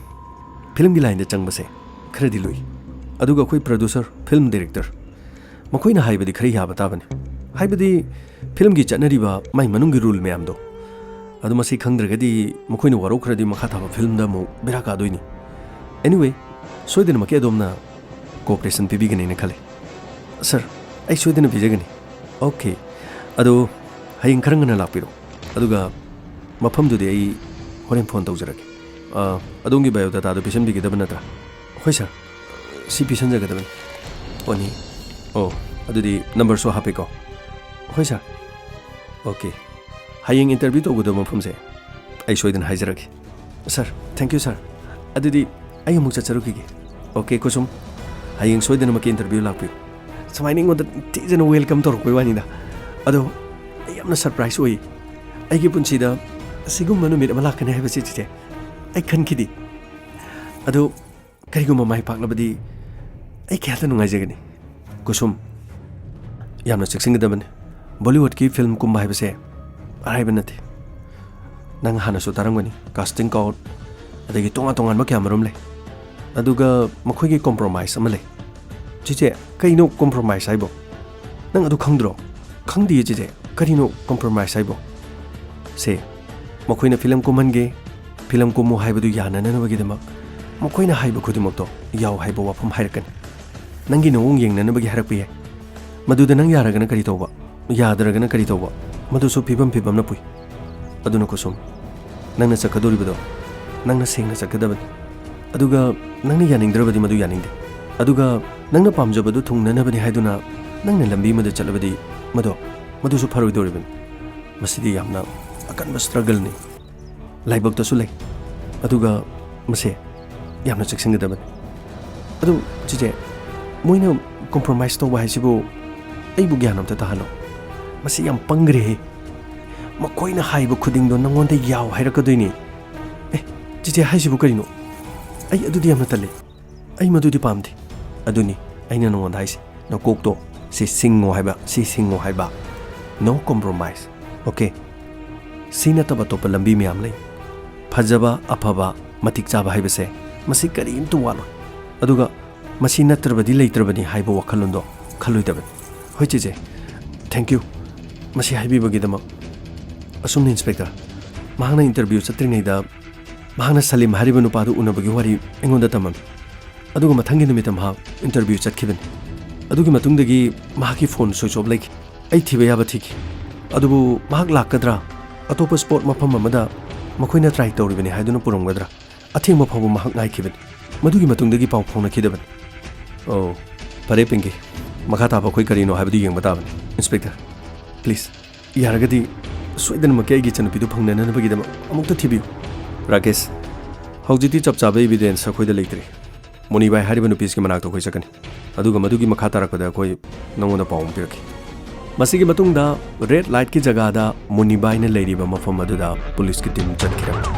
ꯐꯤꯂꯝꯒꯤ ꯂꯥꯏꯟꯗ ꯆꯪꯕꯁꯦ ꯈꯔꯗꯤ ꯂꯨꯏ꯫ ꯑꯗꯨꯒ ꯑꯩꯈꯣꯏ ꯄ꯭ꯔꯣꯗ꯭ꯌꯨꯁꯔ, ꯐꯤꯂꯝ ꯗꯥꯏꯔꯦꯛꯇꯔ, ꯃꯈꯣꯏꯅ ꯍꯥꯏꯕꯗꯤ ꯈꯔ ꯌꯥꯕ ꯇꯥꯕꯅꯤ꯫ ꯍꯥꯏꯕꯗꯤ ꯐꯤꯂꯝꯒꯤ ꯆꯠꯅꯔꯤꯕ ꯃꯥꯏ ꯃꯅꯨꯡꯒꯤ ꯔꯨꯜ ꯃꯌꯥꯝꯗꯣ꯫ ꯑꯗꯨ ꯃꯁꯤ ꯈꯪꯗ꯭ꯔꯒꯗꯤ ꯃꯈꯣꯏꯅ ꯋꯥꯔꯧꯈ꯭ꯔꯗꯤ ꯃꯈꯥ ꯇꯥꯕ ꯐꯤꯂꯝꯗ ꯑꯃꯨꯛ ꯕꯦꯔꯥ ꯀꯥꯗꯣꯏꯅꯤ꯫ Anyway, ꯁꯣꯏꯗꯅꯃꯛꯀꯤ ꯑꯗꯣꯝꯅ cooperation ꯄꯤꯕꯤꯒꯅꯤꯅ ꯈꯜꯂꯤ꯫" "ꯁꯥꯔ, ꯑꯩ ꯁꯣꯏꯗꯅ ꯄꯤꯖꯒꯅꯤ꯫" "ꯑꯣꯀꯦ꯫ ꯑꯗꯣ ꯍꯌꯦꯡ ꯈꯔ ꯉꯟꯅ ꯂꯥꯛꯄꯤꯔꯣ꯫ ꯑꯗꯨꯒ ꯃꯐꯝꯗꯨꯗꯤ ꯑꯩ ꯍꯣꯔꯦꯟ ꯐꯣꯟ ꯇꯧꯖꯔꯛꯀꯦ꯫ ꯑ, ꯑꯗꯣꯝꯒꯤ ꯕꯥꯏꯑꯣꯗꯥꯇꯥꯗꯣ ꯄꯤꯁꯟꯕꯤꯒꯗꯕ ꯅꯠꯇ꯭ꯔꯥ?" "ꯍꯣꯏ ꯁꯥꯔ, ꯁꯤ ꯄꯤꯁꯟꯖꯒꯗꯕꯅꯤ꯫" "ꯑꯣꯅꯤ꯫ ꯑꯣ, ꯑꯗꯨꯗꯤ ꯅꯝꯕꯔꯁꯨ ꯍꯥꯞꯄꯦꯀꯣ?" "ꯍꯣꯏ ꯁꯥꯔ꯫" "ꯑꯣꯀꯦ꯫ ꯍꯌꯦꯡ ꯏꯟꯇꯔꯚ꯭ꯌꯨ ꯇꯧꯒꯗꯕ ꯃꯐꯝꯁꯦ ꯑꯩ ꯁꯣꯏꯗꯅ ꯍꯥꯏꯖꯔꯛꯀꯦ꯫" "ꯁꯥꯔ, thank you ꯁꯥꯔ꯫ ꯑꯗꯨꯗꯤ ꯑꯩ ꯑꯃꯨꯛ ꯆꯠꯆꯔꯨꯈꯤꯒꯦ꯫" "ꯑꯣꯀꯦ ꯀꯨꯁꯨꯝ, ꯍꯌꯦꯡ ꯁꯣꯏꯗꯅꯃꯛꯀꯤ ꯏꯟꯇꯔꯚ꯭ꯌꯨ ꯂꯥꯛꯄꯤꯌꯨ꯫" ꯁꯨꯃꯥꯏꯅ ꯑꯩꯉꯣꯟꯗ ꯅꯤꯡꯊꯤꯖꯅ ꯋꯦꯜꯀꯝ ꯇꯧꯔꯛꯄꯩ ꯋꯥꯅꯤꯗ꯫ ꯑꯗꯣ ꯑꯩ ꯌꯥꯝꯅ ꯁꯔꯄ꯭ꯔꯥꯏꯁ ꯑꯣꯏ꯫ ꯑꯩꯒꯤ ꯄꯨꯟꯁꯤꯗ ꯑꯁꯤꯒꯨꯝꯕ ꯅꯨꯃꯤꯠ ꯑꯃ ꯂꯥꯛꯀꯅꯤ ꯍꯥꯏꯕꯁꯤ, ꯆꯤꯆꯦ, ꯑꯩ ꯈꯟꯈꯤꯗꯦ꯫ ꯑꯗꯣ ꯀꯔꯤꯒꯨꯝꯕ ꯃꯥꯏ ꯄꯥꯛꯂꯕꯗꯤ ꯑꯩ ꯀꯌꯥꯗ ꯅꯨꯡꯉꯥꯏꯖꯒꯅꯤ꯫ ꯀꯨꯁꯨꯝ, ꯌꯥꯝꯅ ꯆꯦꯛꯁꯤꯟꯒꯗꯕꯅꯤ꯫ ꯕꯣꯂꯤꯋꯨꯗꯀꯤ ꯐꯤꯂꯝ ꯀꯨꯝꯕ ꯍꯥꯏꯕꯁꯦ ꯑꯔꯥꯏꯕ ꯅꯠꯇꯦ꯫ ꯅꯪ ꯍꯥꯟꯅꯁꯨ ꯇꯥꯔꯝꯒꯅꯤ, casting couch, ꯑꯗꯒꯤ ꯇꯣꯉꯥꯟ ꯇꯣꯉꯥꯟꯕ ꯀꯌꯥ ꯃꯔꯨꯝ ꯂꯩ꯫ ꯑꯗꯨꯒ ꯃꯈꯣꯏꯒꯤ ꯀꯣꯝꯄ꯭ꯔꯣꯃꯥꯏꯁ ꯑꯃ ꯂꯩ꯫ ꯆꯤꯆꯦ, ꯀꯩꯅꯣ ꯀꯣꯝꯄ꯭ꯔꯣꯃꯥꯏꯁ ꯍꯥꯏꯕꯣ? ꯅꯪ ꯑꯗꯨ ꯈꯪꯗ꯭ꯔꯣ? ꯈꯪꯗꯤꯌꯦ ꯆꯤꯆꯦ, ꯀꯔꯤꯅꯣ ꯀꯣꯝꯄ꯭ꯔꯣꯃꯥꯏꯁ ꯍꯥꯏꯕꯣ? ꯁꯦ, ꯃꯈꯣꯏꯅ ꯐꯤꯂꯝ ꯀꯨꯝꯍꯟꯒꯦ, ꯐꯤꯂꯝ ꯀꯨꯝꯃꯨ ꯍꯥꯏꯕꯗꯨ ꯌꯥꯅꯅꯕꯒꯤꯗꯃꯛ ꯃꯈꯣꯏꯅ ꯍꯥꯏꯕ ꯈꯨꯗꯤꯡꯃꯛꯇꯣ ꯌꯥꯎ ꯍꯥꯏꯕ ꯋꯥꯐꯝ ꯍꯥꯏꯔꯛꯀꯅꯤ꯫ ꯅꯪꯒꯤ ꯅꯑꯣꯡ ꯌꯦꯡꯅꯅꯕꯒꯤ ꯍꯥꯏꯔꯛꯄ ꯌꯥꯏ꯫ ꯃꯗꯨꯗ ꯅꯪ ꯌꯥꯔꯒꯅ ꯀꯔꯤ ꯇꯧꯕ, ꯌꯥꯗ꯭ꯔꯒꯅ ꯀꯔꯤ ꯇꯧꯕ, ꯃꯗꯨꯁꯨ ꯐꯤꯕꯝ ꯐꯤꯕꯝꯅ ꯄꯨꯏ꯫ ꯑꯗꯨꯅ ꯀꯨꯁꯨꯝ, ꯅꯪꯅ ꯆꯠꯀꯗꯧꯔꯤꯕꯗꯣ ꯅꯪꯅ ꯁꯦꯡꯅ ꯆꯠꯀꯗꯕꯅꯤ꯫ ꯑꯗꯨꯒ ꯅꯪꯅ ꯌꯥꯅꯤꯡꯗ꯭ꯔꯕꯗꯤ ꯃꯗꯨ ꯌꯥꯅꯤꯡꯗꯦ꯫ ꯑꯗꯨꯒ ꯅꯪꯅ ꯄꯥꯝꯖꯕꯗꯨ ꯊꯨꯡꯅꯅꯕꯅꯤ ꯍꯥꯏꯗꯨꯅ ꯅꯪꯅ ꯂꯝꯕꯤ ꯑꯃꯗ ꯆꯠꯂꯕꯗꯤ ꯃꯗꯣ, ꯃꯗꯨꯁꯨ ꯐꯔꯣꯏꯗꯧꯔꯤꯕꯅꯤ꯫ ꯃꯁꯤꯗꯤ ꯌꯥꯝꯅ ꯑꯀꯟꯕ struggleꯅꯤ꯫ ꯂꯥꯏꯕꯛꯇꯁꯨ ꯂꯩ꯫ ꯑꯗꯨꯒ ꯃꯁꯦ ꯌꯥꯝꯅ ꯆꯦꯛꯁꯤꯟꯒꯗꯕꯅꯤ꯫ ꯑꯗꯨ ꯆꯤꯆꯦ, ꯃꯣꯏꯅ compromise ꯇꯧꯕ ꯍꯥꯏꯁꯤꯕꯨ ꯑꯩꯕꯨ ꯒ꯭ꯌꯥꯟ ꯑꯝꯇ ꯇꯥꯍꯜꯂꯣ꯫ ꯃꯁꯤ ꯌꯥꯝ ꯄꯪꯈ꯭ꯔꯦꯍꯦ꯫ ꯃꯈꯣꯏꯅ ꯍꯥꯏꯕ ꯈꯨꯗꯤꯡꯗꯣ ꯅꯪꯉꯣꯟꯗ ꯌꯥꯎ ꯍꯥꯏꯔꯛꯀꯗꯣꯏꯅꯤ꯫ ꯑꯦ, ꯆꯤꯆꯦ ꯍꯥꯏꯁꯤꯕꯨ ꯀꯔꯤꯅꯣ? ꯑꯩ ꯑꯗꯨꯗꯤ ꯌꯥꯝꯅ ꯇꯜꯂꯤ꯫ ꯑꯩ ꯃꯗꯨꯗꯤ ꯄꯥꯝꯗꯦ꯫ ꯑꯗꯨꯅꯤ ꯑꯩꯅ ꯅꯉꯣꯟꯗ ꯍꯥꯏꯁꯦ, ꯅꯀꯣꯛꯇꯣ ꯁꯤ ꯁꯤꯡꯉꯣ ꯍꯥꯏꯕ, ꯁꯤ ꯁꯤꯡꯉꯣ ꯍꯥꯏꯕ꯫ No compromise, okay? ꯁꯤ ꯅꯠꯇꯕ ꯑꯇꯣꯞꯄ ꯂꯝꯕꯤ ꯃꯌꯥꯝ ꯂꯩ꯫ ꯐꯖꯕ, ꯑꯐꯕ, ꯃꯇꯤꯛ ꯆꯥꯕ ꯍꯥꯏꯕꯁꯦ ꯃꯁꯤ ꯀꯔꯤꯝꯇ ꯋꯥꯠꯂꯣꯏ꯫ ꯑꯗꯨꯒ ꯃꯁꯤ ꯅꯠꯇ꯭ꯔꯕꯗꯤ ꯂꯩꯇ꯭ꯔꯕꯅꯤ ꯍꯥꯏꯕ ꯋꯥꯈꯜꯂꯣꯟꯗꯣ ꯈꯜꯂꯣꯏꯗꯕꯅꯤ꯫ ꯍꯣꯏ ꯆꯦꯆꯦ, thank you꯫ ꯃꯁꯤ ꯍꯥꯏꯕꯤꯕꯒꯤꯗꯃꯛ꯫ ꯑꯁꯨꯝꯅ Inspector, ꯃꯍꯥꯛꯅ interview ꯆꯠꯇ꯭ꯔꯤꯉꯩꯗ ꯃꯍꯥꯛꯅ ꯁꯂꯤꯝ ꯍꯥꯏꯔꯤꯕ ꯅꯨꯄꯥꯗꯨ ꯎꯅꯕꯒꯤ ꯋꯥꯔꯤ ꯑꯩꯉꯣꯟꯗ ꯇꯝꯃꯝꯃꯤ꯫ ꯑꯗꯨꯒ ꯃꯊꯪꯒꯤ ꯅꯨꯃꯤꯠꯇ ꯃꯍꯥꯛ interview ꯆꯠꯈꯤꯕꯅꯤ꯫ ꯑꯗꯨꯒꯤ ꯃꯇꯨꯡꯗꯒꯤ ꯃꯍꯥꯛꯀꯤ phone switch off ꯂꯩꯈꯤ꯫ ꯑꯩ ꯊꯤꯕ ꯌꯥꯕ ꯊꯤꯈꯤ꯫ ꯑꯗꯨꯕꯨ ꯃꯍꯥꯛ ꯂꯥꯛꯀꯗ꯭ꯔꯥ? ꯑꯇꯣꯞꯄ spot ꯃꯐꯝ ꯑꯃꯗ ꯃꯈꯣꯏꯅ try ꯇꯧꯔꯤꯕꯅꯤ ꯍꯥꯏꯗꯨꯅ ꯄꯨꯔꯝꯒꯗ꯭ꯔꯥ? ꯑꯊꯦꯡꯕ ꯐꯥꯎꯕ ꯃꯍꯥꯛ ꯉꯥꯏꯈꯤꯕꯅꯤ꯫ ꯃꯗꯨꯒꯤ ꯃꯇꯨꯡꯗꯒꯤ ꯄꯥꯎ ꯐꯥꯎꯅꯈꯤꯗꯕꯅꯤ꯫ ꯑꯣ, ꯐꯔꯦ ꯄꯤꯡꯀꯤ, ꯃꯈꯥ ꯇꯥꯕ ꯑꯩꯈꯣꯏ ꯀꯔꯤꯅꯣ ꯍꯥꯏꯕꯗꯨ ꯌꯦꯡꯕ ꯇꯥꯕꯅꯤ꯫ Inspector, please, ꯌꯥꯔꯒꯗꯤ ꯁꯣꯏꯗꯅꯃꯛꯀꯤ ꯑꯩꯒꯤ ꯏꯆꯟꯅꯨꯄꯤꯗꯨ ꯐꯪꯅꯅꯕꯒꯤꯗꯃꯛ ꯑꯃꯨꯛꯇ ꯊꯤꯕꯤꯌꯨ꯫ ꯔꯥꯀꯦꯁ, ꯍꯧꯖꯤꯛꯇꯤ ꯆꯞ ꯆꯥꯕ evidence ꯑꯩꯈꯣꯏꯗ ꯂꯩꯇ꯭ꯔꯤ꯫ ꯃꯣꯅꯤꯕꯥꯏ ꯍꯥꯏꯔꯤꯕ ꯅꯨꯄꯤꯁꯤꯒꯤ ꯃꯅꯥꯛꯇ ꯑꯩꯈꯣꯏ ꯆꯠꯀꯅꯤ꯫ ꯑꯗꯨꯒ ꯃꯗꯨꯒꯤ ꯃꯈꯥ ꯇꯥꯔꯛꯄꯗ ꯑꯩꯈꯣꯏ ꯅꯉꯣꯟꯗ ꯄꯥꯎ ꯑꯃ ꯄꯤꯔꯛꯈꯤ꯫ ꯃꯁꯤꯒꯤ ꯃꯇꯨꯡꯗ red lightꯀꯤ ꯖꯒꯥꯗ ꯃꯨꯅꯤꯕꯥꯏꯅ ꯂꯩꯔꯤꯕ ꯃꯐꯝ ꯑꯗꯨꯗ ꯄꯨꯂꯤꯁꯀꯤ team ꯆꯠꯈꯤꯔꯝꯃꯤ꯫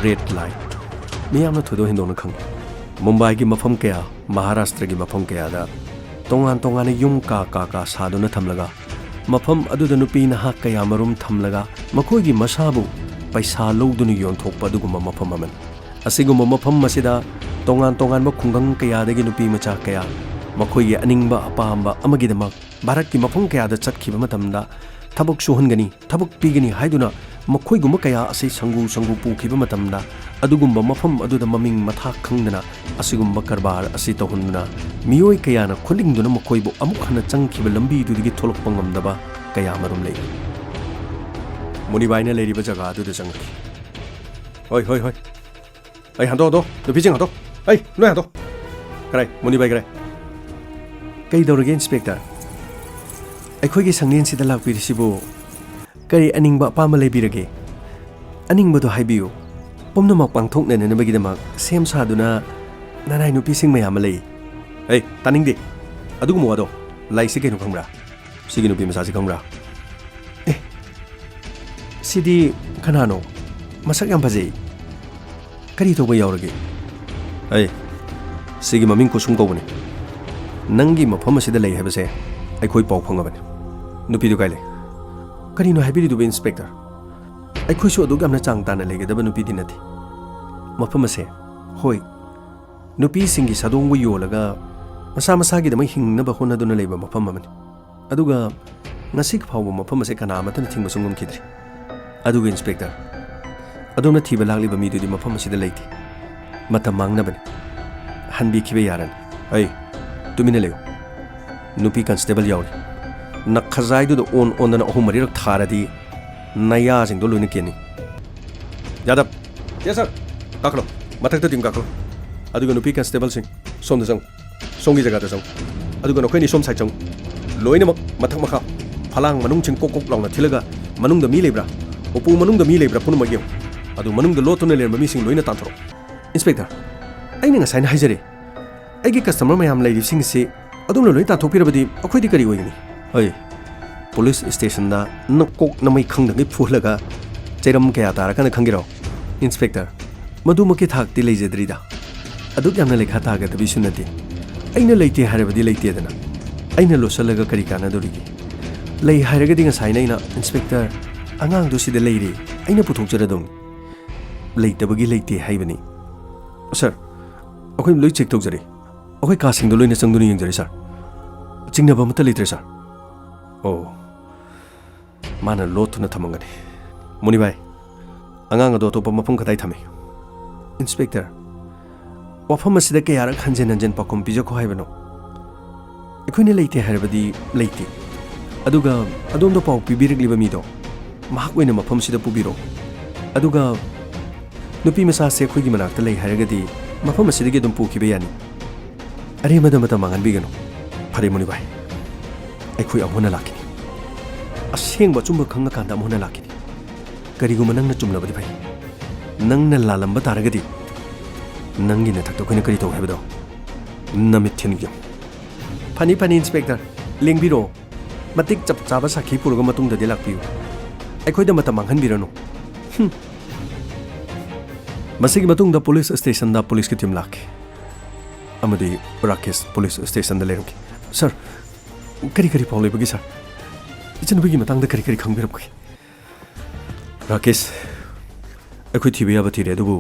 Red light꯫ ꯃꯤꯌꯥꯝꯅ ꯊꯣꯏꯗꯣꯛ ꯍꯦꯟꯗꯣꯛꯅ ꯈꯪꯏ꯫ ꯃꯨꯝꯕꯥꯏꯒꯤ ꯃꯐꯝ ꯀꯌꯥ, ꯃꯍꯥꯔꯥꯁꯇ꯭ꯔꯒꯤ ꯃꯐꯝ ꯀꯌꯥꯗ ꯇꯣꯉꯥꯟ ꯇꯣꯉꯥꯟꯅ ꯌꯨꯝ ꯀꯥ ꯀꯥ ꯀꯥ ꯁꯥꯗꯨꯅ ꯊꯝꯂꯒ, ꯃꯐꯝ ꯑꯗꯨꯗ ꯅꯨꯄꯤ ꯅꯍꯥ ꯀꯌꯥ ꯃꯔꯨꯝ ꯊꯝꯂꯒ, ꯃꯈꯣꯏꯒꯤ ꯃꯁꯥꯕꯨ ꯄꯩꯁꯥ ꯂꯧꯗꯨꯅ ꯌꯣꯟꯊꯣꯛꯄ ꯑꯗꯨꯒꯨꯝꯕ ꯃꯐꯝ ꯑꯃꯅꯤ꯫ ꯑꯁꯤꯒꯨꯝꯕ ꯃꯐꯝ ꯑꯁꯤꯗ ꯇꯣꯉꯥꯟ ꯇꯣꯉꯥꯟꯕ ꯈꯨꯡꯒꯪ ꯀꯌꯥꯗꯒꯤ ꯅꯨꯄꯤ ꯃꯆꯥ ꯀꯌꯥ ꯃꯈꯣꯏꯒꯤ ꯑꯅꯤꯡꯕ ꯑꯄꯥꯝꯕ ꯑꯃꯒꯤꯗꯃꯛ ꯚꯥꯔꯠꯀꯤ ꯃꯐꯝ ꯀꯌꯥꯗ ꯆꯠꯈꯤꯕ ꯃꯇꯝꯗ, ꯊꯕꯛ ꯁꯨꯍꯟꯒꯅꯤ, ꯊꯕꯛ ꯄꯤꯒꯅꯤ ꯍꯥꯏꯗꯨꯅ ꯃꯈꯣꯏꯒꯨꯝꯕ ꯀꯌꯥ ꯑꯁꯤ ꯁꯪꯒꯨ ꯁꯪꯒꯨ ꯄꯨꯈꯤꯕ ꯃꯇꯝꯗ, ꯑꯗꯨꯒꯨꯝꯕ ꯃꯐꯝ ꯑꯗꯨꯗ ꯃꯃꯤꯡ ꯃꯊꯥ ꯈꯪꯗꯅ ꯑꯁꯤꯒꯨꯝꯕ ꯀꯔꯕꯥꯔ ꯑꯁꯤ ꯇꯧꯍꯟꯗꯨꯅ ꯃꯤꯑꯣꯏ ꯀꯌꯥꯅ ꯈꯨꯠꯂꯤꯡꯗꯨꯅ ꯃꯈꯣꯏꯕꯨ ꯑꯃꯨꯛ ꯍꯟꯅ ꯆꯪꯈꯤꯕ ꯂꯝꯕꯤꯗꯨꯗꯒꯤ ꯊꯣꯛꯂꯛꯄ ꯉꯝꯗꯕ ꯀꯌꯥ ꯃꯔꯨꯝ ꯂꯩ꯫ ꯃꯨꯅꯤꯕꯥꯏꯅ ꯂꯩꯔꯤꯕ ꯖꯒꯥ ꯑꯗꯨꯗ ꯆꯪꯉꯛꯈꯤ꯫ "ꯍꯣꯏ, ꯍꯣꯏ, ꯍꯣꯏ꯫ ꯑꯩ ꯍꯟꯗꯣꯛ, ꯍꯟꯗꯣꯛ꯫ ꯅꯨꯄꯤꯁꯤꯡ ꯍꯟꯗꯣꯛ꯫ ꯑꯩ, ꯅꯣꯏ ꯍꯟꯗꯣꯛ꯫ ꯀꯔꯥꯏ? ꯃꯨꯅꯤꯕꯥꯏ ꯀꯔꯥꯏ?" "ꯀꯩꯗꯧꯔꯒꯦ, ꯏꯟꯁꯄꯦꯛꯇꯔ? ꯑꯩꯈꯣꯏꯒꯤ ꯁꯪꯂꯦꯟꯁꯤꯗ ꯂꯥꯛꯄꯤꯔꯤꯁꯤꯕꯨ ꯀꯔꯤ ꯑꯅꯤꯡꯕ ꯑꯄꯥꯝꯕ ꯂꯩꯕꯤꯔꯒꯦ? ꯑꯅꯤꯡꯕꯗꯣ ꯍꯥꯏꯕꯤꯌꯨ꯫ ꯄꯨꯝꯅꯃꯛ ꯄꯥꯡꯊꯣꯛꯅꯅꯕꯒꯤꯗꯃꯛ ꯁꯦꯝ ꯁꯥꯗꯨꯅ ꯅꯅꯥꯏ ꯅꯨꯄꯤꯁꯤꯡ ꯃꯌꯥꯝ ꯑꯃ ꯂꯩ꯫" "ꯑꯩ ꯇꯥꯅꯤꯡꯗꯦ ꯑꯗꯨꯒꯨꯝꯕ ꯋꯥꯗꯣ꯫ ꯂꯥꯏꯛꯁꯤ ꯀꯩꯅꯣ ꯈꯪꯕ꯭ꯔꯥ? ꯁꯤꯒꯤ ꯅꯨꯄꯤ ꯃꯆꯥꯁꯤ ꯈꯪꯕ꯭ꯔꯥ?" "ꯑꯦ, ꯁꯤꯗꯤ ꯀꯅꯥꯅꯣ? ꯃꯁꯛ ꯌꯥꯝ ꯐꯖꯩ꯫ ꯀꯔꯤ ꯇꯧꯕ ꯌꯥꯎꯔꯒꯦ?" "ꯑꯩ, ꯁꯤꯒꯤ ꯃꯃꯤꯡ ꯀꯨꯁꯨꯝ ꯀꯧꯕꯅꯤ꯫ ꯅꯪꯒꯤ ꯃꯐꯝ ꯑꯁꯤꯗ ꯂꯩ ꯍꯥꯏꯕꯁꯦ ꯑꯩꯈꯣꯏ ꯄꯥꯎ ꯐꯪꯉꯕꯅꯤ꯫ ꯅꯨꯄꯤꯗꯨ ꯀꯥꯏ ꯂꯩ?" "ꯀꯔꯤꯅꯣ ꯍꯥꯏꯕꯤꯔꯤꯗꯨꯕꯨ, ꯏꯟꯁꯄꯦꯛꯇꯔ? ꯑꯩꯈꯣꯏꯁꯨ ꯑꯗꯨꯛ ꯌꯥꯝꯅ ꯆꯥꯡ ꯇꯥꯅ ꯂꯩꯒꯗꯕ ꯅꯨꯄꯤꯗꯤ ꯅꯠꯇꯦ꯫ ꯃꯐꯝ ꯑꯁꯦ, ꯍꯣꯏ, ꯅꯨꯄꯤꯁꯤꯡꯒꯤ ꯁꯥꯗꯣꯡꯕꯨ ꯌꯣꯜꯂꯒ ꯃꯁꯥ ꯃꯁꯥꯒꯤꯗꯃꯛ ꯍꯤꯡꯅꯕ ꯍꯣꯠꯅꯗꯨꯅ ꯂꯩꯕ ꯃꯐꯝ ꯑꯃꯅꯤ꯫ ꯑꯗꯨꯒ ꯉꯁꯤ ꯐꯥꯎꯕ ꯃꯐꯝ ꯑꯁꯦ ꯀꯅꯥ ꯑꯃꯠꯇꯅ ꯊꯤꯡꯕꯁꯨ ꯉꯝꯈꯤꯗ꯭ꯔꯤ꯫ ꯑꯗꯨꯒ ꯏꯟꯁꯄꯦꯛꯇꯔ, ꯑꯗꯣꯝꯅ ꯊꯤꯕ ꯂꯥꯛꯂꯤꯕ ꯃꯤꯗꯨꯗꯤ ꯃꯐꯝ ꯑꯁꯤꯗ ꯂꯩꯇꯦ꯫ ꯃꯇꯝ ꯃꯥꯡꯅꯕꯅꯤ꯫ ꯍꯟꯕꯤꯈꯤꯕ ꯌꯥꯔꯅꯤ꯫" "ꯑꯩ, ꯇꯨꯃꯤꯟꯅ ꯂꯩꯌꯨ꯫ ꯅꯨꯄꯤ ꯀꯟꯁꯇꯦꯕꯜ ꯌꯥꯎꯔꯤ꯫ ꯅꯈꯖꯥꯏꯗꯨꯗ ꯑꯣꯟ ꯑꯣꯟꯗꯅ ꯑꯍꯨꯝ ꯃꯔꯤꯔꯛ ꯊꯥꯔꯗꯤ ꯅꯌꯥꯁꯤꯡꯗꯣ ꯂꯣꯏꯅ ꯀꯦꯟꯅꯤ꯫ ꯌꯥꯗꯕ!" "ꯌꯦꯁ, ꯁꯥꯔ!" "ꯀꯥꯈꯠꯂꯣ, ꯃꯊꯛꯇ ꯇꯤꯝ ꯀꯥꯈꯠꯂꯣ꯫ ꯑꯗꯨꯒ ꯅꯨꯄꯤ ꯀꯟꯁꯇꯦꯕꯜꯁꯤꯡ ꯁꯣꯝꯗ ꯆꯪꯉꯨ꯫ ꯁꯣꯝꯒꯤ ꯖꯒꯥꯗ ꯆꯪꯉꯨ꯫ ꯑꯗꯨꯒ ꯅꯈꯣꯏ ꯑꯅꯤ ꯁꯣꯝ ꯁꯥꯏꯗ ꯆꯪꯉꯨ꯫ ꯂꯣꯏꯅꯃꯛ ꯃꯊꯛ ꯃꯈꯥ, ꯐꯂꯥꯡ ꯃꯅꯨꯡꯁꯤꯡ ꯀꯣꯛ ꯀꯣꯛ ꯂꯥꯎꯅ ꯊꯤꯜꯂꯒ ꯃꯅꯨꯡꯗ ꯃꯤ ꯂꯩꯕ꯭ꯔꯥ, ꯎꯄꯨ ꯃꯅꯨꯡꯗ ꯃꯤ ꯂꯩꯕ꯭ꯔꯥ ꯄꯨꯝꯅꯃꯛ ꯌꯦꯡꯉꯨ꯫ ꯑꯗꯨ ꯃꯅꯨꯡꯗ ꯂꯣꯠꯇꯨꯅ ꯂꯩꯔꯝꯕ ꯃꯤꯁꯤꯡ ꯂꯣꯏꯅ ꯇꯥꯟꯊꯣꯔꯛꯎ꯫" "ꯏꯟꯁꯄꯦꯛꯇꯔ, ꯑꯩꯅ ꯉꯁꯥꯏꯅ ꯍꯥꯏꯖꯔꯦ, ꯑꯩꯒꯤ ꯀꯁꯇꯃꯔ ꯃꯌꯥꯝ ꯂꯩꯔꯤꯕꯁꯤꯡ ꯑꯁꯤ ꯑꯗꯣꯝꯅ ꯂꯣꯏ ꯇꯥꯟꯊꯣꯛꯄꯤꯔꯕꯗꯤ ꯑꯩꯈꯣꯏꯗꯤ ꯀꯔꯤ ꯑꯣꯏꯒꯅꯤ?" "ꯍꯣꯏ, ꯄꯨꯂꯤꯁ ꯁ꯭ꯇꯦꯁꯟꯗ ꯅꯀꯣꯛ ꯅꯃꯩ ꯈꯪꯗꯉꯩ ꯐꯨꯍꯜꯂꯒ ꯆꯩꯔꯝ ꯀꯌꯥ ꯇꯥꯔꯀꯥꯟꯗ ꯈꯪꯒꯦꯔꯣ?" "ꯏꯟꯁꯄꯦꯛꯇꯔ, ꯃꯗꯨꯃꯛꯀꯤ ꯊꯥꯛꯇꯤ ꯂꯩꯖꯗ꯭ꯔꯤꯗ꯫ ꯑꯗꯨꯛ ꯌꯥꯝꯅ ꯂꯩꯈꯥ ꯇꯥꯒꯗꯕꯤꯁꯨ ꯅꯠꯇꯦ꯫ ꯑꯩꯅ ꯂꯩꯇꯦ ꯍꯥꯏꯔꯕꯗꯤ ꯂꯩꯇꯦꯗꯅ꯫ ꯑꯩꯅ ꯂꯣꯠꯁꯜꯂꯒ ꯀꯔꯤ ꯀꯥꯟꯅꯗꯣꯔꯤꯒꯦ? ꯂꯩ ꯍꯥꯏꯔꯒꯗꯤ ꯉꯁꯥꯏꯅ ꯑꯩꯅ, 'ꯏꯟꯁꯄꯦꯛꯇꯔ, ꯑꯉꯥꯡꯗꯣ ꯁꯤꯗ ꯂꯩꯔꯦ, ꯑꯩꯅ ꯄꯨꯊꯣꯛꯆꯔꯗꯧꯅꯤ꯫ ꯂꯩꯇꯕꯒꯤ ꯂꯩꯇꯦ ꯍꯥꯏꯕꯅꯤ꯫" "ꯁꯥꯔ, ꯑꯩꯈꯣꯏ ꯂꯣꯏ ꯆꯦꯛ ꯇꯧꯖꯔꯦ꯫ ꯑꯩꯈꯣꯏ ꯀꯥꯁꯤꯡꯗꯣ ꯂꯣꯏꯅ ꯆꯪꯗꯨꯅ ꯌꯦꯡꯖꯔꯦ, ꯁꯥꯔ꯫ ꯆꯤꯡꯅꯕ ꯑꯃꯠꯇ ꯂꯩꯇ꯭ꯔꯦ, ꯁꯥꯔ꯫" "ꯑꯣ, ꯃꯥꯅ ꯂꯣꯠꯇꯨꯅ ꯊꯝꯃꯝꯒꯅꯤ꯫ ꯃꯨꯅꯤꯚꯥꯏ, ꯑꯉꯥꯡ ꯑꯗꯣ ꯑꯇꯣꯞꯄ ꯃꯐꯝ ꯀꯗꯥꯏ ꯊꯝꯃꯤ? ꯏꯟꯁꯄꯦꯛꯇꯔ, ꯋꯥꯐꯝ ꯑꯁꯤꯗ ꯀꯌꯥꯔꯛ ꯍꯟꯖꯤꯟ ꯍꯟꯖꯤꯟ ꯄꯥꯎꯈꯨꯝ ꯄꯤꯖꯈꯣ ꯍꯥꯏꯕꯅꯣ? ꯑꯩꯈꯣꯏꯅ ꯂꯩꯇꯦ ꯍꯥꯏꯔꯕꯗꯤ ꯂꯩꯇꯦ꯫ ꯑꯗꯨꯒ ꯑꯗꯣꯝꯗ ꯄꯥꯎ ꯄꯤꯕꯤꯔꯛꯂꯤꯕ ꯃꯤꯗꯣ ꯃꯍꯥꯛ ꯑꯣꯏꯅ ꯃꯐꯝꯁꯤꯗ ꯄꯨꯕꯤꯔꯣ꯫ ꯑꯗꯨꯒ ꯅꯨꯄꯤ ꯃꯆꯥꯁꯦ ꯑꯩꯈꯣꯏꯒꯤ ꯃꯅꯥꯛꯇ ꯂꯩ ꯍꯥꯏꯔꯒꯗꯤ ꯃꯐꯝ ꯑꯁꯤꯗꯒꯤ ꯑꯗꯨꯝ ꯄꯨꯈꯤꯕ ꯌꯥꯅꯤ꯫ ꯑꯔꯦꯝꯕꯗ ꯃꯇꯝ ꯃꯥꯡꯍꯟꯕꯤꯒꯅꯨ꯫ ꯐꯔꯦ ꯃꯨꯅꯤꯚꯥꯏ, ꯑꯩꯈꯣꯏ ꯑꯃꯨꯛ ꯍꯟꯅ ꯂꯥꯛꯈꯤꯅꯤ꯫ ꯑꯁꯦꯡꯕ ꯑꯆꯨꯝꯕ ꯈꯪꯉꯀꯥꯟꯗ ꯑꯃꯨꯛ ꯍꯟꯅ ꯂꯥꯛꯈꯤꯅꯤ꯫ ꯀꯔꯤꯒꯨꯝꯕ ꯅꯪꯅ ꯆꯨꯝꯂꯕꯗꯤ ꯐꯩ꯫ ꯅꯪꯅ ꯂꯥꯜꯂꯝꯕ ꯇꯥꯔꯒꯗꯤ ꯅꯪꯒꯤ ꯅꯊꯛꯇ ꯑꯩꯈꯣꯏꯅ ꯀꯔꯤ ꯇꯧ ꯍꯥꯏꯕꯗꯣ ꯅꯃꯤꯠ ꯊꯤꯟꯒꯦ꯫ ꯐꯅꯤ, ꯐꯅꯤ, ꯏꯟꯁꯄꯦꯛꯇꯔ, ꯂꯦꯡꯕꯤꯔꯣ꯫ ꯃꯇꯤꯛ ꯆꯞ ꯆꯥꯕ ꯁꯥꯈꯤ ꯄꯨꯔꯒ ꯃꯇꯨꯡꯗꯗꯤ ꯂꯥꯛꯄꯤꯌꯨ꯫ ꯑꯩꯈꯣꯏꯗ ꯃꯇꯝ ꯃꯥꯡꯍꯟꯕꯤꯔꯅꯨ꯫ ꯍꯨꯝ꯫ ꯃꯁꯤꯒꯤ ꯃꯇꯨꯡꯗ ꯄꯨꯂꯤꯁ ꯁ꯭ꯇꯦꯁꯟꯗ ꯄꯨꯂꯤꯁꯀꯤ ꯇꯤꯝ ꯂꯥꯛꯈꯤ꯫ ꯑꯃꯗꯤ ꯔꯥꯀꯦꯁ ꯄꯨꯂꯤꯁ ꯁ꯭ꯇꯦꯁꯟꯗ ꯂꯩꯔꯝꯈꯤ꯫ "ꯁꯔ, ꯀꯔꯤ ꯀꯔꯤ ꯄꯥꯎ ꯂꯩꯕꯒꯦ, ꯁꯔ? ꯏꯆꯟꯅꯨꯄꯤꯒꯤ ꯃꯇꯥꯡꯗ ꯀꯔꯤ ꯀꯔꯤ ꯈꯪꯕꯤꯔꯛꯄꯒꯦ?" "ꯔꯥꯀꯦꯁ, ꯑꯩꯈꯣꯏ ꯊꯤꯕ ꯌꯥꯕ ꯊꯤꯔꯦ, ꯑꯗꯨꯕꯨ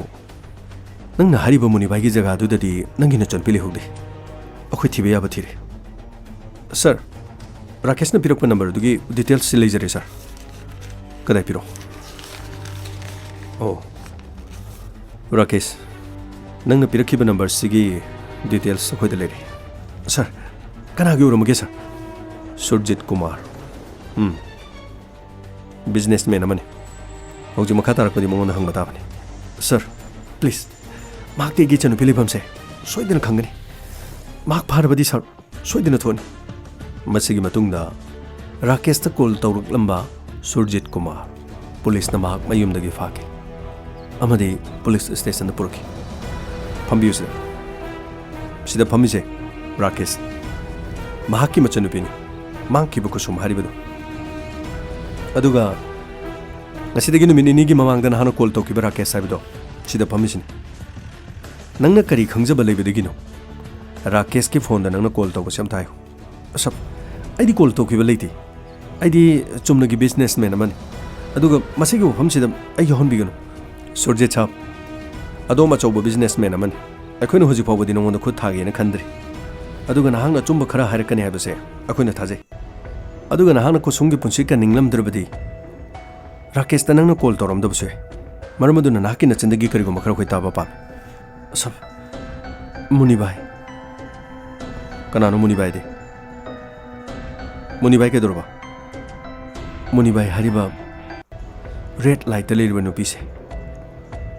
ꯅꯪꯅ ꯍꯥꯏꯔꯤꯕ ꯃꯨꯅꯤꯚꯥꯏꯒꯤ ꯖꯒꯥꯗꯨꯗꯗꯤ ꯅꯪꯒꯤ ꯅꯆꯟꯅꯨꯄꯤ ꯂꯩꯍꯧꯗꯦ꯫ ꯑꯩꯈꯣꯏ ꯊꯤꯕ ꯌꯥꯕ ꯊꯤꯔꯦ꯫" "ꯁꯔ, ꯔꯥꯀꯦꯁꯅ ꯄꯤꯔꯛꯄ ꯅꯝꯕꯔꯗꯨꯒꯤ ꯗꯤꯇꯦꯜꯁꯁꯤ ꯂꯩꯖꯔꯦ, ꯁꯔ꯫" "ꯀꯗꯥꯏ ꯄꯤꯔꯛꯑꯣ?" "ꯑꯣ, ꯔꯥꯀꯦꯁ, ꯅꯪꯅ ꯄꯤꯔꯛꯈꯤꯕ ꯅꯝꯕꯔꯁꯤꯒꯤ ꯗꯤꯇꯦꯜꯁ ꯑꯩꯈꯣꯏꯗ ꯂꯩꯔꯦ꯫" "ꯁꯔ, ꯀꯅꯥꯒꯤ ꯑꯣꯏꯔꯝꯃꯒꯦ, ꯁꯔ?" "ꯁꯨꯔꯖꯤꯠ ꯀꯨꯃꯥꯔ꯫" "ꯎꯝ, ꯕꯤꯖꯤꯅꯦꯁꯃꯦꯟ ꯑꯃꯅꯤ꯫ ꯍꯧꯖꯤꯛ ꯃꯈꯥ ꯇꯥꯔꯛꯄꯗꯤ ꯃꯉꯣꯟꯗ ꯍꯪꯕ ꯇꯥꯕꯅꯤ꯫" "ꯁꯔ, ꯄ꯭ꯂꯤꯖ, ꯃꯍꯥꯛꯇꯤ ꯑꯩꯒꯤ ꯏꯆꯟꯅꯨꯄꯤ ꯂꯩꯐꯝꯁꯦ ꯁꯣꯏꯗꯅ ꯈꯪꯒꯅꯤ꯫ ꯃꯍꯥꯛ ꯐꯥꯔꯕꯗꯤ, ꯁꯔ, ꯁꯣꯏꯗꯅ ꯊꯣꯛꯑꯅꯤ꯫" ꯃꯁꯤꯒꯤ ꯃꯇꯨꯡꯗ ꯔꯥꯀꯦꯁꯇ ꯀꯣꯜ ꯇꯧꯔꯛꯂꯝꯕ ꯁꯨꯔꯖꯤꯠ ꯀꯨꯃꯥꯔ ꯄꯨꯂꯤꯁꯅ ꯃꯍꯥꯛ ꯃꯌꯨꯝꯗꯒꯤ ꯐꯥꯈꯤ ꯑꯃꯗꯤ ꯄꯨꯂꯤꯁ ꯁ꯭ꯇꯦꯁꯟꯗ ꯄꯨꯔꯛꯈꯤ꯫ "ꯐꯝꯕꯤꯌꯨ ꯁꯤꯗ꯫ ꯁꯤꯗ ꯐꯝꯃꯤꯁꯦ ꯔꯥꯀꯦꯁ, ꯃꯍꯥꯛꯀꯤ ꯃꯆꯟꯅꯨꯄꯤꯅꯤ, ꯃꯥꯡꯈꯤꯕ ꯈꯨꯁꯨꯝ ꯍꯥꯏꯔꯤꯕꯗꯨ꯫ ꯑꯗꯨꯒ ꯉꯁꯤꯗꯒꯤ ꯅꯨꯃꯤꯠ ꯅꯤꯅꯤꯒꯤ ꯃꯃꯥꯡꯗ ꯅꯍꯥꯛꯅ ꯀꯣꯜ ꯇꯧꯈꯤꯕ ꯔꯥꯀꯦꯁ ꯍꯥꯏꯕꯗꯣ ꯁꯤꯗ ꯐꯝꯃꯤꯁꯤꯅꯤ꯫ ꯅꯪꯅ ꯀꯔꯤ ꯈꯪꯖꯕ ꯂꯩꯕꯗꯒꯤꯅꯣ ꯔꯥꯀꯦꯁꯀꯤ ꯐꯣꯟꯗ ꯅꯪꯅ ꯀꯣꯜ ꯇꯧꯕꯁꯦ? ꯑꯝꯇ ꯍꯥꯏꯌꯨ꯫" "ꯁꯔ, ꯑꯩꯗꯤ ꯀꯣꯜ ꯇꯧꯈꯤꯕ ꯂꯩꯇꯦ꯫ ꯑꯩꯗꯤ ꯆꯨꯝꯅꯒꯤ ꯕꯤꯖꯤꯅꯦꯁꯃꯦꯟ ꯑꯃꯅꯤ꯫ ꯑꯗꯨꯒ ꯃꯁꯤꯒꯤ ꯋꯥꯐꯝꯁꯤꯗ ꯑꯩ ꯌꯥꯎꯍꯟꯕꯤꯒꯅꯨ꯫" "ꯁꯨꯔꯖꯤꯠ ꯁꯥꯕ, ꯑꯗꯣꯝ ꯑꯆꯧꯕ ꯕꯤꯖꯤꯅꯦꯁꯃꯦꯟ ꯑꯃꯅꯤ꯫ ꯑꯩꯈꯣꯏꯅ ꯍꯧꯖꯤꯛ ꯐꯥꯎꯕꯗꯤ ꯅꯉꯣꯟꯗ ꯈꯨꯠ ꯊꯥꯒꯦꯅ ꯈꯟꯗ꯭ꯔꯤ꯫ ꯑꯗꯨꯒ ꯅꯍꯥꯛꯅ ꯑꯆꯨꯝꯕ ꯈꯔ ꯍꯥꯏꯔꯛꯀꯅꯤ ꯍꯥꯏꯕꯁꯦ ꯑꯩꯈꯣꯏꯅ ꯊꯥꯖꯩ꯫ ꯑꯗꯨꯒ ꯅꯍꯥꯛꯅ ꯀꯨꯁꯨꯝꯒꯤ ꯄꯨꯟꯁꯤ ꯀꯟꯅꯤꯡꯂꯝꯗ꯭ꯔꯕꯗꯤ ꯔꯥꯀꯦꯁꯇ ꯅꯪꯅ ꯀꯣꯜ ꯇꯧꯔꯝꯗꯕꯁꯨ ꯌꯥꯏ꯫ ꯃꯔꯝ ꯑꯗꯨꯅ ꯅꯍꯥꯛꯀꯤ ꯅꯆꯤꯟꯗꯒꯤ ꯀꯔꯤꯒꯨꯝꯕ ꯈꯔ ꯈꯣꯏ ꯇꯥꯕ ꯄꯥꯝꯃꯤ꯫ ꯑꯁ, ꯃꯨꯅꯤꯕꯥꯏ꯫ ꯀꯅꯥꯅꯣ ꯃꯨꯅꯤꯕꯥꯏꯗꯤ? ꯃꯨꯅꯤꯕꯥꯏ ꯀꯩꯗꯧꯔꯕ? ꯃꯨꯅꯤꯕꯥꯏ ꯍꯥꯏꯔꯤꯕ ꯔꯦꯗ ꯂꯥꯏꯠꯇ ꯂꯩꯔꯤꯕ ꯅꯨꯄꯤꯁꯦ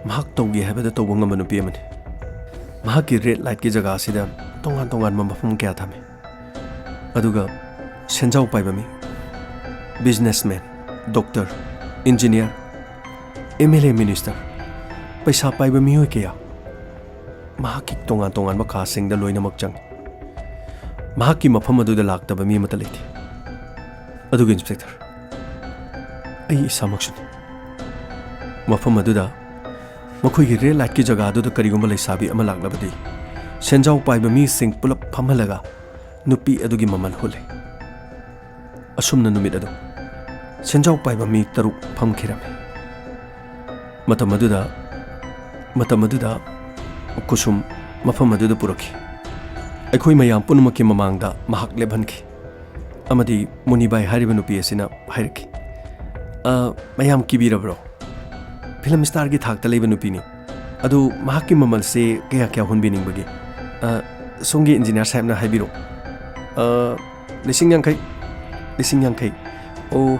ꯃꯍꯥꯛ ꯇꯧꯒꯦ ꯍꯥꯏꯕꯗ ꯇꯧꯕ ꯉꯝꯕ ꯅꯨꯄꯤ ꯑꯃꯅꯤ꯫ ꯃꯍꯥꯛꯀꯤ ꯔꯦꯗ ꯂꯥꯏꯠꯀꯤ ꯖꯒꯥ ꯑꯁꯤꯗ ꯇꯣꯉꯥꯟ ꯇꯣꯉꯥꯟꯕ ꯃꯐꯝ ꯀꯌꯥ ꯊꯝꯃꯤ꯫ ꯑꯗꯨꯒ ꯁꯦꯟꯖꯥꯎ ꯄꯥꯏꯕ ꯃꯤ, businessman, doctor, engineer, M L A, minister, ꯄꯩꯁꯥ ꯄꯥꯏꯕ ꯃꯤꯑꯣꯏ ꯀꯌꯥ ꯃꯍꯥꯛꯀꯤ ꯇꯣꯉꯥꯟ ꯇꯣꯉꯥꯟꯕ ꯀꯥꯁꯤꯡꯗ ꯂꯣꯏꯅꯃꯛ ꯆꯪꯏ꯫ ꯃꯍꯥꯛꯀꯤ ꯃꯐꯝ ꯑꯗꯨꯗ ꯂꯥꯛꯇꯕ ꯃꯤ ꯑꯃꯠꯇ ꯂꯩꯇꯦ꯫ ꯑꯗꯨꯒ ꯏꯟꯁꯄꯦꯛꯇꯔ, ꯑꯩ ꯏꯁꯥꯃꯛꯁꯨꯅꯤ꯫ ꯃꯐꯝ ꯑꯗꯨꯗ ꯃꯈꯣꯏꯒꯤ ꯔꯦꯗ ꯂꯥꯏꯠꯀꯤ ꯖꯒꯥ ꯑꯗꯨꯗ ꯀꯔꯤꯒꯨꯝꯕ ꯂꯩꯁꯥꯕꯤ ꯑꯃ ꯂꯥꯛꯂꯕꯗꯤ ꯁꯦꯟꯖꯥꯎ ꯄꯥꯏꯕ ꯃꯤꯁꯤꯡ ꯄꯨꯂꯞ ꯐꯝꯍꯜꯂꯒ ꯅꯨꯄꯤ ꯑꯗꯨꯒꯤ ꯃꯃꯜ ꯍꯨꯜꯂꯤ꯫ ꯑꯁꯨꯝꯅ ꯅꯨꯃꯤꯠ ꯑꯗꯨ ꯁꯦꯟꯖꯥꯎ ꯄꯥꯏꯕ ꯃꯤ ꯇꯔꯨꯛ ꯐꯝꯈꯤꯔꯝꯃꯤ꯫ ꯃꯇꯝ ꯑꯗꯨꯗ, ꯃꯇꯝ ꯑꯗꯨꯗ ꯀꯨꯁꯨꯝ ꯃꯐꯝ ꯑꯗꯨꯗ ꯄꯨꯔꯛꯈꯤ꯫ ꯑꯩꯈꯣꯏ ꯃꯌꯥꯝ ꯄꯨꯝꯅꯃꯛꯀꯤ ꯃꯃꯥꯡꯗ ꯃꯍꯥꯛ ꯂꯦꯞꯍꯟꯈꯤ꯫ ꯑꯃꯗꯤ ꯃꯨꯅꯤꯕꯥꯏ ꯍꯥꯏꯔꯤꯕ ꯅꯨꯄꯤ ꯑꯁꯤꯅ ꯍꯥꯏꯔꯛꯈꯤ, "ꯑ, ꯃꯌꯥꯝ ꯀꯤꯕꯤꯔꯕ꯭ꯔꯣ? ꯐꯤꯂꯝ ꯁ꯭ꯇꯥꯔꯒꯤ ꯊꯥꯛꯇ ꯂꯩꯕ ꯅꯨꯄꯤꯅꯤ꯫ ꯑꯗꯨ ꯃꯍꯥꯛꯀꯤ ꯃꯃꯜꯁꯦ ꯀꯌꯥ ꯀꯌꯥ ꯍꯨꯟꯕꯤꯅꯤꯡꯕꯒꯦ? ꯑ, ꯁꯣꯝꯒꯤ ꯏꯟꯖꯤꯅꯤꯌꯥꯔ ꯁꯥꯍꯦꯕꯅ ꯍꯥꯏꯕꯤꯔꯣ꯫" "ꯑ, ꯂꯤꯁꯤꯡ ꯌꯥꯡꯈꯩ, ꯂꯤꯁꯤꯡ ꯌꯥꯡꯈꯩ꯫ ꯑꯣ,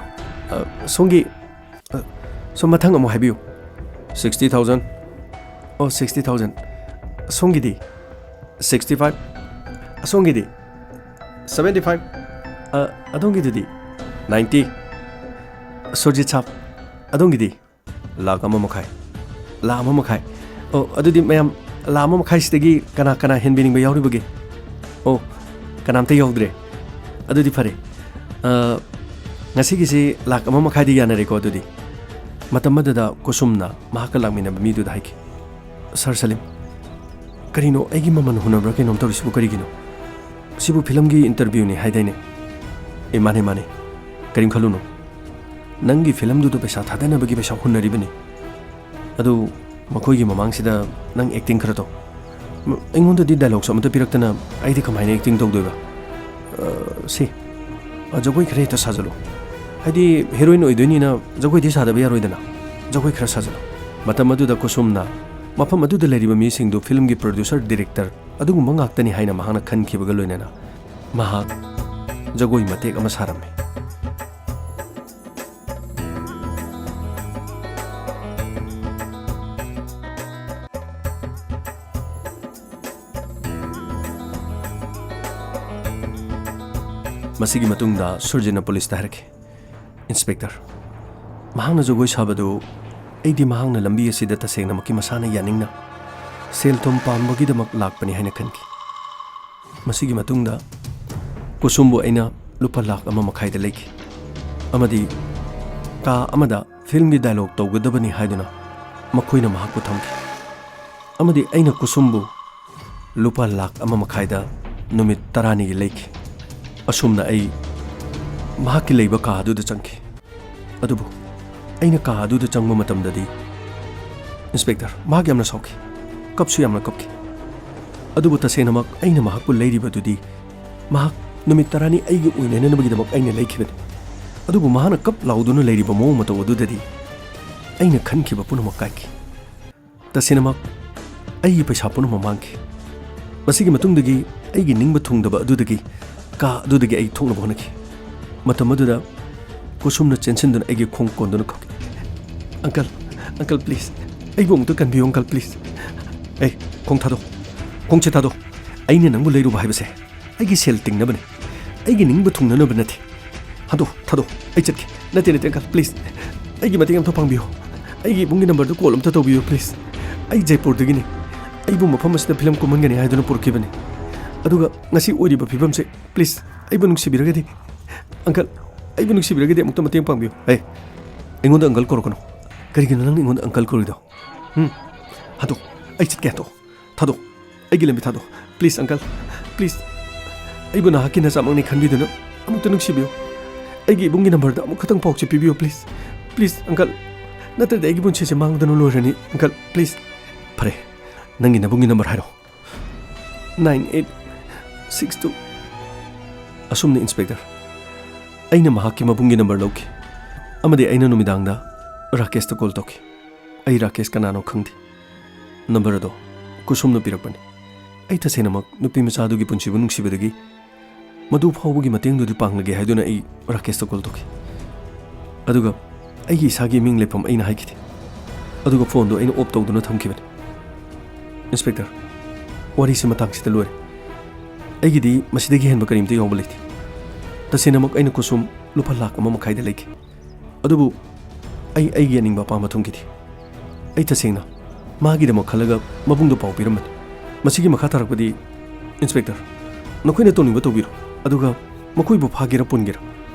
ꯑ, ꯁꯣꯝꯒꯤ, ꯑ, ꯁꯣꯝ ꯃꯊꯪ ꯑꯃꯨꯛ ꯍꯥꯏꯕꯤꯌꯨ꯫" "Sixty thousand." "ꯑꯣ, ꯁꯤꯛꯁꯇꯤ ꯊꯥꯎꯖꯟ꯫ ꯁꯣꯝꯒꯤꯗꯤ?" "Sixty five." "ꯑꯁꯣꯝꯒꯤꯗꯤ?" "Seventy five." "ꯑ, ꯑꯗꯣꯝꯒꯤꯗꯨꯗꯤ?" "ꯅꯥꯏꯟꯇꯤ꯫" "ꯁꯨꯔꯖꯤꯠ ꯁꯥꯍꯦꯕ, ꯑꯗꯣꯝꯒꯤꯗꯤ?" "ꯂꯥꯈ ꯑꯃ ꯃꯈꯥꯏ꯫" "ꯂꯥꯈ ꯑꯃ ꯃꯈꯥꯏ꯫ ꯑꯣ, ꯑꯗꯨꯗꯤ ꯃꯌꯥꯝ, ꯂꯥꯈ ꯑꯃ ꯃꯈꯥꯏꯁꯤꯗꯒꯤ ꯀꯅꯥ ꯀꯅꯥ ꯍꯦꯟꯕꯤꯅꯤꯡꯕ ꯌꯥꯎꯔꯤꯕꯒꯦ?" "ꯑꯣ, ꯀꯅꯥꯝꯇ ꯌꯥꯎꯗ꯭ꯔꯦ꯫ ꯑꯗꯨꯗꯤ ꯐꯔꯦ꯫ ꯑ, ꯉꯁꯤꯒꯤꯁꯤ ꯂꯥꯈ ꯑꯃ ꯃꯈꯥꯏꯗꯤ ꯌꯥꯅꯔꯦꯀꯣ ꯑꯗꯨꯗꯤ?" ꯃꯇꯝ ꯑꯗꯨꯗ ꯀꯨꯁꯨꯝꯅ ꯃꯍꯥꯛꯀ ꯂꯥꯛꯃꯤꯟꯅꯕ ꯃꯤꯗꯨꯗ ꯍꯥꯏꯈꯤ, "ꯁꯥꯔ ꯁꯂꯤꯝ, ꯀꯔꯤꯅꯣ ꯑꯩꯒꯤ ꯃꯃꯜ ꯍꯨꯟꯅꯕ꯭ꯔꯥ ꯀꯩꯅꯣꯝ ꯇꯧꯔꯤꯁꯤꯕꯨ ꯀꯔꯤꯒꯤꯅꯣ? ꯁꯤꯕꯨ ꯐꯤꯂꯝꯒꯤ ꯏꯟꯇꯔꯚ꯭ꯌꯨꯅꯤ ꯍꯥꯏꯗꯥꯏꯅꯦ?" "ꯑꯦ, ꯃꯥꯅꯦ, ꯃꯥꯅꯦ꯫ ꯀꯔꯤꯝ ꯈꯜꯂꯨꯅꯨ꯫ ꯅꯪꯒꯤ ꯐꯤꯂꯝꯗꯨꯗ ꯄꯩꯁꯥ ꯊꯥꯗꯅꯕꯒꯤ ꯄꯩꯁꯥ ꯍꯨꯟꯅꯔꯤꯕꯅꯤ꯫ ꯑꯗꯨ ꯃꯈꯣꯏꯒꯤ ꯃꯃꯥꯡꯁꯤꯗ ꯅꯪ ꯑꯦꯛꯇꯤꯡ ꯈꯔ ꯇꯧ꯫ ꯃ-, ꯑꯩꯉꯣꯟꯗꯗꯤ ꯗꯥꯏꯂꯣꯛꯁꯨ ꯑꯃꯠꯇ ꯄꯤꯔꯛꯇꯅ ꯑꯩꯗꯤ ꯀꯃꯥꯏꯅ ꯑꯦꯛꯇꯤꯡ ꯇꯧꯗꯣꯏꯕ? ꯑ, ꯁꯤ, "ꯑ, ꯖꯒꯣꯏ ꯈꯔ ꯍꯦꯛꯇ ꯁꯥꯖꯜꯂꯨ꯫ ꯍꯥꯏꯗꯤ ꯍꯦꯔꯣꯏꯟ ꯑꯣꯏꯗꯣꯏꯅꯤꯅ ꯖꯒꯣꯏꯗꯤ ꯁꯥꯗꯕ ꯌꯥꯔꯣꯏꯗꯅ꯫ ꯖꯒꯣꯏ ꯈꯔ ꯁꯥꯖꯜꯂꯨ꯫" ꯃꯇꯝ ꯑꯗꯨꯗ ꯀꯨꯁꯨꯝꯅ ꯃꯐꯝ ꯑꯗꯨꯗ ꯂꯩꯔꯤꯕ ꯃꯤꯁꯤꯡꯗꯨ ꯐꯤꯂꯝꯒꯤ ꯄ꯭ꯔꯣꯗ꯭ꯌꯨꯁꯔ, ꯗꯤꯔꯦꯛꯇꯔ ꯑꯗꯨꯒꯨꯝꯕ ꯉꯥꯛꯇꯅꯤ ꯍꯥꯏꯅ ꯃꯍꯥꯛꯅ ꯈꯟꯈꯤꯕꯒ ꯂꯣꯏꯅꯅ ꯃꯍꯥꯛ ꯖꯒꯣꯏ ꯃꯇꯦꯛ ꯑꯃ ꯁꯥꯔꯝꯃꯤ꯫ ꯃꯁꯤꯒꯤ ꯃꯇꯨꯡꯗ ꯁꯨꯔꯖꯤꯠꯅ ꯄꯨꯂꯤꯁꯇ ꯍꯥꯏꯔꯛꯈꯤ, "ꯏꯟꯁꯄꯦꯛꯇꯔ, ꯃꯍꯥꯛꯅ ꯖꯒꯣꯏ ꯁꯥꯕꯗꯨ ꯑꯩꯗꯤ ꯃꯍꯥꯛꯅ ꯂꯝꯕꯤ ꯑꯁꯤꯗ ꯇꯁꯦꯡꯅꯃꯛꯀꯤ ꯃꯁꯥꯅ ꯌꯥꯅꯤꯡꯅ ꯁꯦꯜ ꯊꯨꯝ ꯄꯥꯝꯕꯒꯤꯗꯃꯛ ꯂꯥꯛꯄꯅꯤ ꯍꯥꯏꯅ ꯈꯟꯈꯤ꯫" ꯃꯁꯤꯒꯤ ꯃꯇꯨꯡꯗ ꯀꯨꯁꯨꯝꯕꯨ ꯑꯩꯅ ꯂꯨꯄꯥ ꯂꯥꯈ ꯑꯃ ꯃꯈꯥꯏꯗ ꯂꯩꯈꯤ ꯑꯃꯗꯤ ꯀꯥ ꯑꯃꯗ ꯐꯤꯜꯝꯒꯤ ꯗꯥꯏꯂꯣꯒ ꯇꯧꯒꯗꯕꯅꯤ ꯍꯥꯏꯗꯨꯅ ꯃꯈꯣꯏꯅ ꯃꯍꯥꯛꯄꯨ ꯊꯝꯈꯤ꯫ ꯑꯃꯗꯤ ꯑꯩꯅ ꯀꯨꯁꯨꯝꯕꯨ ꯂꯨꯄꯥ ꯂꯥꯈ ꯑꯃ ꯃꯈꯥꯏꯗ ꯅꯨꯃꯤꯠ ꯇꯔꯥꯅꯤꯒꯤ ꯂꯩꯈꯤ꯫ ꯑꯁꯨꯝꯅ ꯑꯩ ꯃꯍꯥꯛꯀꯤ ꯂꯩꯕ ꯀꯥ ꯑꯗꯨꯗ ꯆꯪꯈꯤ꯫ ꯑꯗꯨꯕꯨ ꯑꯩꯅ ꯀꯥ ꯑꯗꯨꯗ ꯆꯪꯕ ꯃꯇꯝꯗꯗꯤ, ꯏꯟꯁꯄꯦꯛꯇꯔ, ꯃꯍꯥꯛ ꯌꯥꯝꯅ ꯁꯥꯎꯈꯤ, ꯀꯞꯁꯨ ꯌꯥꯝꯅ ꯀꯞꯈꯤ꯫ ꯑꯗꯨꯕꯨ ꯇꯁꯦꯡꯅꯃꯛ ꯑꯩꯅ ꯃꯍꯥꯛꯄꯨ ꯂꯩꯔꯤꯕꯗꯨꯗꯤ ꯃꯍꯥꯛ ꯅꯨꯃꯤꯠ ꯇꯔꯥꯅꯤ ꯑꯩꯒꯤ ꯑꯣꯏꯅꯅꯕꯒꯤꯗꯃꯛ ꯑꯩꯅ ꯂꯩꯈꯤꯕꯅꯤ꯫ ꯑꯗꯨꯕꯨ ꯃꯍꯥꯛꯅ ꯀꯞ ꯂꯥꯎꯗꯨꯅ ꯂꯩꯔꯤꯕ ꯃꯑꯣꯡ ꯃꯇꯧ ꯑꯗꯨꯗꯗꯤ ꯑꯩꯅ ꯈꯟꯈꯤꯕ ꯄꯨꯝꯅꯃꯛ ꯀꯥꯏꯈꯤ꯫ ꯇꯁꯦꯡꯅꯃꯛ ꯑꯩꯒꯤ ꯄꯩꯁꯥ ꯄꯨꯝꯅꯃꯛ ꯃꯥꯡꯈꯤ꯫ ꯃꯁꯤꯒꯤ ꯃꯇꯨꯡꯗꯒꯤ ꯑꯩꯒꯤ ꯅꯤꯡꯕ ꯊꯨꯡꯗꯕ ꯑꯗꯨꯗꯒꯤ ꯀꯥ ꯑꯗꯨꯗꯒꯤ ꯑꯩ ꯊꯣꯛꯅꯕ ꯍꯣꯠꯅꯈꯤ꯫ ꯃꯇꯝ ꯑꯗꯨꯗ ꯀꯨꯁꯨꯝꯅ ꯆꯦꯟꯁꯤꯟꯗꯨꯅ ꯑꯩꯒꯤ ꯈꯣꯡ ꯀꯣꯟꯗꯨꯅ ꯀꯧꯈꯤ, "ꯑꯪꯀꯜ, ꯑꯪꯀꯜ, ꯄ꯭ꯂꯤꯖ, ꯑꯩꯕꯨ ꯑꯃꯨꯛꯇ ꯀꯟꯕꯤꯌꯨ, ꯑꯪꯀꯜ, ꯄ꯭ꯂꯤꯖ꯫ ꯑꯩ ꯈꯣꯡ ꯊꯥꯗꯣꯛ, ꯈꯣꯡꯁꯦ ꯊꯥꯗꯣꯛ꯫ ꯑꯩꯅ ꯅꯪꯕꯨ ꯂꯩꯔꯨꯕ ꯍꯥꯏꯕꯁꯦ ꯑꯩꯒꯤ ꯁꯦꯜ ꯇꯤꯡꯅꯕꯅꯤ, ꯑꯩꯒꯤ ꯅꯤꯡꯕ ꯊꯨꯡꯅꯅꯕ ꯅꯠꯇꯦ꯫ ꯊꯥꯗꯣꯛ, ꯊꯥꯗꯣꯛ, ꯑꯩ ꯆꯠꯀꯦ꯫" "ꯅꯠꯇꯦ, ꯅꯠꯇꯦ, ꯑꯪꯀꯜ, ꯄ꯭ꯂꯤꯖ, ꯑꯩꯒꯤ ꯃꯇꯦꯡ ꯑꯝꯇ ꯄꯥꯡꯕꯤꯌꯨ꯫ ꯑꯩꯒꯤ ꯏꯕꯨꯡꯒꯤ ꯅꯝꯕꯔꯗꯨ ꯀꯣꯜ ꯑꯝꯇ ꯇꯧꯕꯤꯌꯨ, ꯄ꯭ꯂꯤꯖ꯫ ꯑꯩ ꯖꯩꯄꯨꯔꯗꯒꯤꯅꯤ꯫ ꯑꯩꯕꯨ ꯃꯐꯝ ꯑꯁꯤꯗ ꯐꯤꯂꯝ ꯀꯨꯝꯍꯟꯒꯅꯤ ꯍꯥꯏꯗꯨꯅ ꯄꯨꯔꯛꯈꯤꯕꯅꯤ꯫ ꯑꯗꯨꯒ ꯉꯁꯤ ꯑꯣꯏꯔꯤꯕ ꯐꯤꯕꯝꯁꯦ, ꯄ꯭ꯂꯤꯖ, ꯑꯩꯕꯨ ꯅꯨꯡꯁꯤꯕꯤꯔꯒꯗꯤ, ꯑꯪꯀꯜ, ꯑꯩꯕꯨ ꯅꯨꯡꯁꯤꯕꯤꯔꯒꯗꯤ ꯑꯃꯨꯛꯇ ꯃꯇꯦꯡ ꯄꯥꯡꯕꯤꯌꯨ꯫" "ꯍꯦ, ꯑꯩꯉꯣꯟꯗ ꯑꯪꯀꯜ ꯀꯧꯔꯛꯀꯅꯨ꯫ ꯀꯔꯤꯒꯤꯅꯣ ꯅꯪꯅ ꯑꯩꯉꯣꯟꯗ ꯑꯪꯀꯜ ꯀꯧꯔꯤꯗꯣ? ꯍꯨꯝ? ꯍꯥꯠꯇꯣꯛ, ꯑꯩ ꯆꯠꯀꯦ, ꯍꯥꯠꯇꯣꯛ꯫ ꯊꯥꯗꯣꯛ, ꯑꯩꯒꯤ ꯂꯝꯕꯤ ꯊꯥꯗꯣꯛ꯫ Please, uncle, please. ꯑꯩꯕꯨ ꯅꯍꯥꯛꯀꯤ ꯅꯆꯥꯃꯛꯅꯤ ꯈꯟꯕꯤꯗꯨꯅ ꯑꯃꯨꯛꯇ ꯅꯨꯡꯁꯤꯕꯤꯌꯨ꯫ ꯑꯩꯒꯤ ꯏꯕꯨꯡꯒꯤ ꯅꯝꯕꯔꯗ ꯑꯃꯨꯛ ꯈꯛꯇꯪ ꯄꯥꯎꯁꯦ ꯄꯤꯕꯤꯌꯨ, ꯄ꯭ꯂꯤꯖ꯫ ꯄ꯭ꯂꯤꯖ, ꯑꯪꯀꯜ꯫ ꯅꯠꯇ꯭ꯔꯗꯤ ꯑꯩꯒꯤ ꯄꯨꯟꯁꯤꯁꯦ ꯃꯥꯡꯗꯅ ꯂꯣꯏꯔꯅꯤ, ꯑꯪꯀꯜ, ꯄ꯭ꯂꯤꯖ꯫" "ꯐꯔꯦ, ꯅꯪꯒꯤ ꯅꯕꯨꯡꯒꯤ ꯅꯝꯕꯔ ꯍꯥꯏꯔꯣ꯫" "Nine eight six two." "ꯑꯁꯨꯝꯅ, ꯏꯟꯁꯄꯦꯛꯇꯔ꯫ ꯑꯩꯅ ꯃꯍꯥꯛꯀꯤ ꯃꯕꯨꯡꯒꯤ ꯅꯝꯕꯔ ꯂꯧꯈꯤ, ꯑꯃꯗꯤ ꯑꯩꯅ ꯅꯨꯃꯤꯗꯥꯡꯗ ꯔꯥꯀꯦꯁꯇ ꯀꯣꯜ ꯇꯧꯈꯤ꯫ ꯑꯩ ꯔꯥꯀꯦꯁ ꯀꯅꯥꯅꯣ ꯈꯪꯗꯦ꯫ ꯅꯝꯕꯔ ꯑꯗꯣ ꯀꯨꯁꯨꯝꯅ ꯄꯤꯔꯛꯄꯅꯤ꯫ ꯑꯩ ꯇꯁꯦꯡꯅꯃꯛ ꯅꯨꯄꯤ ꯃꯆꯥꯗꯨꯒꯤ ꯄꯨꯟꯁꯤꯕꯨ ꯅꯨꯡꯁꯤꯕꯗꯒꯤ ꯃꯗꯨ ꯐꯥꯎꯕꯒꯤ ꯃꯇꯦꯡꯗꯨꯗꯤ ꯄꯥꯡꯂꯒꯦ ꯍꯥꯏꯗꯨꯅ ꯑꯩ ꯔꯥꯀꯦꯁꯇ ꯀꯣꯜ ꯇꯧꯈꯤ꯫ ꯑꯗꯨꯒ ꯑꯩꯒꯤ ꯏꯁꯥꯒꯤ ꯃꯤꯡ ꯂꯩꯐꯝ ꯑꯩꯅ ꯍꯥꯏꯈꯤꯗꯦ꯫ ꯑꯗꯨꯒ ꯐꯣꯟꯗꯣ ꯑꯩꯅ ꯑꯣꯐ ꯇꯧꯗꯨꯅ ꯊꯝꯈꯤꯕꯅꯤ꯫ ꯏꯟꯁꯄꯦꯛꯇꯔ, ꯋꯥꯔꯤꯁꯤ ꯃꯇꯥꯡꯁꯤꯗ ꯂꯣꯏꯔꯦ꯫ ꯑꯩꯒꯤꯗꯤ ꯃꯁꯤꯗꯒꯤ ꯍꯦꯟꯕ ꯀꯔꯤꯝꯇ ꯌꯥꯎꯕ ꯂꯩꯇꯦ꯫ ꯇꯁꯦꯡꯅꯃꯛ ꯑꯩꯅ ꯀꯨꯁꯨꯝ ꯂꯨꯄꯥ ꯂꯥꯈ ꯑꯃ ꯃꯈꯥꯏꯗ ꯂꯩꯈꯤ꯫ ꯑꯗꯨꯕꯨ ꯑꯩ ꯑꯩꯒꯤ ꯑꯅꯤꯡꯕ ꯑꯄꯥꯝꯕ ꯊꯨꯡꯈꯤꯗꯦ꯫ ꯑꯩ ꯇꯁꯦꯡꯅ ꯃꯥꯒꯤꯗꯃꯛ ꯈꯜꯂꯒ ꯃꯕꯨꯡꯗꯣ ꯄꯥꯎ ꯄꯤꯔꯝꯕꯅꯤ꯫ ꯃꯁꯤꯒꯤ ꯃꯈꯥ ꯇꯥꯔꯛꯄꯗꯤ, ꯏꯟꯁꯄꯦꯛꯇꯔ, ꯅꯈꯣꯏꯅ ꯇꯧꯅꯤꯡꯕ ꯇꯧꯕꯤꯔꯣ, ꯑꯗꯨꯒ ꯃꯈꯣꯏꯕꯨ ꯐꯥꯒꯦꯔꯥ ꯄꯨꯟꯒꯦꯔꯥ,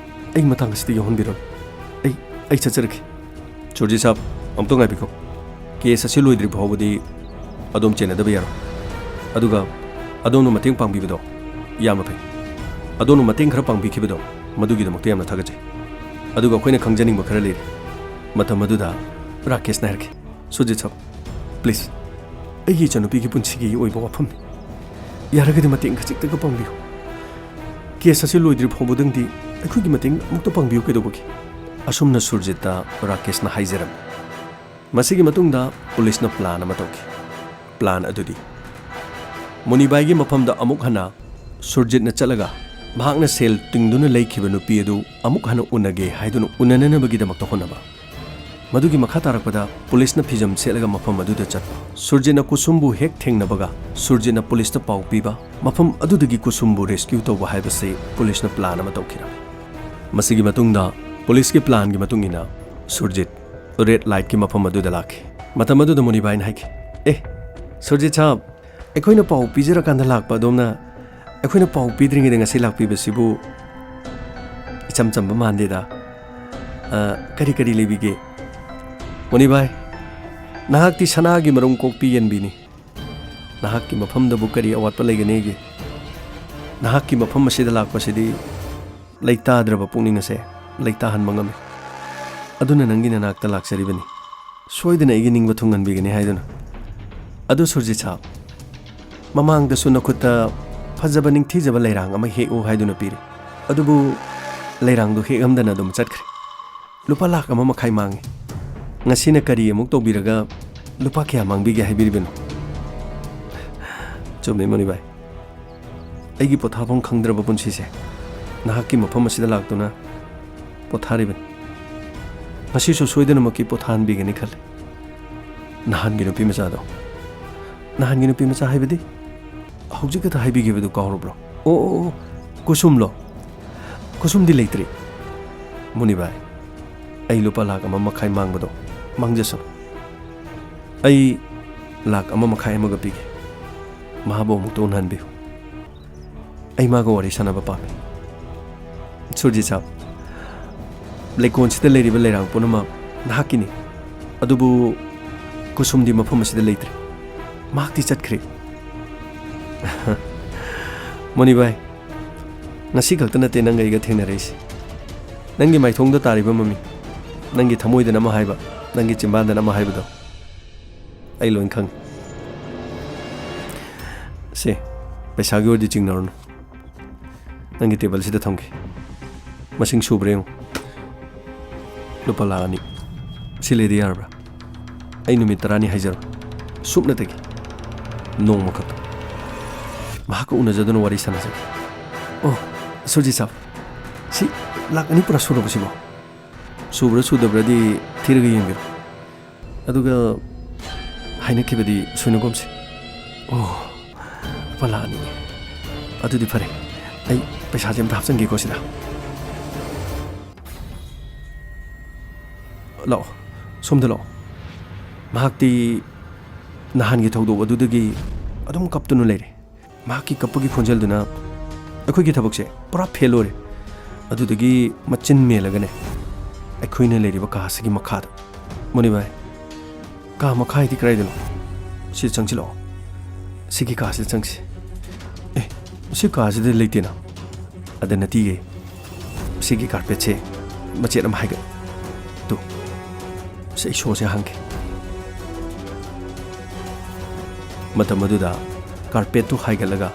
ꯑꯩ ꯃꯇꯥꯡ ꯑꯁꯤꯗ ꯌꯥꯎꯍꯟꯕꯤꯔꯅꯨ꯫ ꯑꯩ, ꯑꯩ ꯆꯠꯆꯔꯒꯦ꯫ ꯁꯨꯔꯖꯤꯠ ꯁꯥꯕ, ꯑꯃꯨꯛꯇ ꯉꯥꯏꯕꯤꯈꯣ꯫ ꯀꯦꯁ ꯑꯁꯤ ꯂꯣꯏꯗ꯭ꯔꯤ ꯐꯥꯎꯕꯗꯤ ꯑꯗꯣꯝ ꯆꯦꯟꯅꯗꯕ ꯌꯥꯔꯣꯏ꯫ ꯑꯗꯨꯒ ꯑꯗꯣꯝꯅ ꯃꯇꯦꯡ ꯄꯥꯡꯕꯤꯕꯗꯣ ꯌꯥꯝꯅ ꯐꯩ꯫ ꯑꯗꯣꯝꯅ ꯃꯇꯦꯡ ꯈꯔ ꯄꯥꯡꯕꯤꯈꯤꯕꯗꯣ ꯃꯗꯨꯒꯤꯗꯃꯛꯇ ꯌꯥꯝꯅ ꯊꯥꯒꯠꯆꯩ꯫ ꯑꯗꯨꯒ ꯑꯩꯈꯣꯏꯅ ꯈꯪꯖꯅꯤꯡꯕ ꯈꯔ ꯂꯩꯔꯤ꯫ ꯃꯇꯝ ꯑꯗꯨꯗ ꯔꯥꯀꯦꯁꯅ ꯍꯥꯏꯔꯛꯈꯤ, "ꯁꯨꯔꯖꯤꯠ ꯁꯥꯕ, ꯄ꯭ꯂꯤꯖ, ꯑꯩꯒꯤ ꯏꯆꯟꯅꯨꯄꯤꯒꯤ ꯄꯨꯟꯁꯤꯒꯤ ꯑꯣꯏꯕ ꯋꯥꯐꯝꯅꯤ꯫ ꯌꯥꯔꯒꯗꯤ ꯃꯇꯦꯡ ꯈꯖꯤꯛꯇꯒ ꯄꯥꯡꯕꯤꯌꯨ꯫ ꯀꯦꯁ ꯑꯁꯤ ꯂꯣꯏꯗ꯭ꯔꯤ ꯐꯥꯎꯕꯗꯪꯗꯤ ꯑꯩꯈꯣꯏꯒꯤ ꯃꯇꯦꯡ ꯑꯃꯨꯛꯇ ꯄꯥꯡꯕꯤꯌꯨ ꯀꯩꯗꯧꯕꯒꯦ?" ꯑꯁꯨꯝꯅ ꯁꯨꯔꯖꯤꯠꯇ ꯔꯥꯀꯦꯁꯅ ꯍꯥꯏꯖꯔꯝꯃꯤ꯫ ꯃꯁꯤꯒꯤ ꯃꯇꯨꯡꯗ ꯄꯨꯂꯤꯁꯅ ꯄ꯭ꯂꯥꯟ ꯑꯃ ꯇꯧꯈꯤ꯫ ꯄ꯭ꯂꯥꯟ ꯑꯗꯨꯗꯤ ꯃꯨꯅꯤꯕꯥꯏꯒꯤ ꯃꯐꯝꯗ ꯑꯃꯨꯛ ꯍꯟꯅ ꯁꯨꯔꯖꯤꯠꯅ ꯆꯠꯂꯒ ꯃꯍꯥꯛꯅ ꯁꯦꯜ ꯇꯤꯡꯗꯨꯅ ꯂꯩꯈꯤꯕ ꯅꯨꯄꯤ ꯑꯗꯨ ꯑꯃꯨꯛ ꯍꯟꯅ ꯎꯅꯒꯦ ꯍꯥꯏꯗꯨꯅ ꯎꯅꯅꯅꯕꯒꯤꯗꯃꯛꯇ ꯍꯣꯠꯅꯕ꯫ ꯃꯗꯨꯒꯤ ꯃꯈꯥ ꯇꯥꯔꯛꯄꯗ ꯄꯨꯂꯤꯁꯅ ꯐꯤꯖꯝ ꯁꯦꯠꯂꯒ ꯃꯐꯝ ꯑꯗꯨꯗ ꯆꯠꯄ꯫ ꯁꯨꯔꯖꯤꯠꯅ ꯀꯨꯁꯨꯝꯕꯨ ꯍꯦꯛ ꯊꯦꯡꯅꯕꯒ ꯁꯨꯔꯖꯤꯠꯅ ꯄꯨꯂꯤꯁꯇ ꯄꯥꯎ ꯄꯤꯕ, ꯃꯐꯝ ꯑꯗꯨꯗꯒꯤ ꯀꯨꯁꯨꯝꯕꯨ ꯔꯦꯁꯀ꯭ꯌꯨ ꯇꯧꯕ ꯍꯥꯏꯕꯁꯤ ꯄꯨꯂꯤꯁꯅ ꯄ꯭ꯂꯥꯟ ꯑꯃ ꯇꯧꯈꯤꯔꯝꯃꯤ꯫ ꯃꯁꯤꯒꯤ ꯃꯇꯨꯡꯗ ꯄꯨꯂꯤꯁꯀꯤ ꯄ꯭ꯂꯥꯟꯒꯤ ꯃꯇꯨꯡ ꯏꯟꯅ ꯁꯨꯔꯖꯤꯠ ꯔꯦꯗ ꯂꯥꯏꯠꯀꯤ ꯃꯐꯝ ꯑꯗꯨꯗ ꯂꯥꯛꯈꯤ꯫ ꯃꯇꯝ ꯑꯗꯨꯗ ꯃꯨꯅꯤꯕꯥꯏꯅ ꯍꯥꯏꯈꯤ, "ꯑꯦ, ꯁꯨꯔꯖꯤꯠ ꯁꯥꯕ, ꯑꯩꯈꯣꯏꯅ ꯄꯥꯎ ꯄꯤꯖꯔꯀꯥꯟꯗ ꯂꯥꯛꯄ ꯑꯗꯣꯝꯅ ꯑꯩꯈꯣꯏꯅ ꯄꯥꯎ ꯄꯤꯗ꯭ꯔꯤꯉꯩꯗ ꯉꯁꯤ ꯂꯥꯛꯄꯤꯕꯁꯤꯕꯨ ꯏꯆꯝ ꯆꯝꯕ ꯃꯥꯟꯗꯦꯗ꯫ ꯑ, ꯀꯔꯤ ꯀꯔꯤ ꯂꯩꯕꯤꯒꯦ?" "ꯃꯨꯅꯤꯕꯥꯏ, ꯅꯍꯥꯛꯇꯤ ꯁꯅꯥꯒꯤ ꯃꯔꯨꯝ ꯀꯣꯛꯄꯤ ꯌꯦꯟꯕꯤꯅꯤ꯫ ꯅꯍꯥꯛꯀꯤ ꯃꯐꯝꯗꯕꯨ ꯀꯔꯤ ꯑꯋꯥꯠꯄ ꯂꯩꯒꯅꯤꯒꯦ? ꯅꯍꯥꯛꯀꯤ ꯃꯐꯝ ꯑꯁꯤꯗ ꯂꯥꯛꯄꯁꯤꯗꯤ ꯂꯩꯇꯥꯗ꯭ꯔꯕ ꯄꯨꯛꯅꯤꯡ ꯑꯁꯦ ꯂꯩꯇꯥꯍꯟꯕ ꯉꯝꯃꯤ꯫ ꯑꯗꯨꯅ ꯅꯪꯒꯤ ꯅꯅꯥꯛꯇ ꯂꯥꯛꯆꯔꯤꯕꯅꯤ꯫ ꯁꯣꯏꯗꯅ ꯑꯩꯒꯤ ꯅꯤꯡꯕ ꯊꯨꯡꯍꯟꯕꯤꯒꯅꯤ ꯍꯥꯏꯗꯨꯅ꯫ ꯑꯗꯨ ꯁꯨꯔꯖꯤꯠ ꯁꯥꯕ, ꯃꯃꯥꯡꯗꯁꯨ ꯅꯈꯨꯠꯇ ꯐꯖꯕ ꯅꯤꯡꯊꯤꯖꯕ ꯂꯩꯔꯥꯡ ꯑꯃ ꯍꯦꯛꯎ ꯍꯥꯏꯗꯨꯅ ꯄꯤꯔꯤ꯫ ꯑꯗꯨꯕꯨ ꯂꯩꯔꯥꯡꯗꯣ ꯍꯦꯛ ꯉꯝꯗꯅ ꯑꯗꯨꯝ ꯆꯠꯈ꯭ꯔꯦ꯫ ꯂꯨꯄꯥ ꯂꯥꯈ ꯑꯃ ꯃꯈꯥꯏ ꯃꯥꯡꯉꯦ꯫ ꯉꯁꯤꯅ ꯀꯔꯤ ꯑꯃꯨꯛ ꯇꯧꯕꯤꯔꯒ ꯂꯨꯄꯥ ꯀꯌꯥ ꯃꯥꯡꯕꯤꯒꯦ ꯍꯥꯏꯕꯤꯔꯤꯕꯅꯣ? ꯆꯨꯝꯃꯤ, ꯃꯣꯅꯤ ꯚꯥꯏ꯫ ꯑꯩꯒꯤ ꯄꯣꯊꯥꯐꯝ ꯈꯪꯗ꯭ꯔꯕ ꯄꯨꯟꯁꯤꯁꯦ ꯅꯍꯥꯛꯀꯤ ꯃꯐꯝ ꯑꯁꯤꯗ ꯂꯥꯛꯇꯨꯅ ꯄꯣꯊꯥꯔꯤꯕꯅꯤ꯫ ꯉꯁꯤꯁꯨ ꯁꯣꯏꯗꯅꯃꯛꯀꯤ ꯄꯣꯊꯥꯍꯟꯕꯤꯒꯅꯤ ꯈꯜꯂꯤ꯫ ꯅꯍꯥꯟꯒꯤ ꯅꯨꯄꯤ ꯃꯆꯥꯗꯣ, ꯅꯍꯥꯟꯒꯤ ꯅꯨꯄꯤ ꯃꯆꯥ ꯍꯥꯏꯕꯗꯤ? ꯍꯧꯖꯤꯛ ꯈꯛꯇ ꯍꯥꯏꯕꯤꯈꯤꯕꯗꯨ ꯀꯥꯎꯔꯕ꯭ꯔꯣ? ꯑꯣ, ꯑꯣ, ꯑꯣ, ꯀꯨꯁꯨꯝꯂꯣ? ꯀꯨꯁꯨꯝꯗꯤ ꯂꯩꯇ꯭ꯔꯤ꯫ ꯃꯣꯅꯤ ꯚꯥꯏ, ꯑꯩ ꯂꯨꯄꯥ ꯂꯥꯈ ꯑꯃ ꯃꯈꯥꯏ ꯃꯥꯡꯕꯗꯣ ꯃꯥꯡꯖꯁꯅꯨ꯫ ꯑꯩ ꯂꯥꯈ ꯑꯃ ꯃꯈꯥꯏ ꯑꯃꯒ ꯄꯤꯒꯦ꯫ ꯃꯍꯥꯛꯄꯨ ꯑꯃꯨꯛꯇ ꯎꯅꯍꯟꯕꯤꯌꯨ꯫ ꯑꯩ ꯃꯥꯒ ꯋꯥꯔꯤ ꯁꯥꯟꯅꯕ ꯄꯥꯝꯃꯤ꯫ ꯁꯨꯔꯖꯤꯠ ꯁꯥꯕ, ꯂꯩꯀꯣꯜꯁꯤꯗ ꯂꯩꯔꯤꯕ ꯂꯩꯔꯥꯡ ꯄꯨꯝꯅꯃꯛ ꯅꯍꯥꯛꯀꯤꯅꯤ, ꯑꯗꯨꯕꯨ ꯀꯨꯁꯨꯝꯗꯤ ꯃꯐꯝ ꯑꯁꯤꯗ ꯂꯩꯇ꯭ꯔꯦ꯫ ꯃꯍꯥꯛꯇꯤ ꯆꯠꯈ꯭ꯔꯦ꯫ ꯃꯣꯅꯤ ꯚꯥꯏ, ꯉꯁꯤ ꯈꯛꯇ ꯅꯠꯇꯦ ꯅꯪꯒ ꯑꯩꯒ ꯊꯦꯡꯅꯔꯛꯏꯁꯦ꯫ ꯅꯪꯒꯤ ꯃꯥꯏꯊꯣꯡꯗ ꯇꯥꯔꯤꯕ ꯃꯃꯤ, ꯅꯪꯒꯤ ꯊꯃꯣꯏꯗꯅ ꯑꯃ ꯍꯥꯏꯕ, ꯅꯪꯒꯤ ꯆꯤꯝꯕꯥꯟꯗꯅ ꯑꯃ ꯍꯥꯏꯕꯗꯣ ꯑꯩ ꯂꯣꯏ ꯈꯪꯉꯤ꯫ ꯁꯦ, ꯄꯩꯁꯥꯒꯤ ꯑꯣꯏꯔꯗꯤ ꯆꯤꯡꯅꯔꯨꯅꯨ꯫ ꯅꯪꯒꯤ ꯇꯦꯕꯜꯁꯤꯗ ꯊꯝꯒꯦ꯫ ꯃꯁꯤꯡ ꯁꯨꯕ꯭ꯔꯥ ꯌꯦꯡꯉꯨ꯫ ꯂꯨꯄꯥ ꯂꯥꯈ ꯑꯅꯤ꯫ ꯁꯤ ꯂꯩꯗꯤ ꯌꯥꯔꯕ꯭ꯔꯥ? ꯑꯩ ꯅꯨꯃꯤꯠ ꯇꯔꯥꯅꯤ ꯍꯥꯏꯖꯔꯣ꯫ ꯁꯨꯞꯅꯇꯒꯤ ꯅꯣꯡꯃꯈꯛ ꯃꯍꯥꯛꯀ ꯎꯅꯖꯗꯨꯅ ꯋꯥꯔꯤ ꯁꯥꯟꯅꯖꯒꯦ꯫ ꯑꯣ, ꯁꯨꯔꯖꯤꯠ ꯁꯥꯕ, ꯁꯤ ꯂꯥꯈ ꯑꯅꯤ ꯄꯨꯔꯥ ꯁꯨꯔꯕꯣ ꯁꯤꯕꯣ? ꯁꯨꯕ꯭ꯔꯥ ꯁꯨꯗꯕ꯭ꯔꯥꯗꯤ ꯊꯤꯔꯒ ꯌꯦꯡꯕꯤꯔꯣ꯫ ꯑꯗꯨꯒ ꯍꯥꯏꯅꯈꯤꯕꯗꯤ ꯁꯣꯏꯅꯒꯨꯝꯁꯤ꯫ ꯑꯣ, ꯂꯨꯄꯥ ꯂꯥꯈ ꯑꯅꯤ꯫ ꯑꯗꯨꯗꯤ ꯐꯔꯦ, ꯑꯩ ꯄꯩꯁꯥꯁꯦ ꯑꯝꯇ ꯍꯥꯞꯆꯤꯟꯒꯦꯀꯣ ꯁꯤꯗ꯫ ꯂꯥꯛꯑꯣ, ꯁꯣꯝꯗ ꯂꯥꯛꯑꯣ꯫ ꯃꯍꯥꯛꯇꯤ ꯅꯍꯥꯟꯒꯤ ꯊꯧꯗꯣꯛ ꯑꯗꯨꯗꯒꯤ ꯑꯗꯨꯝ ꯀꯞꯇꯨꯅ ꯂꯩꯔꯦ꯫ ꯃꯍꯥꯛꯀꯤ ꯀꯞꯄꯒꯤ ꯈꯣꯟꯖꯦꯜꯗꯨꯅ ꯑꯩꯈꯣꯏꯒꯤ ꯊꯕꯛꯁꯦ ꯄꯨꯔꯥ ꯐꯦꯜ ꯑꯣꯏꯔꯦ꯫ ꯑꯗꯨꯗꯒꯤ ꯃꯆꯤꯟ ꯃꯦꯜꯂꯒꯅꯦ, ꯑꯩꯈꯣꯏꯅ ꯂꯩꯔꯤꯕ ꯀꯥ ꯑꯁꯤꯒꯤ ꯃꯈꯥꯗ, ꯃꯣꯅꯤ ꯚꯥꯏ, ꯀꯥ ꯃꯈꯥ ꯍꯥꯏꯗꯤ ꯀꯗꯥꯏꯗꯅꯣ? ꯁꯤꯗ ꯆꯪꯁꯤꯜꯂꯛꯑꯣ꯫ ꯁꯤꯒꯤ ꯀꯥꯁꯤꯗ ꯆꯪꯁꯤ꯫ ꯑꯦ, ꯁꯤ ꯀꯥꯁꯤꯗ ꯂꯩꯇꯦꯅ꯫ ꯑꯗ ꯅꯠꯇꯤꯌꯦ꯫ ꯁꯤꯒꯤ ꯀꯥꯔꯄꯦꯠꯁꯦ ꯃꯆꯦꯠ ꯑꯃ ꯍꯥꯏꯒꯠ꯫ ꯇꯨ꯫ ꯁꯤ ꯑꯩ ꯁꯣꯁꯦ ꯍꯥꯡꯒꯦ꯫ ꯃꯇꯝ ꯑꯗꯨꯗ ꯀꯥꯔꯄꯦꯠꯇꯨ ꯍꯥꯏꯒꯠꯂꯒ,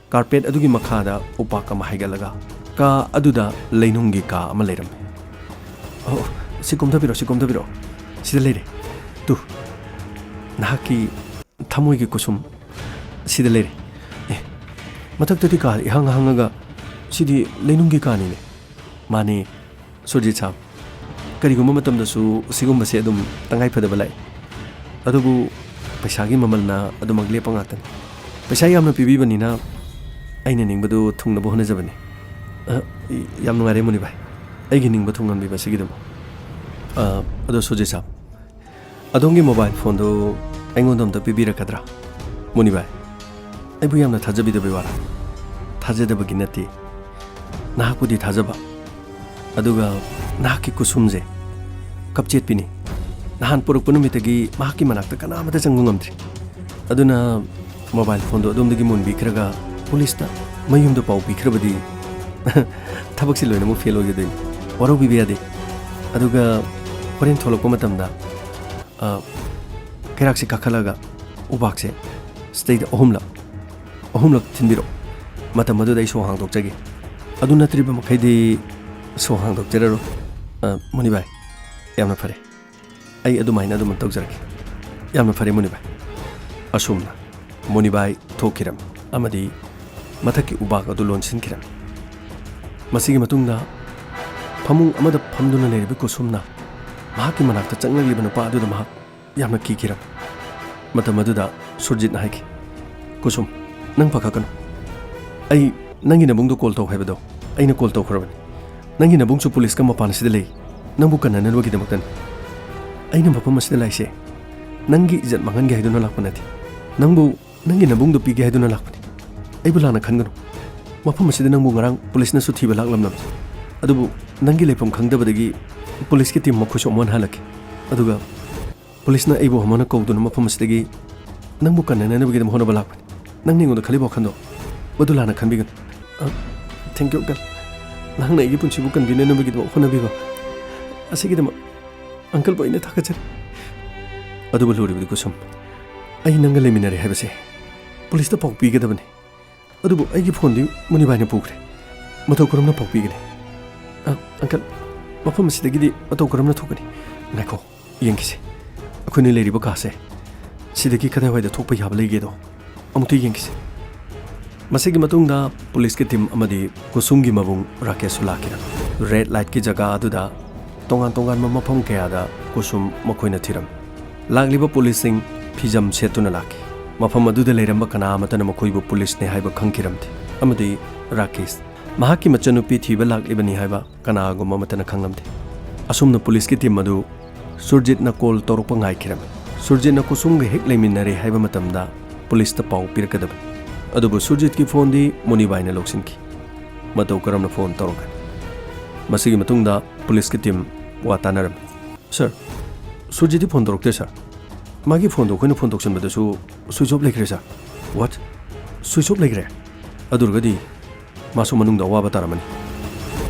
ꯀꯥꯔꯄꯦꯠ ꯑꯗꯨꯒꯤ ꯃꯈꯥꯗ ꯎꯄꯥꯛ ꯑꯃ ꯍꯥꯏꯒꯠꯂꯒ, ꯀꯥ ꯑꯗꯨꯗ ꯂꯩꯅꯨꯡꯒꯤ ꯀꯥ ꯑꯃ ꯂꯩꯔꯝꯃꯤ꯫ "ꯑꯣ, ꯁꯤ ꯀꯣꯝꯊꯕꯤꯔꯣ, ꯁꯤ ꯀꯣꯝꯊꯕꯤꯔꯣ꯫ ꯁꯤꯗ ꯂꯩꯔꯦ꯫ ꯇꯨ, ꯅꯍꯥꯛꯀꯤ ꯊꯃꯣꯏꯒꯤ ꯀꯨꯁꯨꯝ ꯁꯤꯗ ꯂꯩꯔꯦ꯫ ꯑꯦ, ꯃꯊꯛꯇꯗꯤ ꯀꯥ ꯏꯍꯥꯡ ꯍꯥꯡꯉꯒ ꯁꯤꯗꯤ ꯂꯩꯅꯨꯡꯒꯤ ꯀꯥꯅꯤꯅꯦ꯫" "ꯃꯥꯅꯦ, ꯁꯨꯔꯖꯤꯠ ꯁꯥꯕ꯫ ꯀꯔꯤꯒꯨꯝꯕ ꯃꯇꯝꯗꯁꯨ ꯁꯤꯒꯨꯝꯕꯁꯦ ꯑꯗꯨꯝ ꯇꯉꯥꯏ ꯐꯗꯕ ꯂꯥꯛꯏ꯫ ꯑꯗꯨꯕꯨ ꯄꯩꯁꯥꯒꯤ ꯃꯃꯜꯅ ꯑꯗꯨꯃꯛ ꯂꯦꯞꯄ ꯉꯥꯛꯇꯅꯤ꯫ ꯄꯩꯁꯥ ꯌꯥꯝꯅ ꯄꯤꯕꯤꯕꯅꯤꯅ ꯑꯩꯅ ꯅꯤꯡꯕꯗꯨ ꯊꯨꯡꯅꯕ ꯍꯣꯠꯅꯖꯕꯅꯤ꯫" "ꯑ, ꯌꯥꯝ ꯅꯨꯡꯉꯥꯏꯔꯦ ꯃꯨꯅꯤ ꯚꯥꯏ, ꯑꯩꯒꯤ ꯅꯤꯡꯕ ꯊꯨꯡꯍꯟꯕꯤꯕꯁꯤꯒꯤꯗꯃꯛ꯫ ꯑ, ꯑꯗꯣ ꯁꯨꯔꯖꯤꯠ ꯁꯥꯕ, ꯑꯗꯣꯝꯒꯤ ꯃꯣꯕꯥꯏꯜ ꯐꯣꯟꯗꯨ ꯑꯩꯉꯣꯟꯗ ꯑꯝꯇ ꯄꯤꯕꯤꯔꯛꯀꯗ꯭ꯔꯥ?" "ꯃꯨꯅꯤ ꯚꯥꯏ, ꯑꯩꯕꯨ ꯌꯥꯝꯅ ꯊꯥꯖꯕꯤꯗꯕꯩ ꯋꯥꯔꯥ?" "ꯊꯥꯖꯗꯕꯒꯤ ꯅꯠꯇꯦ, ꯅꯍꯥꯛꯄꯨꯗꯤ ꯊꯥꯖꯕ, ꯑꯗꯨꯒ ꯅꯍꯥꯛꯀꯤ ꯀꯨꯁꯨꯝꯁꯦ ꯀꯞꯆꯦꯠꯄꯤꯅꯤ꯫ ꯅꯍꯥꯟ ꯄꯨꯔꯛꯄ ꯅꯨꯃꯤꯠꯇꯒꯤ ꯃꯍꯥꯛꯀꯤ ꯃꯅꯥꯛꯇ ꯀꯅꯥꯃꯠꯇ ꯆꯪꯕ ꯉꯝꯗ꯭ꯔꯤ꯫ ꯑꯗꯨꯅ ꯃꯣꯕꯥꯏꯜ ꯐꯣꯟꯗꯣ ꯑꯗꯣꯝꯗꯒꯤ ꯃꯨꯟꯕꯤꯈ꯭ꯔꯒ ꯄꯨꯂꯤꯁꯇ ꯃꯌꯨꯝꯗ ꯄꯥꯎ ꯄꯤꯈ꯭ꯔꯕꯗꯤ ꯊꯕꯛꯁꯤ ꯂꯣꯏꯅꯃꯛ ꯐꯦꯜ ꯑꯣꯏꯒꯗꯣꯏꯅꯤ꯫ ꯋꯥꯔꯧꯕꯤꯕ ꯌꯥꯗꯦ꯫ ꯑꯗꯨꯒ ꯍꯣꯔꯦꯟ ꯊꯣꯛꯂꯛꯄ ꯃꯇꯝꯗ, ꯑ, ꯀꯩꯔꯥꯛꯁꯤ ꯀꯥꯈꯠꯂꯒ ꯎꯕꯥꯛꯁꯦ ꯁꯤꯗꯩꯗ ꯑꯍꯨꯝꯂꯛ, ꯑꯍꯨꯝꯂꯛ ꯊꯤꯟꯕꯤꯔꯛꯑꯣ꯫ ꯃꯇꯝ ꯑꯗꯨꯗ ꯑꯩ ꯁꯣ ꯍꯥꯡꯗꯣꯛꯆꯒꯦ꯫ ꯑꯗꯨ ꯅꯠꯇ꯭ꯔꯤꯕ ꯃꯈꯩꯗꯤ ꯁꯣ ꯍꯥꯡꯗꯣꯛꯆꯔꯔꯣꯏ꯫" "ꯑ, ꯃꯨꯅꯤ ꯚꯥꯏ, ꯌꯥꯝꯅ ꯐꯔꯦ꯫ ꯑꯩ ꯑꯗꯨꯃꯥꯏꯅ ꯑꯗꯨꯝ ꯇꯧꯖꯔꯒꯦ꯫" "ꯌꯥꯝꯅ ꯐꯔꯦ ꯃꯨꯅꯤ ꯚꯥꯏ꯫" ꯑꯁꯨꯝꯅ ꯃꯨꯅꯤ ꯚꯥꯏ ꯊꯣꯛꯈꯤꯔꯝꯃꯤ ꯑꯃꯗꯤ ꯃꯊꯛꯀꯤ ꯎꯕꯥꯛ ꯑꯗꯨ ꯂꯣꯟꯁꯤꯟꯈꯤꯔꯝꯃꯤ꯫ ꯃꯁꯤꯒꯤ ꯃꯇꯨꯡꯗ ꯐꯃꯨꯡ ꯑꯃꯗ ꯐꯝꯗꯨꯅ ꯂꯩꯔꯤꯕ ꯀꯨꯁꯨꯝꯅ ꯃꯍꯥꯛꯀꯤ ꯃꯅꯥꯛꯇ ꯆꯪꯂꯛꯂꯤꯕ ꯅꯨꯄꯥ ꯑꯗꯨꯗ ꯃꯍꯥꯛ ꯌꯥꯝꯅ ꯀꯤꯈꯤꯔꯝꯃꯤ꯫ ꯃꯇꯝ ꯑꯗꯨꯗ ꯁꯨꯔꯖꯤꯠꯅ ꯍꯥꯏꯈꯤ, "ꯀꯨꯁꯨꯝ, ꯅꯪ ꯄꯥꯈꯠꯀꯅꯨ꯫ ꯑꯩ ꯅꯪꯒꯤ ꯅꯕꯨꯡꯗꯣ ꯀꯣꯜ ꯇꯧ ꯍꯥꯏꯕꯗꯣ ꯑꯩꯅ ꯀꯣꯜ ꯇꯧꯈ꯭ꯔꯕꯅꯤ꯫ ꯅꯪꯒꯤ ꯅꯕꯨꯡꯁꯨ ꯄꯨꯂꯤꯁꯀ ꯃꯄꯥꯟ ꯑꯁꯤꯗ ꯂꯩ, ꯅꯪꯕꯨ ꯀꯟꯅꯅꯕꯒꯤꯗꯃꯛꯇꯅꯤ꯫ ꯑꯩꯅ ꯃꯐꯝ ꯑꯁꯤꯗ ꯂꯥꯛꯏꯁꯦ ꯅꯪꯒꯤ ꯏꯖꯠ ꯃꯥꯡꯍꯟꯒꯦ ꯍꯥꯏꯗꯨꯅ ꯂꯥꯛꯄ ꯅꯠꯇꯦ꯫ ꯅꯪꯕꯨ ꯅꯪꯒꯤ ꯅꯕꯨꯡꯗꯣ ꯄꯤꯒꯦ ꯍꯥꯏꯗꯨꯅ ꯂꯥꯛꯄꯅꯤ꯫ ꯑꯩꯕꯨ ꯂꯥꯟꯅ ꯈꯟꯒꯅꯨ꯫ ꯃꯐꯝ ꯑꯁꯤꯗ ꯅꯪꯕꯨ ꯉꯔꯥꯡ ꯄꯨꯂꯤꯁꯅꯁꯨ ꯊꯤꯕ ꯂꯥꯛꯂꯝꯂꯕꯅꯤ꯫ ꯑꯗꯨꯕꯨ ꯅꯪꯒꯤ ꯂꯩꯐꯝ ꯈꯪꯗꯕꯗꯒꯤ ꯄꯨꯂꯤꯁꯀꯤ ꯇꯤꯝ ꯃꯈꯣꯏꯁꯨ ꯑꯃꯨꯛ ꯍꯟꯅ ꯍꯜꯂꯛꯈꯤ꯫ ꯑꯗꯨꯒ ꯄꯨꯂꯤꯁꯅ ꯑꯩꯕꯨ ꯍꯃꯅ ꯀꯧꯗꯨꯅ ꯃꯐꯝ ꯑꯁꯤꯗꯒꯤ ꯅꯪꯕꯨ ꯀꯟꯅꯅꯕꯒꯤꯗꯃꯛ ꯍꯣꯠꯅꯕ ꯂꯥꯛꯄꯅꯤ꯫ ꯅꯪꯅ ꯑꯩꯉꯣꯟꯗ ꯈꯜꯂꯤꯕ ꯋꯥꯈꯜꯗꯣ ꯃꯗꯨ ꯂꯥꯟꯅ ꯈꯟꯕꯤꯒꯅꯨ꯫" "ꯑ, thank you, uncle꯫ ꯅꯍꯥꯛꯅ ꯑꯩꯒꯤ ꯄꯨꯟꯁꯤꯕꯨ ꯀꯟꯕꯤꯅꯅꯕꯒꯤꯗꯃꯛ ꯍꯣꯠꯅꯕꯤꯕ ꯑꯁꯤꯒꯤꯗꯃꯛ ꯑꯪꯀꯜꯕꯨ ꯑꯩꯅ ꯊꯥꯒꯠꯆꯔꯤ꯫" "ꯑꯗꯨꯕꯨ ꯂꯨꯔꯤꯕꯗꯤ ꯀꯨꯁꯨꯝ, ꯑꯩ ꯅꯪꯒ ꯂꯩꯃꯤꯟꯅꯔꯦ ꯍꯥꯏꯕꯁꯦ ꯄꯨꯂꯤꯁꯇ ꯄꯥꯎ ꯄꯤꯒꯗꯕꯅꯤ꯫ ꯑꯗꯨꯕꯨ ꯑꯩꯒꯤ ꯐꯣꯟꯗꯤ ꯃꯨꯅꯤꯕꯥꯏꯅ ꯄꯨꯈ꯭ꯔꯦ꯫ ꯃꯇꯧ ꯀꯔꯝꯅ ꯐꯥꯎꯕꯤꯒꯅꯤ? ꯑ, ꯑꯪꯀꯜ, ꯃꯐꯝ ꯑꯁꯤꯗꯒꯤꯗꯤ ꯃꯇꯧ ꯀꯔꯝꯅ ꯊꯣꯛꯀꯅꯤ? ꯉꯥꯏꯈꯣ, ꯌꯦꯡꯈꯤꯁꯦ꯫ ꯑꯩꯈꯣꯏꯅ ꯂꯩꯔꯤꯕ ꯀꯥꯁꯦ, ꯁꯤꯗꯒꯤ ꯀꯗꯥꯏꯋꯥꯏꯗ ꯊꯣꯛꯄ ꯌꯥꯕ ꯂꯩꯒꯦꯗꯣ ꯑꯃꯨꯛꯇ ꯌꯦꯡꯈꯤꯁꯦ꯫ ꯃꯁꯤꯒꯤ ꯃꯇꯨꯡꯗ ꯄꯨꯂꯤꯁꯀꯤ ꯇꯤꯝ ꯑꯃꯗꯤ ꯀꯨꯁꯨꯝꯒꯤ ꯃꯕꯨꯡ ꯔꯥꯀꯦꯁꯁꯨ ꯂꯥꯛꯈꯤꯔꯝꯃꯤ꯫ ꯔꯦꯗ ꯂꯥꯏꯠꯀꯤ ꯖꯒꯥ ꯑꯗꯨꯗ ꯇꯣꯉꯥꯟ ꯇꯣꯉꯥꯟꯕ ꯃꯐꯝ ꯀꯌꯥꯗ ꯀꯨꯁꯨꯝ ꯃꯈꯣꯏꯅ ꯊꯤꯔꯝꯃꯤ꯫ ꯂꯥꯛꯂꯤꯕ ꯄꯨꯂꯤꯁꯁꯤꯡ ꯐꯤꯖꯝ ꯁꯦꯠꯇꯨꯅ ꯂꯥꯛꯈꯤ꯫ ꯃꯐꯝ ꯑꯗꯨꯗ ꯂꯩꯔꯝꯕ ꯀꯅꯥ ꯑꯃꯠꯇꯅ ꯃꯈꯣꯏꯕꯨ ꯄꯨꯂꯤꯁꯅꯤ ꯍꯥꯏꯕ ꯈꯪꯈꯤꯔꯝꯗꯦ, ꯑꯃꯗꯤ ꯔꯥꯀꯦꯁ, ꯃꯍꯥꯛꯀꯤ ꯃꯆꯟꯅꯨꯄꯤ ꯊꯤꯕ ꯂꯥꯛꯂꯤꯕꯅꯤ ꯍꯥꯏꯕ ꯀꯅꯥꯒꯨꯝꯕ ꯑꯃꯠꯇꯅ ꯈꯪꯂꯝꯗꯦ꯫ ꯑꯁꯨꯝꯅ ꯄꯨꯂꯤꯁꯀꯤ ꯇꯤꯝ ꯑꯗꯨ ꯁꯨꯔꯖꯤꯠꯅ ꯀꯣꯜ ꯇꯧꯔꯛꯄ ꯉꯥꯏꯈꯤꯔꯝꯃꯤ꯫ ꯁꯨꯔꯖꯤꯠꯅ ꯀꯨꯁꯨꯝꯒ ꯍꯦꯛ ꯂꯩꯃꯤꯟꯅꯔꯦ ꯍꯥꯏꯕ ꯃꯇꯝꯗ ꯄꯨꯂꯤꯁꯇ ꯄꯥꯎ ꯄꯤꯔꯛꯀꯗꯕꯅꯤ꯫ ꯑꯗꯨꯕꯨ ꯁꯨꯔꯖꯤꯠꯀꯤ ꯐꯣꯟꯗꯤ ꯃꯨꯅꯤꯕꯥꯏꯅ ꯂꯧꯁꯤꯟꯈꯤ꯫ ꯃꯇꯧ ꯀꯔꯝꯅ ꯐꯣꯟ ꯇꯧꯔꯛꯀꯅꯤ? ꯃꯁꯤꯒꯤ ꯃꯇꯨꯡꯗ ꯄꯨꯂꯤꯁꯀꯤ ꯇꯤꯝ ꯋꯥ ꯇꯥꯅꯔꯝꯃꯤ꯫ "ꯁꯥꯔ, ꯁꯨꯔꯖꯤꯠꯇꯤ ꯐꯣꯟ ꯇꯧꯔꯛꯇꯦ, ꯁꯥꯔ꯫ ꯃꯥꯒꯤ ꯐꯣꯟꯗꯣ ꯑꯩꯈꯣꯏꯅ ꯐꯣꯟ ꯇꯧꯁꯟꯕꯗꯁꯨ ꯁ꯭ꯋꯤꯆ ꯑꯣꯐ ꯂꯩꯈ꯭ꯔꯦ, ꯁꯥꯔ꯫" "ꯋꯥꯠ? ꯁ꯭ꯋꯤꯆ ꯑꯣꯐ ꯂꯩꯈ꯭ꯔꯦ? ꯑꯗꯨ ꯑꯣꯏꯔꯒꯗꯤ ꯃꯥꯁꯨ ꯃꯅꯨꯡꯗ ꯑꯋꯥꯕ ꯇꯥꯔꯝꯃꯅꯤ꯫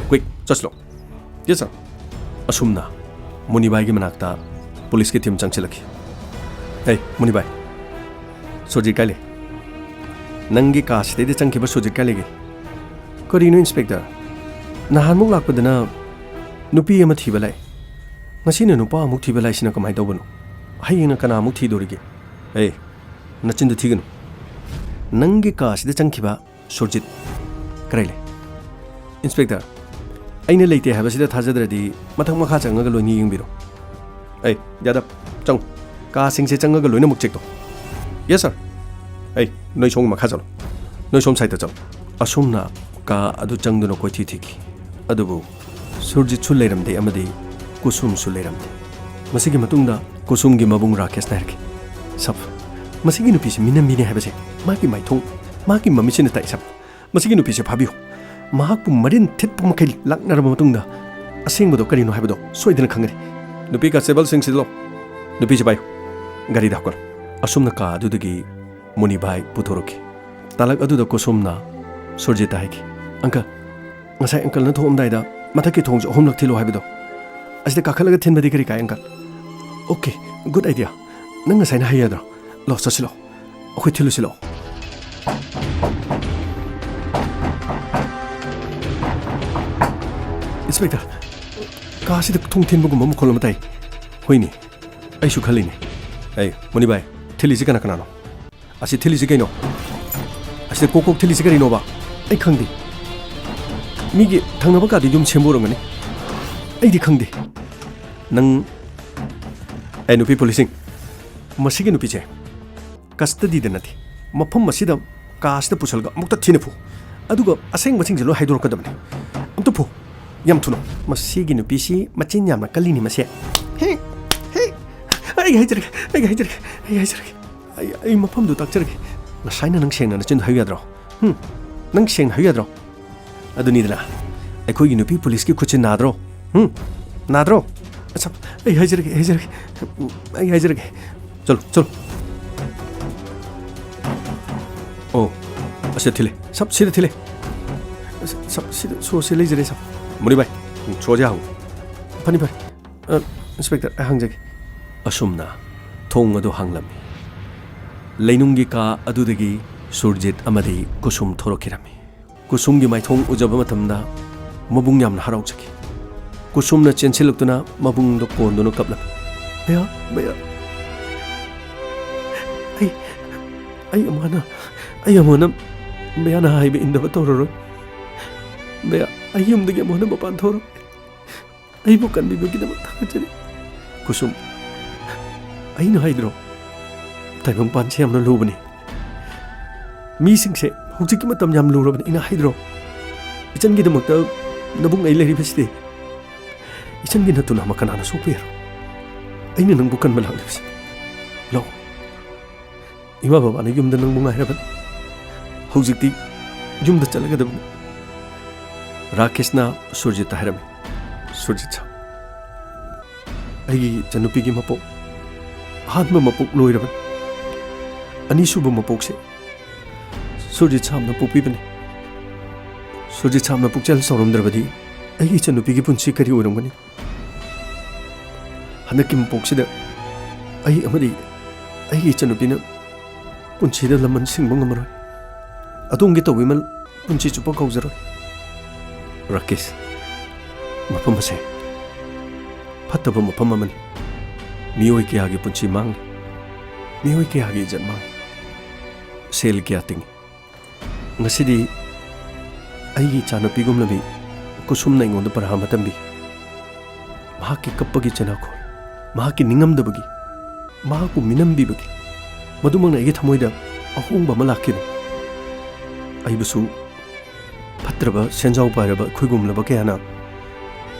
ꯀ꯭ꯋꯤꯛ, ꯆꯠꯁꯤꯂꯣ꯫" "ꯌꯦꯁ, ꯁꯥꯔ꯫" ꯑꯁꯨꯝꯅ ꯃꯨꯅꯤꯕꯥꯏꯒꯤ ꯃꯅꯥꯛꯇ ꯄꯨꯂꯤꯁꯀꯤ ꯇꯤꯝ ꯆꯪꯁꯤꯜꯂꯛꯈꯤ꯫ "ꯍꯦ, ꯃꯨꯅꯤꯕꯥꯏ, ꯁꯨꯔꯖꯤꯠ ꯀꯥꯏ ꯂꯩ? ꯅꯪꯒꯤ ꯀꯥꯁꯤꯗꯩꯗ ꯆꯪꯈꯤꯕ ꯁꯨꯔꯖꯤꯠ ꯀꯥꯏ ꯂꯩꯒꯦ?" "ꯀꯔꯤꯅꯣ, ꯏꯟꯁꯄꯦꯛꯇꯔ? ꯅꯍꯥꯟꯃꯨꯛ ꯂꯥꯛꯄꯗꯅ ꯅꯨꯄꯤ ꯑꯃ ꯊꯤꯕ ꯂꯥꯛꯑꯦ, ꯉꯁꯤꯅ ꯅꯨꯄꯥ ꯑꯃꯨꯛ ꯊꯤꯕ ꯂꯥꯛꯏꯁꯤꯅ ꯀꯃꯥꯏꯅ ꯇꯧꯕꯅꯣ? ꯍꯌꯦꯡꯅ ꯀꯅꯥ ꯑꯃꯨꯛ ꯊꯤꯗꯣꯔꯤꯒꯦ?" "ꯑꯦ, ꯅꯆꯤꯟꯗꯣ ꯊꯤꯒꯅꯨ꯫ ꯅꯪꯒꯤ ꯀꯥꯁꯤꯗ ꯆꯪꯈꯤꯕ ꯁꯨꯔꯖꯤꯠ ꯀꯗꯥꯏ ꯂꯩ?" "ꯏꯟꯁꯄꯦꯛꯇꯔ, ꯑꯩꯅ ꯂꯩꯇꯦ ꯍꯥꯏꯕꯁꯤꯗ ꯊꯥꯖꯗ꯭ꯔꯗꯤ ꯃꯊꯛ ꯃꯈꯥ ꯆꯪꯉꯒ ꯂꯣꯏꯅ ꯌꯦꯡꯕꯤꯔꯣ꯫" "ꯑꯩ, ꯌꯥꯗꯕ, ꯆꯪꯉꯨ꯫ ꯀꯥꯁꯤꯡꯁꯦ ꯆꯪꯉꯒ ꯂꯣꯏꯅꯃꯛ ꯆꯦꯛ ꯇꯧ꯫" "ꯌꯦꯁ, ꯁꯥꯔ꯫" "ꯑꯩ, ꯅꯣꯏ ꯁꯣꯝꯒꯤ ꯃꯈꯥ ꯆꯠꯂꯣ꯫ ꯅꯣꯏ ꯁꯣꯝ ꯁꯥꯏꯠꯇ ꯆꯠꯂꯣ꯫" ꯑꯁꯨꯝꯅ ꯀꯥ ꯑꯗꯨ ꯆꯪꯗꯨꯅ ꯀꯣꯏꯊꯤ ꯊꯤꯈꯤ꯫ ꯑꯗꯨꯕꯨ ꯁꯨꯔꯖꯤꯠꯁꯨ ꯂꯩꯔꯝꯗꯦ ꯑꯃꯗꯤ ꯀꯨꯁꯨꯝꯁꯨ ꯂꯩꯔꯝꯗꯦ꯫ ꯃꯁꯤꯒꯤ ꯃꯇꯨꯡꯗ ꯀꯨꯁꯨꯝꯒꯤ ꯃꯕꯨꯡ ꯔꯥꯀꯦꯁꯅ ꯍꯥꯏꯔꯛꯈꯤ, "ꯁꯥꯔ, ꯃꯁꯤꯒꯤ ꯅꯨꯄꯤꯁꯤ ꯃꯤꯅꯝꯕꯤꯅꯤ ꯍꯥꯏꯕꯁꯦ ꯃꯥꯒꯤ ꯃꯥꯏꯊꯣꯡ, ꯃꯥꯒꯤ ꯃꯃꯤꯠꯁꯤꯅ ꯇꯥꯛꯏ, ꯁꯥꯔ꯫ ꯃꯁꯤꯒꯤ ꯅꯨꯄꯤꯁꯦ ꯐꯥꯕꯤꯌꯨ꯫ ꯃꯍꯥꯛꯄꯨ ꯃꯔꯤꯟ ꯊꯤꯠꯄ ꯃꯈꯩ ꯂꯥꯛꯅꯔꯕ ꯃꯇꯨꯡꯗ ꯑꯁꯦꯡꯕꯗꯣ ꯀꯔꯤꯅꯣ ꯍꯥꯏꯕꯗꯣ ꯁꯣꯏꯗꯅ ꯈꯪꯒꯅꯤ꯫ ꯅꯨꯄꯤ ꯀꯟꯁꯇꯦꯕꯜꯁꯤꯡ ꯁꯤꯗꯂꯣ꯫ ꯅꯨꯄꯤꯁꯦ ꯄꯥꯏꯌꯨ꯫ ꯒꯥꯔꯤꯗ ꯍꯥꯞꯀꯠꯂꯣ꯫" ꯑꯁꯨꯝꯅ ꯀꯥ ꯑꯗꯨꯗꯒꯤ ꯃꯨꯅꯤꯕꯥꯏ ꯄꯨꯊꯣꯔꯛꯈꯤ꯫ ꯇꯥꯂꯛ ꯑꯗꯨꯗ ꯀꯨꯁꯨꯝꯅ ꯁꯨꯔꯖꯤꯠꯇ ꯍꯥꯏꯈꯤ, "ꯑꯪꯀꯜ, ꯉꯁꯥꯏ ꯑꯪꯀꯜꯅ ꯊꯣꯛꯑꯝꯗꯥꯏꯗ ꯃꯊꯛꯀꯤ ꯊꯣꯡꯁꯨ ꯑꯍꯨꯝꯂꯛ ꯊꯤꯜꯂꯨ ꯍꯥꯏꯕꯗꯣ, ꯑꯁꯤꯗ ꯀꯥꯈꯠꯂꯒ ꯊꯤꯟꯕꯗꯤ ꯀꯔꯤ ꯀꯥꯏ, ꯑꯪꯀꯜ?" "Okay, good idea. ꯅꯪ ꯉꯁꯥꯏꯅ ꯍꯥꯏ ꯌꯥꯗ꯭ꯔꯣ? ꯂꯥꯛꯑꯣ, ꯆꯠꯁꯤꯂꯣ꯫ ꯑꯩꯈꯣꯏ ꯊꯤꯜꯂꯨꯁꯤꯂꯣ꯫" ꯏꯟꯁꯄꯦꯛꯇꯔ, ꯀꯥꯁꯤꯗ ꯊꯣꯡ ꯊꯤꯟꯕꯒꯨꯝꯕ ꯃꯈꯣꯜ ꯑꯃ ꯇꯥꯏ꯫ ꯍꯣꯏꯅꯦ, ꯑꯩꯁꯨ ꯈꯜꯂꯤꯅꯦ꯫ ꯑꯩ, ꯃꯨꯅꯤꯕꯥꯏ, ꯊꯤꯜꯂꯤꯁꯤ ꯀꯅꯥ ꯀꯅꯥꯅꯣ? ꯑꯁꯤ ꯊꯤꯜꯂꯤꯁꯤ ꯀꯩꯅꯣ? ꯑꯁꯤꯗ ꯀꯣꯛ ꯀꯣꯛ ꯊꯤꯜꯂꯤꯁꯤ ꯀꯔꯤꯅꯣꯕ? ꯑꯩ ꯈꯪꯗꯦ꯫ ꯃꯤꯒꯤ ꯊꯪꯅꯕ ꯀꯥꯗꯤ ꯌꯨꯝ ꯁꯦꯝꯕ ꯑꯣꯏꯔꯝꯒꯅꯤ꯫ ꯑꯩꯗꯤ ꯈꯪꯗꯦ꯫ ꯅꯪ, ꯑꯦ, ꯅꯨꯄꯤ ꯄꯨꯂꯤꯁꯁꯤꯡ, ꯃꯁꯤꯒꯤ ꯅꯨꯄꯤꯁꯦ ꯀꯁꯇꯗꯤꯗ ꯅꯠꯇꯦ, ꯃꯐꯝ ꯑꯁꯤꯗ, ꯀꯥ ꯑꯁꯤꯗ ꯄꯨꯁꯜꯂꯒ ꯑꯃꯨꯛꯇ ꯊꯤꯅ ꯐꯨ, ꯑꯗꯨꯒ ꯑꯁꯦꯡꯕꯁꯤꯡꯁꯦ ꯂꯣꯏ ꯍꯥꯏꯗꯣꯔꯛꯀꯗꯕꯅꯤ꯫ ꯑꯝꯇ ꯐꯨ, ꯌꯥꯝ ꯊꯨꯅ꯫ ꯃꯁꯤꯒꯤ ꯅꯨꯄꯤꯁꯤ ꯃꯆꯤꯟ ꯌꯥꯝꯅ ꯀꯜꯂꯤꯅꯤ ꯃꯁꯦ꯫ ꯍꯦ, ꯍꯦ, ꯑꯩ ꯍꯥꯏꯖꯔꯒꯦ, ꯑꯩ ꯍꯥꯏꯖꯔꯒꯦ, ꯑꯩ ꯍꯥꯏꯖꯔꯒꯦ꯫ ꯑꯩ, ꯑꯩ ꯃꯐꯝꯗꯨ ꯇꯥꯛꯆꯔꯒꯦ꯫ ꯉꯁꯥꯏꯅ ꯅꯪ ꯁꯦꯡꯅ ꯅꯆꯤꯟꯗꯣ ꯍꯥꯏꯌꯨ ꯌꯥꯗ꯭ꯔꯣ? ꯍꯨꯝ? ꯅꯪ ꯁꯦꯡꯅ ꯍꯥꯏꯌꯨ ꯌꯥꯗ꯭ꯔꯣ? ꯑꯗꯨꯅꯤꯗꯅ, ꯑꯩꯈꯣꯏꯒꯤ ꯅꯨꯄꯤ ꯄꯨꯂꯤꯁꯀꯤ ꯈꯨꯠꯁꯦ ꯅꯥꯗ꯭ꯔꯣ? ꯍꯨꯝ? ꯅꯥꯗ꯭ꯔꯣ? ꯑꯁ, ꯑꯩ ꯍꯥꯏꯖꯔꯒꯦ, ꯑꯩ ꯍꯥꯏꯖꯔꯒꯦ, ꯑꯩ ꯍꯥꯏꯖꯔꯒꯦ꯫ ꯆꯠꯂꯣ, ꯆꯠꯂꯣ꯫ ꯑꯣ, ꯑꯁꯤꯗ ꯊꯤꯜꯂꯦ꯫ ꯁꯞ, ꯁꯤꯗ ꯊꯤꯜꯂꯦ꯫ ꯁꯞ, ꯁꯤꯗ ꯁꯣꯁꯦ ꯂꯩꯖꯔꯦ, ꯁꯞ꯫ ꯃꯨꯅꯤꯕꯥꯏ, ꯁꯣꯁꯦ ꯍꯥꯡꯉꯨ꯫ ꯐꯅꯤ, ꯐꯅꯤ꯫ ꯑ, ꯏꯟꯁꯄꯦꯛꯇꯔ, ꯑꯩ ꯍꯪꯖꯒꯦ꯫ ꯑꯁꯨꯝꯅ ꯊꯣꯡ ꯑꯗꯨ ꯍꯥꯡꯂꯝꯃꯤ꯫ ꯂꯩꯅꯨꯡꯒꯤ ꯀꯥ ꯑꯗꯨꯗꯒꯤ ꯁꯨꯔꯖꯤꯠ ꯑꯃꯗꯤ ꯀꯨꯁꯨꯝ ꯊꯣꯔꯛꯈꯤꯔꯝꯃꯤ꯫ ꯀꯨꯁꯨꯝꯒꯤ ꯃꯥꯏꯊꯣꯡ ꯎꯖꯕ ꯃꯇꯝꯗ ꯃꯕꯨꯡ ꯌꯥꯝꯅ ꯍꯔꯥꯎꯖꯈꯤ꯫ ꯀꯨꯁꯨꯝꯅ ꯆꯦꯟꯁꯤꯜꯂꯛꯇꯨꯅ ꯃꯕꯨꯡꯗꯣ ꯀꯣꯟꯗꯨꯅ ꯀꯞꯂꯝꯃꯤ꯫ "ꯃꯌꯥ, ꯃꯌꯥ, ꯑꯩ, ꯑꯩ ꯑꯃꯨꯛ ꯍꯟꯅ, ꯑꯩ ꯑꯃꯨꯛ ꯍꯟꯅ ꯃꯌꯥꯅ ꯍꯥꯏꯕ ꯏꯟꯗꯕ ꯇꯧꯔꯔꯣꯏ꯫ ꯃꯌꯥ, ꯑꯩ ꯌꯨꯝꯗꯒꯤ ꯑꯃꯨꯛ ꯍꯟꯅ ꯃꯄꯥꯟ ꯊꯣꯛꯑꯔꯣꯏ꯫ ꯑꯩꯕꯨ ꯀꯟꯕꯤꯕꯒꯤꯗꯃꯛ ꯊꯥꯒꯠꯆꯔꯤ꯫" "ꯀꯨꯁꯨꯝ, ꯑꯩꯅ ꯍꯥꯏꯗ꯭ꯔꯣ, ꯇꯥꯏꯕꯪꯄꯥꯟꯁꯦ ꯌꯥꯝꯅ ꯂꯨꯕꯅꯤ꯫ ꯃꯤꯁꯤꯡꯁꯦ ꯍꯧꯖꯤꯛꯀꯤ ꯃꯇꯝ ꯌꯥꯝ ꯂꯨꯔꯕꯅꯤ, ꯑꯩꯅ ꯍꯥꯏꯗ꯭ꯔꯣ? ꯏꯆꯟꯒꯤꯗꯃꯛꯇ ꯅꯕꯨꯡ ꯑꯩ ꯂꯩꯔꯤꯕꯁꯤꯗꯤ꯫ ꯏꯆꯟꯒꯤ ꯅꯠꯇꯨꯅ ꯑꯃ ꯀꯅꯥꯅ ꯁꯣꯛꯄ ꯌꯥꯔꯣꯏ? ꯑꯩꯅ ꯅꯪꯕꯨ ꯀꯟꯕ ꯂꯥꯛꯂꯤꯕꯁꯤꯗꯤ꯫ ꯂꯥꯛꯑꯣ, ꯏꯃꯥ ꯕꯕꯥꯅ ꯌꯨꯝꯗ ꯅꯪꯕꯨ ꯉꯥꯏꯔꯕꯅꯤ꯫ ꯍꯧꯖꯤꯛꯇꯤ ꯌꯨꯝꯗ ꯆꯠꯂꯒꯗꯕꯅꯤ꯫" ꯔꯥꯀꯦꯁꯅ ꯁꯨꯔꯖꯤꯠꯇ ꯍꯥꯏꯔꯝꯃꯤ, "ꯁꯨꯔꯖꯤꯠ ꯁꯥ, ꯑꯩꯒꯤ ꯏꯆꯟꯅꯨꯄꯤꯒꯤ ꯃꯄꯣꯛ, ꯑꯍꯥꯟꯕ ꯃꯄꯣꯛ ꯂꯣꯏꯔꯕꯅꯤ꯫ ꯑꯅꯤꯁꯨꯕ ꯃꯄꯣꯛꯁꯦ ꯁꯨꯔꯖꯤꯠ ꯁꯥꯝꯅ ꯄꯣꯛꯄꯤꯕꯅꯤ꯫ ꯁꯨꯔꯖꯤꯠ ꯁꯥꯝꯅ ꯄꯨꯛꯆꯦꯜ ꯆꯥꯎꯔꯝꯗ꯭ꯔꯕꯗꯤ ꯑꯩꯒꯤ ꯏꯆꯟꯅꯨꯄꯤꯒꯤ ꯄꯨꯟꯁꯤ ꯀꯔꯤ ꯑꯣꯏꯔꯝꯒꯅꯤ? ꯍꯟꯗꯛꯀꯤ ꯃꯄꯣꯛꯁꯤꯗ ꯑꯩ ꯑꯃꯗꯤ ꯑꯩꯒꯤ ꯏꯆꯟꯅꯨꯄꯤꯅ ꯄꯨꯟꯁꯤꯗ ꯂꯃꯟ ꯁꯤꯡꯕ ꯉꯝꯃꯔꯣꯏ꯫ ꯑꯗꯣꯝꯒꯤ ꯇꯧꯕꯤꯃꯜ ꯄꯨꯟꯁꯤ ꯆꯨꯞꯄ ꯀꯥꯎꯖꯔꯣꯏ꯫" "ꯔꯥꯀꯦꯁ, ꯃꯐꯝ ꯑꯁꯦ ꯐꯠꯇꯕ ꯃꯐꯝ ꯑꯃꯅꯤ꯫ ꯃꯤꯑꯣꯏ ꯀꯌꯥꯒꯤ ꯄꯨꯟꯁꯤ ꯃꯥꯡꯂꯤ꯫ ꯃꯤꯑꯣꯏ ꯀꯌꯥꯒꯤ ꯏꯖꯠ ꯃꯥꯡꯂꯤ꯫ ꯁꯦꯜ ꯀꯌꯥ ꯇꯤꯡꯏ꯫ ꯉꯁꯤꯗꯤ ꯑꯩꯒꯤ ꯏꯆꯥꯅꯨꯄꯤꯒꯨꯝꯂꯕꯤ ꯀꯨꯁꯨꯝꯅ ꯑꯩꯉꯣꯟꯗ ꯄꯔꯥ ꯑꯃ ꯇꯝꯕꯤ꯫ ꯃꯍꯥꯛꯀꯤ ꯀꯞꯄꯒꯤ ꯆꯦꯅꯥꯈꯣꯜ, ꯃꯍꯥꯛꯀꯤ ꯅꯤꯡꯉꯝꯗꯕꯒꯤ, ꯃꯍꯥꯛꯄꯨ ꯃꯤꯅꯝꯕꯤꯕꯒꯤ, ꯃꯗꯨꯃꯛꯅ ꯑꯩꯒꯤ ꯊꯃꯣꯏꯗ ꯑꯍꯣꯡꯕ ꯑꯃ ꯂꯥꯛꯈꯤꯕꯅꯤ꯫ ꯑꯩꯕꯨꯁꯨ ꯐꯠꯇ꯭ꯔꯕ ꯁꯦꯟꯖꯥꯎ ꯄꯥꯏꯔꯕ ꯑꯩꯈꯣꯏꯒꯨꯝꯂꯕ ꯀꯌꯥꯅ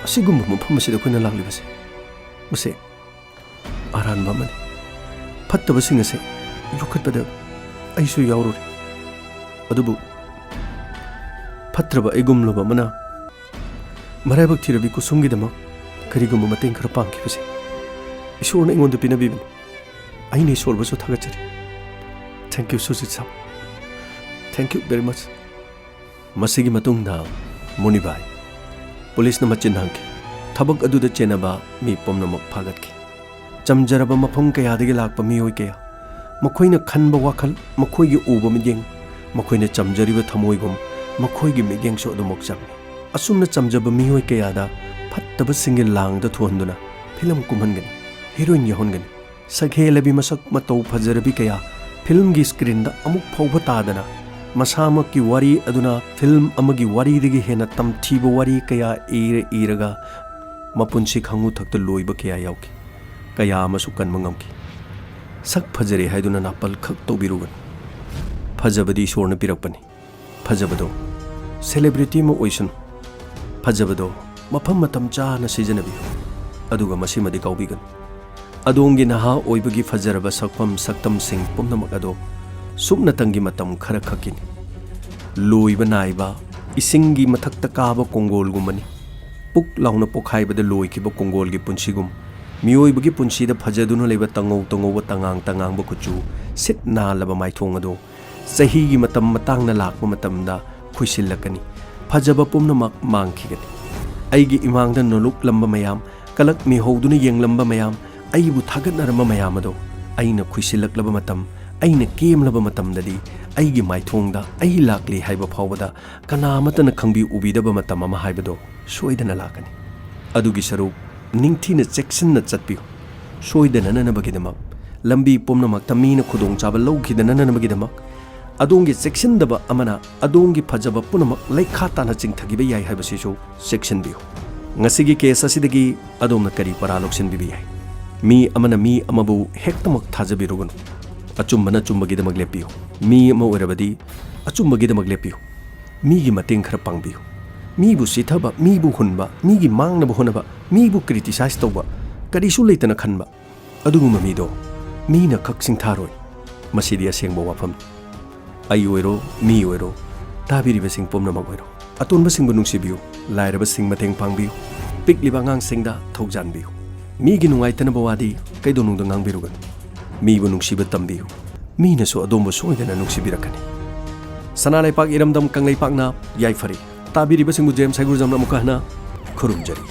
ꯑꯁꯤꯒꯨꯝꯕ ꯃꯐꯝ ꯑꯁꯤꯗ ꯑꯩꯈꯣꯏꯅ ꯂꯥꯛꯂꯤꯕꯁꯦ, ꯃꯁꯤ ꯑꯔꯥꯟꯕ ꯑꯃꯅꯤ꯫ ꯐꯠꯇꯕꯁꯤꯡ ꯑꯁꯦ ꯌꯣꯛꯈꯠꯄꯗ ꯑꯩꯁꯨ ꯌꯥꯎꯔꯨꯔꯦ꯫ ꯑꯗꯨꯕꯨ ꯐꯠꯇ꯭ꯔꯕ ꯑꯩꯒꯨꯝꯂꯕ ꯑꯃꯅ ꯃꯔꯥꯏꯕꯛ ꯊꯤꯔꯕꯤ ꯀꯨꯁꯨꯝꯒꯤꯗꯃꯛ ꯀꯔꯤꯒꯨꯝꯕ ꯃꯇꯦꯡ ꯈꯔ ꯄꯥꯡꯈꯤꯕꯁꯦ ꯏꯁꯣꯔꯅ ꯑꯩꯉꯣꯟꯗ ꯄꯤꯅꯕꯤꯕꯅꯤ꯫ ꯑꯩꯅ ꯏꯁꯣꯔꯕꯨꯁꯨ ꯊꯥꯒꯠꯆꯔꯤ꯫ Thank you, ꯁꯨꯖꯤꯠ ꯁꯥꯕ꯫ Thank you very much꯫ ꯃꯁꯤꯒꯤ ꯃꯇꯨꯡꯗ ꯃꯨꯅꯤꯕꯥꯏ ꯄꯨꯂꯤꯁꯅ ꯃꯆꯤꯟ ꯍꯥꯡꯈꯤ꯫ ꯊꯕꯛ ꯑꯗꯨꯗ ꯆꯦꯟꯅꯕ ꯃꯤ ꯄꯨꯝꯅꯃꯛ ꯐꯥꯒꯠꯈꯤ꯫ ꯆꯝꯖꯔꯕ ꯃꯐꯝ ꯀꯌꯥꯗꯒꯤ ꯂꯥꯛꯄ ꯃꯤꯑꯣꯏ ꯀꯌꯥ, ꯃꯈꯣꯏꯅ ꯈꯟꯕ ꯋꯥꯈꯜ, ꯃꯈꯣꯏꯒꯤ ꯎꯕ ꯃꯤꯠꯌꯦꯡ, ꯃꯈꯣꯏꯅ ꯆꯝꯖꯔꯤꯕ ꯊꯃꯣꯏꯒꯨꯝ ꯃꯈꯣꯏꯒꯤ ꯃꯤꯠꯌꯦꯡꯁꯨ ꯑꯗꯨꯃꯛ ꯆꯝꯃꯤ꯫ ꯑꯁꯨꯝꯅ ꯆꯝꯖꯕ ꯃꯤꯑꯣꯏ ꯀꯌꯥꯗ ꯐꯠꯇꯕꯁꯤꯡꯒꯤ ꯂꯥꯡꯗ ꯊꯨꯍꯟꯗꯨꯅ ꯐꯤꯂꯝ ꯀꯨꯝꯍꯟꯒꯅꯤ, ꯍꯤꯔꯣꯏꯟ ꯌꯥꯎꯍꯟꯒꯅꯤ꯫ ꯁꯛꯍꯦꯜꯂꯕꯤ ꯃꯁꯛ ꯃꯇꯧ ꯐꯖꯔꯕꯤ ꯀꯌꯥ ꯐꯤꯂꯝꯒꯤ ꯁ꯭ꯀ꯭ꯔꯤꯟꯗ ꯑꯃꯨꯛ ꯐꯥꯎꯕ ꯇꯥꯗꯅ ꯃꯁꯥꯃꯛꯀꯤ ꯋꯥꯔꯤ ꯑꯗꯨꯅ ꯐꯤꯂꯝ ꯑꯃꯒꯤ ꯋꯥꯔꯤꯗꯒꯤ ꯍꯦꯟꯅ ꯇꯝꯊꯤꯕ ꯋꯥꯔꯤ ꯀꯌꯥ ꯏꯔ ꯏꯔꯒ ꯃꯄꯨꯟꯁꯤ ꯈꯥꯉꯨ ꯊꯛꯇ ꯂꯣꯏꯕ ꯀꯌꯥ ꯌꯥꯎꯈꯤ꯫ ꯀꯌꯥ ꯑꯃꯁꯨ ꯀꯟꯕ ꯉꯝꯈꯤ꯫ ꯁꯛ ꯐꯖꯔꯦ ꯍꯥꯏꯗꯨꯅ ꯅꯥꯄꯜ ꯈꯛ ꯇꯧꯕꯤꯔꯨꯒꯅꯨ꯫ ꯐꯖꯕꯗꯤ ꯏꯁꯣꯔꯅ ꯄꯤꯔꯛꯄꯅꯤ꯫ ꯐꯖꯕꯗꯣ ꯁꯦꯂꯦꯕ꯭ꯔꯤꯇꯤ ꯑꯃ ꯑꯣꯏꯁꯅꯨ꯫ ꯐꯖꯕꯗꯣ ꯃꯐꯝ ꯃꯇꯝ ꯆꯥꯅ ꯁꯤꯖꯤꯟꯅꯕꯤꯌꯨ꯫ ꯑꯗꯨꯒ ꯃꯁꯤꯃꯗꯤ ꯀꯥꯎꯕꯤꯒꯅꯨ, ꯑꯗꯣꯝꯒꯤ ꯅꯍꯥ ꯑꯣꯏꯕꯒꯤ ꯐꯖꯔꯕ ꯁꯛꯐꯝ ꯁꯛꯇꯝꯁꯤꯡ ꯄꯨꯝꯅꯃꯛ ꯑꯗꯣ ꯁꯨꯞꯅꯇꯪꯒꯤ ꯃꯇꯝ ꯈꯔ ꯈꯛꯀꯤꯅꯤ꯫ ꯂꯣꯏꯕ ꯅꯥꯏꯕ ꯏꯁꯤꯡꯒꯤ ꯃꯊꯛꯇ ꯀꯥꯕ ꯀꯣꯡꯒꯣꯜꯒꯨꯝꯕꯅꯤ꯫ ꯄꯨꯛ ꯂꯥꯎꯅ ꯄꯣꯈꯥꯏꯕꯗ ꯂꯣꯏꯈꯤꯕ ꯀꯣꯡꯒꯣꯜꯒꯤ ꯄꯨꯟꯁꯤꯒꯨꯝ ꯃꯤꯑꯣꯏꯕꯒꯤ ꯄꯨꯟꯁꯤꯗ ꯐꯖꯗꯨꯅ ꯂꯩꯕ ꯇꯉꯧ ꯇꯉꯧꯕ ꯇꯉꯥꯡ ꯇꯉꯥꯡꯕ ꯀꯨꯆꯨ, ꯁꯤꯠ ꯅꯥꯜꯂꯕ ꯃꯥꯏꯊꯣꯡ ꯑꯗꯣ ꯆꯍꯤꯒꯤ ꯃꯇꯝ ꯃꯇꯥꯡꯅ ꯂꯥꯛꯄ ꯃꯇꯝꯗ ꯈꯨꯏꯁꯤꯜꯂꯛꯀꯅꯤ꯫ ꯐꯖꯕ ꯄꯨꯝꯅꯃꯛ ꯃꯥꯡꯈꯤꯒꯅꯤ꯫ ꯑꯩꯒꯤ ꯏꯃꯥꯡꯗ ꯅꯣꯂꯨꯛꯂꯝꯕ ꯃꯌꯥꯝ, ꯀꯂꯛ ꯃꯤꯍꯧꯗꯨꯅ ꯌꯦꯡꯂꯝꯕ ꯃꯌꯥꯝ, ꯑꯩꯕꯨ ꯊꯥꯒꯠꯅꯔꯝꯕ ꯃꯌꯥꯝ ꯑꯗꯣ ꯑꯩꯅ ꯈꯨꯏꯁꯤꯜꯂꯛꯂꯕ ꯃꯇꯝ, ꯑꯩꯅ ꯀꯦꯝꯂꯕ ꯃꯇꯝꯗꯗꯤ ꯑꯩꯒꯤ ꯃꯥꯏꯊꯣꯡꯗ ꯑꯩ ꯂꯥꯛꯂꯤ ꯍꯥꯏꯕ ꯐꯥꯎꯕꯗ ꯀꯅꯥ ꯑꯃꯠꯇꯅ ꯈꯪꯕꯤ ꯎꯕꯤꯗꯕ ꯃꯇꯝ ꯑꯃ ꯍꯥꯏꯕꯗꯣ ꯁꯣꯏꯗꯅ ꯂꯥꯛꯀꯅꯤ꯫ ꯑꯗꯨꯒꯤ ꯁꯔꯨꯛ ꯅꯤꯡꯊꯤꯅ ꯆꯦꯛꯁꯤꯟꯅ ꯆꯠꯄꯤꯌꯨ꯫ ꯁꯣꯏꯗꯅꯅꯕꯒꯤꯗꯃꯛ, ꯂꯝꯕꯤ ꯄꯨꯝꯅꯃꯛꯇ ꯃꯤꯅ ꯈꯨꯗꯣꯡꯆꯥꯕ ꯂꯧꯈꯤꯗꯅꯅꯕꯒꯤꯗꯃꯛ, ꯑꯗꯣꯝꯒꯤ ꯆꯦꯛꯁꯤꯟꯗꯕ ꯑꯃꯅ ꯑꯗꯣꯝꯒꯤ ꯐꯖꯕ ꯄꯨꯝꯅꯃꯛ ꯂꯩꯈꯥ ꯇꯥꯅ ꯆꯤꯡꯊꯈꯤꯕ ꯌꯥꯏ ꯍꯥꯏꯕꯁꯤꯁꯨ ꯆꯦꯛꯁꯤꯟꯕꯤꯌꯨ꯫ ꯉꯁꯤꯒꯤ ꯀꯦꯁ ꯑꯁꯤꯗꯒꯤ ꯑꯗꯣꯝꯅ ꯀꯔꯤ ꯄꯔꯥ ꯂꯧꯁꯤꯟꯕꯤꯕ ꯌꯥꯏ? ꯃꯤ ꯑꯃꯅ ꯃꯤ ꯑꯃꯕꯨ ꯍꯦꯛꯇꯃꯛ ꯊꯥꯖꯕꯤꯔꯨꯒꯅꯨ꯫ ꯑꯆꯨꯝꯕꯅ ꯑꯆꯨꯝꯕꯒꯤꯗꯃꯛ ꯂꯦꯞꯄꯤꯌꯨ꯫ ꯃꯤ ꯑꯃ ꯑꯣꯏꯔꯕꯗꯤ ꯑꯆꯨꯝꯕꯒꯤꯗꯃꯛ ꯂꯦꯞꯄꯤꯌꯨ꯫ ꯃꯤꯒꯤ ꯃꯇꯦꯡ ꯈꯔ ꯄꯥꯡꯕꯤꯌꯨ꯫ ꯃꯤꯕꯨ ꯁꯤꯊꯕ, ꯃꯤꯕꯨ ꯍꯨꯟꯕ, ꯃꯤꯒꯤ ꯃꯥꯡꯅꯕ ꯍꯣꯠꯅꯕ, ꯃꯤꯕꯨ ꯀ꯭ꯔꯤꯇꯤꯁꯥꯏꯖ ꯇꯧꯕ, ꯀꯔꯤꯁꯨ ꯂꯩꯇꯅ ꯈꯟꯕ, ꯑꯗꯨꯒꯨꯝꯕ ꯃꯤꯗꯣ ꯃꯤꯅ ꯈꯛ ꯁꯤꯡꯊꯥꯔꯣꯏ꯫ ꯃꯁꯤꯗꯤ ꯑꯁꯦꯡꯕ ꯋꯥꯐꯝꯅꯤ꯫ ꯑꯩ ꯑꯣꯏꯔꯣ, ꯃꯤ ꯑꯣꯏꯔꯣ, ꯇꯥꯕꯤꯔꯤꯕꯁꯤꯡ ꯄꯨꯝꯅꯃꯛ ꯑꯣꯏꯔꯣ, ꯑꯇꯣꯟꯕꯁꯤꯡꯕꯨ ꯅꯨꯡꯁꯤꯕꯤꯌꯨ, ꯂꯥꯏꯔꯕꯁꯤꯡ ꯃꯇꯦꯡ ꯄꯥꯡꯕꯤꯌꯨ, ꯄꯤꯛꯂꯤꯕ ꯑꯉꯥꯡꯁꯤꯡꯗ ꯊꯧꯖꯥꯟꯕꯤꯌꯨ꯫ ꯃꯤꯒꯤ ꯅꯨꯡꯉꯥꯏꯇꯅꯕ ꯋꯥꯗꯤ ꯀꯩꯗꯧꯅꯨꯡꯗ ꯉꯥꯡꯕꯤꯔꯨꯒꯅꯨ꯫ ꯃꯤꯕꯨ ꯅꯨꯡꯁꯤꯕ ꯇꯝꯕꯤꯌꯨ꯫ ꯃꯤꯅꯁꯨ ꯑꯗꯣꯝꯕꯨ ꯁꯣꯏꯗꯅ ꯅꯨꯡꯁꯤꯕꯤꯔꯛꯀꯅꯤ꯫ ꯁꯅꯥ ꯂꯩꯄꯥꯛ ꯏꯔꯝꯗꯝ ꯀꯪꯂꯩꯄꯥꯛꯅ ꯌꯥꯏꯐꯔꯤ꯫ ꯇꯥꯕꯤꯔꯤꯕꯁꯤꯡꯕꯨ ꯖꯦꯝꯁ ꯍꯩꯒ꯭ꯔꯨꯖꯝꯅ ꯑꯃꯨꯛꯀ ꯍꯟꯅ ꯈꯨꯔꯨꯝꯖꯔꯤ꯫